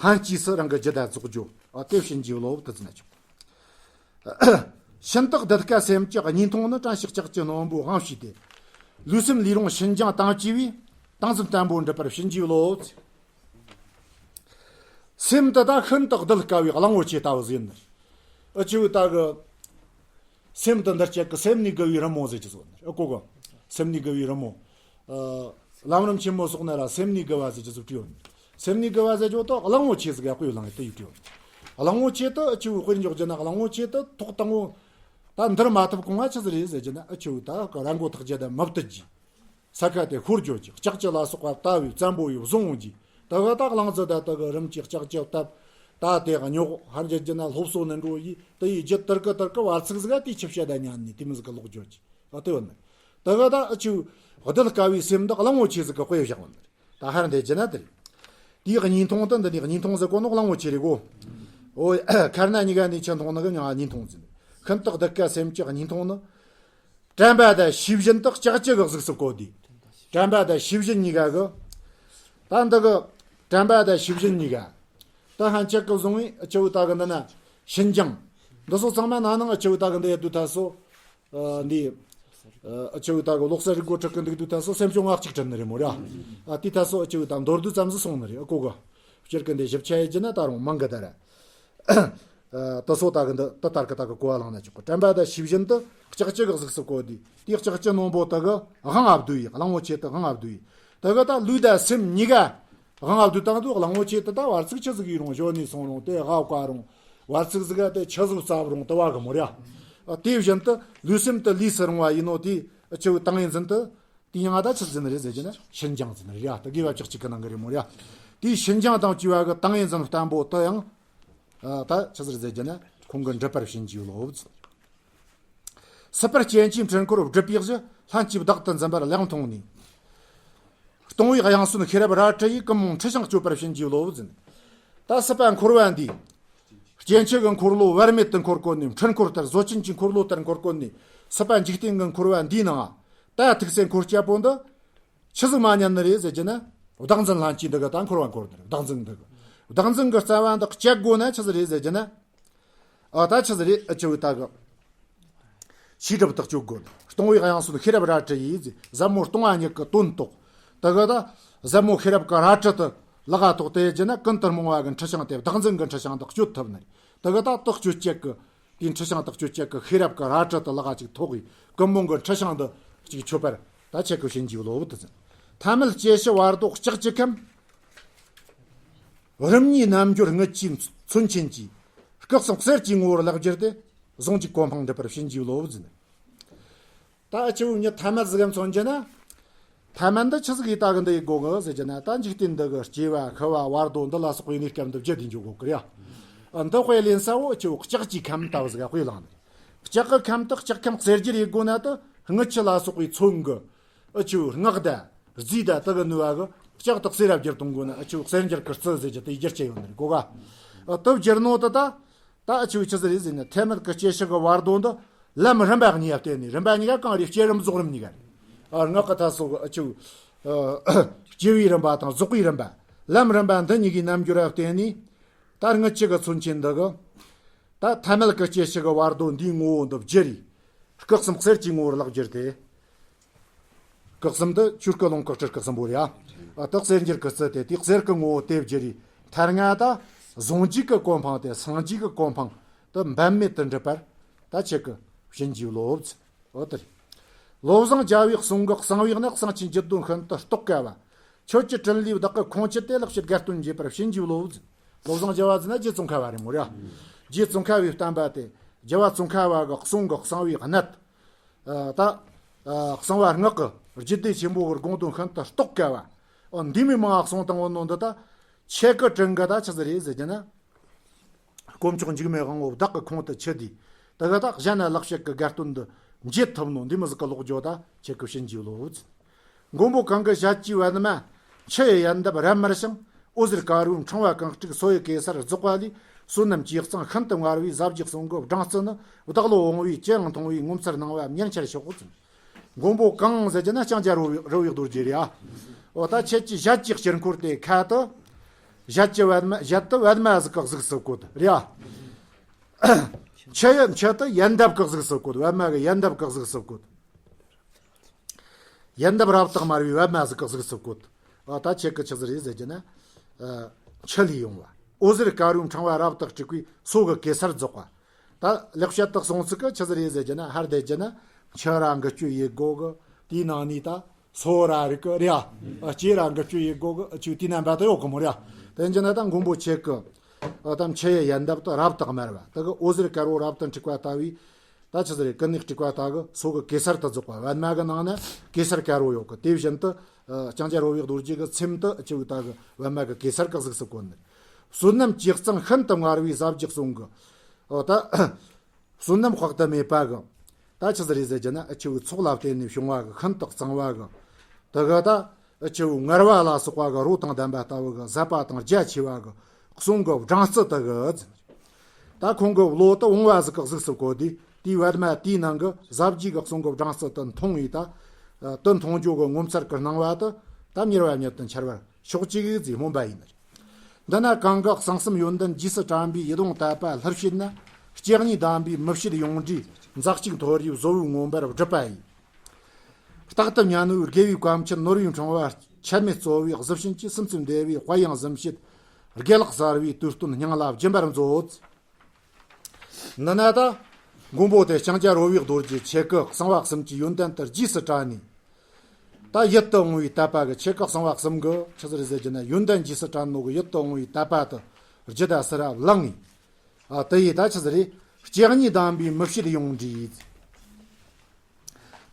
ལྷན་སྐྱེས་སུ་རང་གི་ཇི་ལྟར་རྫོགས་རྒྱུ། ཨ་དེ་བྱིན་གྱིས་རློབས་དེ་ཟེར་ན་ཆོག་ཤིན་ཏུ་གདུལ་དཀའ་སེམས་ཀྱི་གཉིས་མཐོང་ནི། དྲན་ཞིང་ལྕགས་ཀྱུ་རྣོན་པོས་དབང་བྱས་ཏེ། ལུས་སེམས་ལུས་རུང་ཕྱིན་ཅི་ལོག་དང་བཅས་པའི། ཏིང་འཛིན་བརྟན་པོར་འགྲུབ་པར་བྱིན་གྱིས་རློབས། སེམས་དེ་ད་ཤིན་ཏུ་གདུལ་དཀའ་བའི་གླང་པོ་ཆེ་ལྟ་བུ་ཟིག་ཡིན་ནི། ཨ་ཆུ་ད་གི་སེམས་དེ་འདིར་བཅད་གི་སེམས་ནི་རྒུད་པའི་རི་མོ་ཟེར་གྱི་ཟིག་ཡོད་ནི། ཨ་གོ་གི་སེམས་ནི་རྒུད་པའི་རི་མོ། ཨ་ལམ་རིམ་ཆེན་མོ་སོགས་ན་ར་སེམས་ནི་རྒུད་པ་ཟེར་གྱི་ཟིག་བྲིས་ཡོད་ནི། སེམས་ནི་རྒུད་པ་ཟེར་རྒྱུ་དེ་གླང་པོ་ཆེ་ཟིག་ག་དཔེ་ལངས་དེ་ཡིས་བྲིས་ཡོད་ནི། གླང་པོ་ཆེ་དེ་ཨ་ཆུ་དཔེར་འཇོག་རྒྱུ་ན། གླང་པོ་ཆེ་དེ་ཐོག་དང་པོ་ད་འདིར་མ་ཐུབ་གོང་ང་ཆི་ཟིག་རེད་ཟེར་རྒྱུ་ན། ཨ་ཆུ་ད་གི་ར་མགོ་ཐག་རྒྱུ་དེ་མི་བཏུད་རྒྱུ། ས་ཁ་དེ་ཤོར་འགྱོ་རྒྱུ། ལྕགས་ཀྱུ་ལ་སོགས་པ་བཏབ་བས་བཙན་པོ་ཡིས་བཟུང་འོང་རྒྱུ། ད་ག་ད་གླང་རྫི་ད་ད་གི་རིམ་གྱིས་ལྕགས་ཀྱུ་བཏབ། ད་དེ་གི་རྙོག་ཧར་འགྱུར་རྒྱུ་ན་སློབ་གསོ་ནི་འགྲོ་ཡི། དེ་ཡི་རྒྱུ་དེར་གི་དེར་གི་བར་ཚིགས་ཟིག་ག་དེའི་ཆུ་བཤད་ད་ཉན་ནི་དེ་མོ་ཟིག་གི་ལོག་འགྱོ་རྒྱུ། ཨ་དེ་བ་ནི། ད་ག་ད་ཨ་ཆུ་གདུལ་དཀའ་བའི་སེམས་འདི་གླང་པོ་ཆེ་ཟིག་གི་དཔེ་བཞག་བ་ནི། ད་ཧར་འདི་རྒྱུ་ན་དེ་རེད། དེའི་གཉིས་མཐོང་དེ་འདི་ནི་གཉིས་མཐོང་ཟེར་གོ་ནོ་གླང་པོ་ཆེ་རེད་གོ། ཨོ་ཁར་ན་གཉིས་ཀ་ནི་ཆི་མཐོང་ནི་གི་ང་གཉིས་མཐོང་ཟེར། ཤིན་ཏུ་གདུལ་དཀའ་སེམས་ཀྱི་གཉིས་མཐོང་ནི། དྲན་པ་དང་ཤེས་བཞིན་དག་ལྕགས་ཀྱུ་གི་གཟུགས་སུ་བཀོད་དེ། དྲན་པ་དང་ཤེས་བཞིན་གཉིས་ཀ་གི། ད་འདི་གི་དྲན་པ་དང་ཤེས་བཞིན་གཉིས་ཀ། ད་ཧན་ཆད་གི་བཟུང་བའི་ཨ་ཆུ་ད་གི་འདི་ན་ཤིན་སྦྱངས། འདི་སོགས་ཚང་མ་ན་ནང་ཨ་ཆུ་ད་གི་འདི་ཡ་དུ་ད་སོ། ཨ་འདི། ཨ་ཆུ་ད་གི་ལོག་ས་རིག་གོ་ཁྲིད་གི་འདུག་དུ་ད་སོ་སེམས་བྱུང་ལྔ་གཅིག་དྲན་ནི་རེད་མོ་ར། ཨ་དེ་ད་སོ་ཨ་ཆུ་ད་མདོར་བསྡུས་ཙམ་ཟིག་སོང་ནི་རེད། ཨ་གོ་གི། སྤྱིར་གི་འདི་ཞིབ་ཆ་ཡེ་རྒྱུ་ན་ད་རུང་མང་གི་ད་ར། དེ་ཚོ་ད་གི་འདི་དེ་ལྟར་གི་ད་གི་གོ་བ་བླངས་ན་ཆོག་གི། དྲན་པ་དང་ཤེས་བཞིན་དུ་ལྕགས་ཀྱུ་གི་གཟུགས་སུ་བཀོད་དེ། དེའི་ལྕགས་ཀྱུ་རྣོན་པོ་དེ་གི་དབང་ང་བསྡུས་ཡི། གླང་པོ་ཆེ་དེ་དབང་ང་བསྡུས་ཡི། དེ་གི་ད་ལུས་དང་སེམས་གཉིས་ཀ་དབང་ང་བསྡུས་བཏང་དུས། གླང་པོ་ཆེ་དེ་ད་བར་ཚིགས་ཆི་ཟིག་ཡིན་རུང་། གཞོན་ནུ་སོང་རུང་། དེ་ཧ་བཀའ་རུང་། བར་ཚིགས་ཟིག་ག་དེ་ཆི་ཟིག་བསླབས་རུང་དེ་བ་གི་མོ་ར། དེ་བཞིན་དུ་ལུས་སེམས་དེ་ལུས་སུ་རུང་བ་ཡིན་ནོ། དེ་ཆི་བོ་ཏིང་ངེ་འཛིན་དེ། དེ་ཡང་ད་ཆི་ཟིག་ནི་རེད་ཟེར་རྒྱུ་ན་ཤིན་སྦྱངས་ཟིག་ནི་རེད་ཡ། ད་དགེ་བ་བཅུ་གཅིག་གི་ནང་གི་རེད་མོ་ར། དེའི་ཤིན་སྦྱངས་དང་བཅས་པ་གི་ཏིང་ངེ་འཛིན་བརྟན་པོ་དེ་ཡང་ད་ཆི་ཟིག་རེད་ཟེར་རྒྱུ་ན་ཁོང་གི་འགྲུབ་པར་བྱིན་གྱིས་རློབས། སྲིད་པར་རྐྱེན་གྱིས་འཁྲུལ་འཁོར་སྒྲིབ་པའི་གཞི། ལྷན་སྐྱེས་བདག་ཏུ་འཛིན་པ་ལེགས་མཐོང་ནས། སྟོང་པའི་དབྱིངས་སུ་ཤེས་རབ་རལ་གྲི་ཡིས། ཀུན་རྨོངས་འཁྲུལ་ཞིང་གཅོད་པར་བྱིན་གྱིས་རློབས་ཟེར། ད་སྲིད་པ་འཁོར་བ་འདིའི་སྐྱེ་འཆི་གི་འཁོར་ལོ་བར་མེད་དུ་འཁོར་གོ་ནས། འཁྲུལ་འཁོར་ལྟར་བཟོ་ཅན་གྱི་འཁོར་ལོ་ལྟར་འཁོར་གོ་ནས། སྲིད་པ་འཇིག་རྟེན་གྱི་འཁོར་བ་འདིའི་ནང་ད་ཐུག་སའི་འཁོར་སྐྱ་པོ་འདི་ཆི་ཟིག་མ་ཉན་ནི་རེད་ཟེར་རྒྱུ་ན། བདག་འཛིན་ལྷན་སྐྱེས་འདི་གི་ད་འཁོར་བ་འཁོར་ནི་རེད། བདག་འཛིན་འདི་གི། བདག་འཛིན་གི་རྩ་བ་འདི་བཅད་དགོས་ན་ཆི་ཟིག་རེད་ཟེར་རྒྱུ་ན། ཨ་ད་ཆི་ཟིག་རེད། ཨ་ཆི་བོ་ད་གི་ཤེས་རབ་ཐག་གཅོད་དགོས། སྟོང་པའི་དབྱིངས་སུ་ཤེས་རབ་རལ་གྲི་ཡིས་ཟེར། ཟབ་མོ་སྟོང་པ་ཉིད་ཀྱི་དོན་རྟོགས། དེ་གི་ད་ཟབ་མོ་ཤེས་རབ་ཀྱི་རལ་གྲི་དེ་ལག་ག་ཐོགས་ཏེ་བྱས་ན། ཀུན་ཏུ་རྨོངས་པ་གི་འཁྲུལ་ཞིང་དེ། བདག་འཛིན་གྱི་འཁྲུལ་ཞིང་དེ་གཅོད་ཐུབ་ནི་རེད། དེ་གི་ད་དེ་གཅོད་བྱེད་ཀྱི། དེའི་འཁྲུལ་ཞིང་དེ་གཅོད་བྱེད་ཀྱི་ཤེས་རབ་ཀྱི་རལ་གྲི་དེ་ལག་ག་ཅིག་ཐོགས་ཡི། ཀུན་རྨོངས་གི་འཁྲུལ་ཞིང་དེ་ཅིག་ཆོད་པར་ད་ཁྱེད་ཀྱིས་བྱིན་གྱིས་རློབས་ཏེ་ཟེར། ཐ་མལ་སྐྱེ་ཤི་བར་དོ་ལྕགས་ཀྱུ་ཁམས། རིམ་གཉིས་རྣལ་འབྱོར་རྔུལ་ཆུའི་མཚོན་ཆེན་གྱིས། སྐུ་གསུམ་གསེར་གྱི་ངོ་བོར་བརླག་གྱུར་ཏེ། ཟུང་འཇུག་གོ་འཕང་འགྲུབ་པར་བྱིན་གྱིས་རློབས་ཟེར། ད་ཨ་ཆི་བོ་ཉིད་ཐ་མལ་ཟིག་ག་མཚོན་རྒྱུ་ན། ཐ་མལ་འདི་ཆི་ཟིག་ཡེ་ད་གི་འདི་ཡེ་དགོས་གི་ཟེར་རྒྱུ་ན། ད་འཇིག་རྟེན་འདི་གི་སྐྱེ་བ་ཤི་བ་བར་དོ་འདི་ལ་སོགས་པའི་གནས་སྐབས་འདི་བརྒྱད་དེ་འཇོག་དགོས་གི་རེད་ཡ། ཨ་འདི་དཔེ་ལེན་ས་བོ་ཨ་ཆི་བོ་ལྕགས་ཀྱུའི་ཁམས་ལྟ་བུ་ཟིག་ག་དཔེ་བླངས་ནས། ལྕགས་ཀྱི་ཁམས་དེ་ལྕགས་ཁམས་གསེར་འགྱུར་ཡེ་དགོས་ན། ད་རྔུལ་ཆུ་ལ་སོགས་པའི་མཚོན་གི། ཨ་ཆི་བོ་རྔག་དང་རྫས་དང་དེ་གི་ནུས་པ་གི་ལྕགས་དེ་གསེར་ར་བསྒྱུར་གཏོང་དགོས་ན། ཨ་ཆི་བོ་གསེར་འགྱུར་གི་རྩི་ཟེར་རྒྱུ་དེ་བསྒྱུར་བྱས་ཡོད་ནི་རེད་གོ་ག། ཨ་དེ་བསྒྱུར་ནོ་དེ་ད། ད་ཨ་ཆི་བོ་ཆི་ཟིག་རེད་ཟེར་ན། ཐ་མལ་གྱི་སྐྱེ་ཤི་གི་བར་དོ་འདི་ལམ་རིམ་པ་གཉིས་ཀ་བསྟན་ནས། རིམ་པ་གཉིས་ཀ་གང་རེད། སྐྱེ་རིམ་རྫོགས་རིམ་གཉིས་ཀ་རེད། ཨ་རྔག་གི་ད་སོགས་ཨ་ཆི་བོ་ཨ་སྐྱེ་བའི་རིམ་པ་དང་རྫོགས་པའི་རིམ་པ། ལམ་རིམ་པ་འདི་གཉིས་ཀའི་རྣལ་འབྱོར་ར་བསྟན་ནས། ད་རྔུལ་ཆུ་གི་མཚོན་ཆེན་འདི་གི་ད་ཐ་མལ་གྱི་སྐྱེ་ཤི་གི་བར་དོ་འདིའི་ངོ་བོ་འདི་བསྒྱུར་རེ། སྐུ་གསུམ་གསེར་གྱི་ངོ་བོར་བརླག་གྱུར་ཏེ། སྐུ་གསུམ་དེ་ཆོས་སྐུ་ལོངས་སྐུ་སྤྲུལ་སྐུ་གསུམ་པོ་རེད་ཡ། ཨ་དེ་གསེར་འགྱུར་གྱི་རྩི་དེ། དེ་གསེར་གྱི་ངོ་བོ་དེ་བསྒྱུར་རེ། མཐར་ང་ད་ཟུང་འཇུག་གི་གོ་འཕང་དེ། སངས་རྒྱས་ཀྱི་གོ་འཕང་དེ་འབད་མེད་དུ་འགྲུབ་པར་ད་ཁྱེད་ཀྱིས་བྱིན་གྱིས་རློབས། འོ་དེ་རེད། བློ་བཟང་རྒྱལ་བའི་གསུང་གི་གསང་བའི་གནད། གསང་ཆེན་བརྒྱུད་དོན་ཤིན་ཏུ་རྟོགས་དཀའ་བ། ཁྱོད་ཀྱི་དྲིན་ལས་བདག་གི་ཁོང་ཁྱེར་ཏེ། ལེགས་བཤད་དགའ་སྟོན་རྒྱས་པར་བྱིན་གྱིས་རློབས། བློ་བཟང་རྒྱལ་བ་ཟེར་ན་རྗེ་ཙོང་ཁ་པ་རེད་མོ་རེད། རྗེ་ཙོང་ཁ་པའི་བསྟན་པ་དེ། རྒྱལ་བ་ཙོང་ཁ་པ་གི་གསུང་གི་གསང་བའི་གནད། ཨ་ད་ཨ་གསང་བ་སྔགས་ཀྱི་རྒྱུད་སྡེ་ཆེན་པོ་གི་དགོངས་དོན་ཤིན་ཏུ་རྟོགས་དཀའ་བ། ཨ་འདི་མོ་མང་ང་གསུངས་བཏང་བ་ནོ་འདི་ད་ཁྱེད་ཀྱི་དྲིན་གྱིས་ད་ཆི་ཟིག་རེད་ཟེར་རྒྱུ་ན། དཀོན་མཆོག་འཇིགས་མེད་དབང་པོ་བདག་གི་ཁོང་དུ་ཆུད་དེ། དེ་ག་ད་གཞན་ན་ལེགས་བཤད་ཀྱི་དགའ་སྟོན་འདི་འབྱེད་ཐུབ་ནོ། འདི་མོ་ཟིག་གི་ལོག་རྒྱུ་ད་ཁྱེད་ཀྱིས་བྱིན་གྱིས་རློབས། མགོན་པོ་གང་གི་ཞལ་གྱི་པདྨ། མཆུ་ཡི་ཡལ་འདབ་རབ་དམར་ཞིང་། འོད་ཟེར་དཀར་པོའི་ཕྲེང་བ་གང་དཀྲུགས། སོ་ཡི་གེ་སར་རྫོགས་པ་ལས། བསོད་ནམས་ཀྱི་གཙང་ཤིན་ཏུ་མངར་བའི། ཟབ་རྒྱས་གསུང་གི་སྦྲང་རྩི་ནི། བདག་བློ་འོང་བས་ཅི་ཡང་མཐོང་བའི། ངོ་མཚར་སྣང་བ་མྱུར་འཆར་ཤོག་ཟེར། མགོན་པོ་གང་ཟེར་རྒྱུ་ན་ལྕང་སྐྱ་རོ་རོ་ཡི་རྡོ་རྗེ་རེད་ཨ། འོ་ད་ཁྱེད་ཀྱི་ཞལ་གྱི་དཀྱིལ་འཁོར་དེ་ཁ་དུ། ཞལ་གྱི་པདྨ། ཞལ་དུ་པདྨ་ཟིག་གི་གཟུགས་སུ་བཀོད་རེད་ཨ། མཆུ་ཡི། མཆུ་དེ་ཡལ་འདབ་གི་གཟུགས་སུ་བཀོད། པདྨ་གི་ཡལ་འདབ་གི་གཟུགས་སུ་བཀོད། ཡལ་འདབ་རབ་ཏུ་དམར་བའི་པདྨ་ཟིག་གི་གཟུགས་སུ་བཀོད། ཨ་ད་ཁྱེད་ཀྱི་ཆི་ཟིག་རེད་ཟེར་རྒྱུ་ན། ཨ་མཆུ་ལས་ཡོང་བ། འོད་ཟེར་དཀར་པོའི་ཕྲེང་བ་རབ་ཏུ་དཀྲུགས་པའི། སོ་གི་གེ་སར་རྫོགས་པ། ད་ལེགས་བཤད་དུ་གསུངས་ཚུལ་གྱི་ཆི་ཟིག་རེད་ཟེར་རྒྱུ་ན། ཧར་བསྡད་རྒྱུ་ན་མཆུ་ར་འགུལ་སྐྱོད་ཡེད་དགོས་གི། དེའི་ནང་ནས་ད་སོ་ར་རིག་གི་རེད་ཨ། ལྕེ་ར་འགུལ་སྐྱོད་ཡེད་དགོས་གི། ཨ་ཆི་དེའི་རྣམ་པ་དེ་ཡོད་གི་མོ་རེད་ཨ། དེ་རྒྱུ་ན་ད་མགོན་པོ་ཁྱེད་ཀྱི་ཨ་ད་མཆུ་ཡི་ཡལ་འདབ་དེ་རབ་ཏུ་དམར་བ། དེ་གི་འོད་ཟེར་དཀར་པོ་རབ་ཏུ་འཁྲིགས་པ་ལྟ་བུའི། ད་ཆི་ཟིག་རེད། ཀུན་ནས་དཀྲུགས་པ་ལྟ་གི། སོ་གི་གེ་སར་དུ་རྫོགས་པ། པདྨ་གི་ནང་ན་གེ་སར་དཀར་པོ་ཡོད་གི། དེ་བཞིན་དུ་ཨ་ལྕང་སྐྱ་རོ་བའི་རྡོ་རྗེ་གི་ཚེམས་དེ་ཨ་ཆི་བོ་ད་གི་པདྨ་གི་གེ་སར་གི་གཟུགས་སུ་བཀོད་ནི། བསོད་ནམས་ཀྱི་གཙང་ཤིན་ཏུ་མངར་བའི། ཟབ་རྒྱས་གསུང་གི། ཨོ་ད་བསོད་ནམས་དཔག་ཏུ་མེད་པ་གི། ད་ཆི་ཟིག་རེད་ཟེར་རྒྱུ་ན་ཨ་ཆི་བོའི་ཚོགས་ལ་བརྟེན་ནས་བྱུང་བ་གི་ཤིན་ཏུ་གཙང་བ་གི། དེ་གི་ད་ཨ་ཆི་བོའི་མངར་བ་ལ་སོགས་པ་གི་རོ་དང་ལྡན་པ་ལྟ་བུ་གི། ཟབ་པ་དང་རྒྱ་ཆེ་བ་གི་གསུང་གི་སྦྲང་རྩི་དེ་གི། ད་ཁོང་གི་བློ་དེ་བུང་བ་ཟིག་གི་གཟུགས་སུ་བཀོད་དེ། དེའི་པདྨ་དེའི་ནང་གི་ཟབ་རྒྱས་གི་གསུང་གི་སྦྲང་རྩི་དེ་འཐུང་བས་ད། དེ་འཐུང་རྒྱུ་གི་ངོ་མཚར་གི་སྣང་བ་དེ་ད་མྱུར་བ་མྱུར་དུ་འཆར་བར་ཤོག་ཅིག་ཟེར་སྨོན་པ་ཡིན་ནི། འདི་ན་གང་གི་གསང་གསུམ་ཡོན་ཏན་རྗེས་སུ་དྲན་པའི། ཡིད་འོང་དད་པ་ལྷུར་བྱེད་ན། སྤྱན་གཉིས་བསྡམས་པའི་མི་ཕྱེད་ཡོངས་བསྒྲིལ། འཛག་ཅིང་མཐོ་རིས་བཟོ་བོའི་མངོན་པར་བསྒྲུབས་པ་ཡིས། རྟག་ཏུ་བསྙེན་བཀུར་དགེ་བའི་བཀའ་མཆིད། ནོར་བུའི་ཕྲེང་བ་ཆད་མེད་སྩོལ་བའི། གཟི་བྱིན་གྱིས་སུམ་བརྩེགས་འདྲ་བའི། དཔལ་དབྱངས་གཟིམ་བྱེད་ དགེ་ལེགས་གསར་བའི་དུས་སྟོན་སྙིང་ལ་སྦྱིན་པར་མཛོད། ནི་ན་ད། མགོན་པོ་དེ་ལྕང་སྐྱ་རོལ་བའི་རྡོ་རྗེ་ཁྱེད་ཀྱི་གསང་བ་གསུམ་གྱི་ཡོན་ཏན་དེ་རྗེས་སུ་དྲན་ནས། ད་ཡིད་དུ་འོང་བའི་དད་པ་གི་ཁྱེད་ཀྱི་གསང་བ་གསུམ་གི་ཆི་ཟིག་རེད་ཟེར་རྒྱུ་ན་ཡོན་ཏན་རྗེས་སུ་དྲན་ནོ་གི་ཡིད་དུ་འོང་བའི་དད་པ་དེ་རྒྱུད་ད་སུ་ར་བླངས་ངེས། ཨ་དེ་ཡིས་ད་ཆི་ཟིག་རེད། སྤྱན་གཉིས་ལྡན་པའི་མི་བྱེད་ཡོངས་འདྲིས།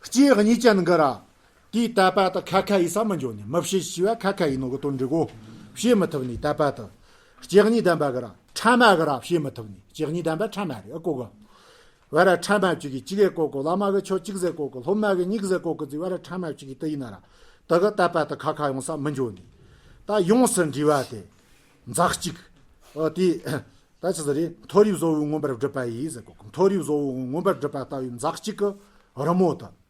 སྐྱེ་གཉིས་ཅན་གི་ར། དེའི་དད་པ་དེ་ཁ་ཁ་ཡིས་ས་མི་འཇོག་ནས་མི་བྱེད་ཞེས་པ་ཁ་ཁ་ཡིས་ནོ་གི་དོན་འགྲིག་གོ། བྱེད་མི་ཐུབ་ནས་དད་པ་དེ། སྐྱེ་གཉིས་ལྡན་པ་གི་ར་ཕྲ་མ་གི་ར་བྱེད་མི་ཐུབ་ནས་སྐྱེ་གཉིས་ལྡན་པ་ཕྲ་མ་རེད་ཨ་གོ་གི། བ་ར་ཕྲ་མ་གཅིག་གིས་གཅིག་གི་གོ་གི་བླ་མ་གི་ཆོས་གཅིག་ཟེར་གོ་གི་སློབ་མ་གི་གཉིས་ཟེར་གོ་གི་ཟེར་བ་ར་ཕྲ་མ་གཅིག་གིས་དེ་ཡིན་ན་ར། དེ་གི་དད་པ་དེ་ཁ་ཁ་ཡོང་ས་མི་འཇོག་ནས། ད་ཡོངས་སུ་འདྲིས་པ་དེ། འཛག་གཅིག་ཨ་དེ། ད་ཆི་ཟིག་རེད། མཐོ་རིས་བཟོ་བོའི་མངོན་པར་བསྒྲུབས་པ་ཡིས་ཟེར་གོ། མཐོ་རིས་བཟོ་བོའི་མངོན་པར་བསྒྲུབས་པ་ལྟ་བུའི་འཛག་གཅིག་གི་རི་མོ་དང་།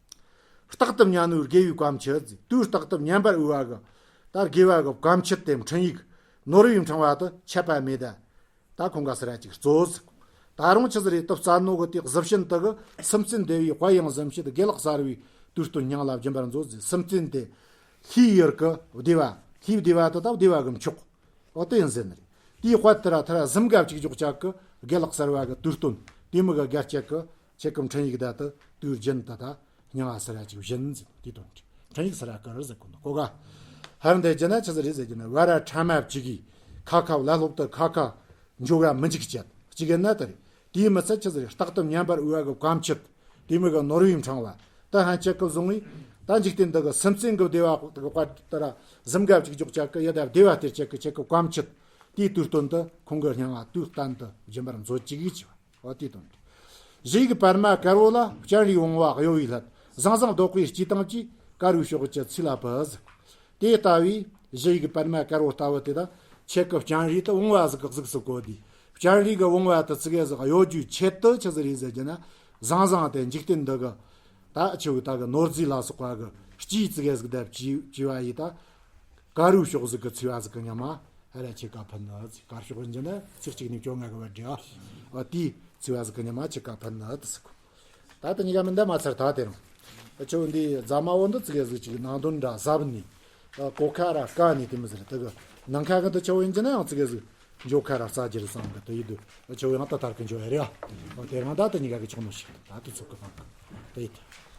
རྟག་ཏུ་ཉལ་ནུས་དགེ་བའི་བཀའ་མཆིད་ཟེར། དུས་རྟག་ཏུ་ཉན་པར་འོས་པ་གི། ད་དགེ་བ་གི་བཀའ་མཆིད་དེ་འཕྲིན་ཡིག་ནོར་བུའི་འཕྲེང་བ་དེ་ཆད་པ་མེད་ད། ད་ཁོང་ག་སི་ར་ཅིག་གཙོ་ཟེར། ད་རུང་ཆི་ཟིག་རེད། དུ་རྩ་ནོ་གི་དེ་གཟི་བྱིན་དེ་གི་སུམ་རྩེན་སྡེ་བའི་དཔལ་ཡང་གཟིམ་བྱེད་དགེ་ལེགས་གསར་བའི་དུས་སྟོན་སྙིང་ལ་སྦྱིན་པར་མཛོད་ཟེར། སུམ་རྩེན་དེ་ལྷའི་ཡུལ་གི་བདེ་བ། ལྷའི་བདེ་བ་དེ་ད་བདེ་བ་གི་མཆོག་འོ་དེ་ཡིན་ཟེར་ནི་རེད། དེའི་དཔལ་དེ་ར་ཐ་ར་གཟིམ་ག་གཅིག་འཇོག་ཅག་གི་དགེ་ལེགས་གསར་བ་གི་དུས་སྟོན་དེ་མི་གི་དགའ་སྐྱེད་གི་ཁྱེད་ཀྱི་འཕྲིན་ཡིག་ད་དུ་དུས་རྒྱུན་དུ་ད་སྙིང་ལ་སི་ར་ཅིག་བཞིན་ཟེར་དེ་དོན་འཕྲིན་ཡིག་སི་ར་ཀར་ཟེར་གོ་ནོ་གོ་ག་ཧར་འདི་རྒྱུ་ན་ཆི་ཟིག་རེད་ཟེར་རྒྱུ་ན་བ་ར་ཕྲ་མ་གཅིག་གིས་ཁ་ཁ་བླ་སློབ་ཏུ་ཁ་ཁ་འཇོག་ཡ་མི་འཇིག་ཅེས་གཅིག་ཡིན་ན་དེ་རེད། དེའི་མི་ཚད་ཆི་ཟིག་རྟག་ཏུ་ཉན་པར་འོས་པ་གི་བཀའ་མཆིད་དེ་མི་གི་ནོར་བུའི་འཕྲེང་བ་ད་ཧན་ཆད་ཀི་བཟུང་བས་ད་འཇིག་རྟེན་འདི་གི་སེམས་ཅན་གི་བདེ་བ་དེ་གི་དཔལ་དེ་ར་གཟིམ་ག་གཅིག་འཇོག་ཅག་གི་ཡི་དྭགས་བདེ་བ་སྟེར་ཅག་གི་ཁྱེད་ཀྱི་བཀའ་མཆིད་དེའི་དུས་སྟོན་དུ་ཁོང་གི་སྙིང་ང་དུས་གཏན་དུ་སྦྱིན་པར་མཛོད་ཅིག་ཡིད་ཆེས་པ། འོ་དེའི་དོན་ཏེ། གཞི་ཡིག་པདྨ་དཀར་པོ་ལ་སྤྱན་རས་བུང་བ་གཡོ་བའི་སླད་ཟང་ཟིང་བཟློག་པའི་སྤྱི་དང་བཅས་དཀར་པོའི་ཕྱོགས་ཀྱི་ཚིག་ལ་བབས། དེ་ལྟ་བུའི་གཞི་ཡིག་པདྨ་དཀར་པོ་ལྟ་བུ་དེ་དག་ཁྱེད་ཀྱི་སྤྱན་རས་དུ་བུང་བ་ཟིག་གི་གཟུགས་སུ་བཀོད་དེ། སྤྱན་རས་ཀྱི་བུང་བ་དུ་ཙི་གེ་ཟིག་གཡོ་རྒྱུའི་ཆེད་དུ་ཆི་ཟིག་རེད་ཟེར་རྒྱུ་ན། ཟང་ཟིང་དེ་འཇིག་རྟེན་འདི་གི་ད་ཆུ་བོའི་ད་གི་ནོར་རྫས་ལ་སོགས་པ་གི་སྤྱིའི་ཙི་གེ་ཟིག་དེ་བཅས་བཅས་པ་ཡིས་ད། དཀར་པོའི་ཕྱོགས་ཟིག་གི་ཚིག་བ་ཟིག་གི་ཉམས་མ། ཧ་ར་ཁྱེད་ཀ་ཕན་ནི་ཟིག་དཀར་ཕྱོགས་ཡིན་རྒྱུ་ན་ཚིག་གཅིག་ནས་བཅོ་ལྔ་གི་བར་འབྲེལ་བ། དེའི་ཚིག་བ་ཟིག་གི་ཉམས་མ་ཁྱེད་ཀ་ཕན་ནི་དེ་ཟིག་ད་དེ་གཉིས་ཀ་མི་འདྲ་མ་ཚར་ད་དེ་རང་། ཆུ་བོ་འདི་རྫ་མ་བོ་འདི་ཙི་གེ་ཟིག་ཅིག་ནང་དོན་འདྲ་ཟབ་ནི། གོ་ཁ་ར་དཀའ་ནི་དེ་མི་ཟེར་དེ་གི་ནང་ཁ་གི་འདི་ཆུ་བོ་ཡིན་རྒྱུ་ན་ཡང་ཙི་གེ་ཟིག་འཇོག་ཁ་ར་རྩ་རྒྱུ་རེད་བསམ་གི་དེ་ཡིན་དུས་ཆུ་བོ་ཡང་ད་དར་གི་འཇོག་ཡ་རེད་ཨ། དེ་རང་ད་དེ་གཉིས་ཀ་གི་ཆོག་ནོ་ཞིག་ད་དེ་ཚོགས་གི་བང་གི་དེ་ཡིན་དུས།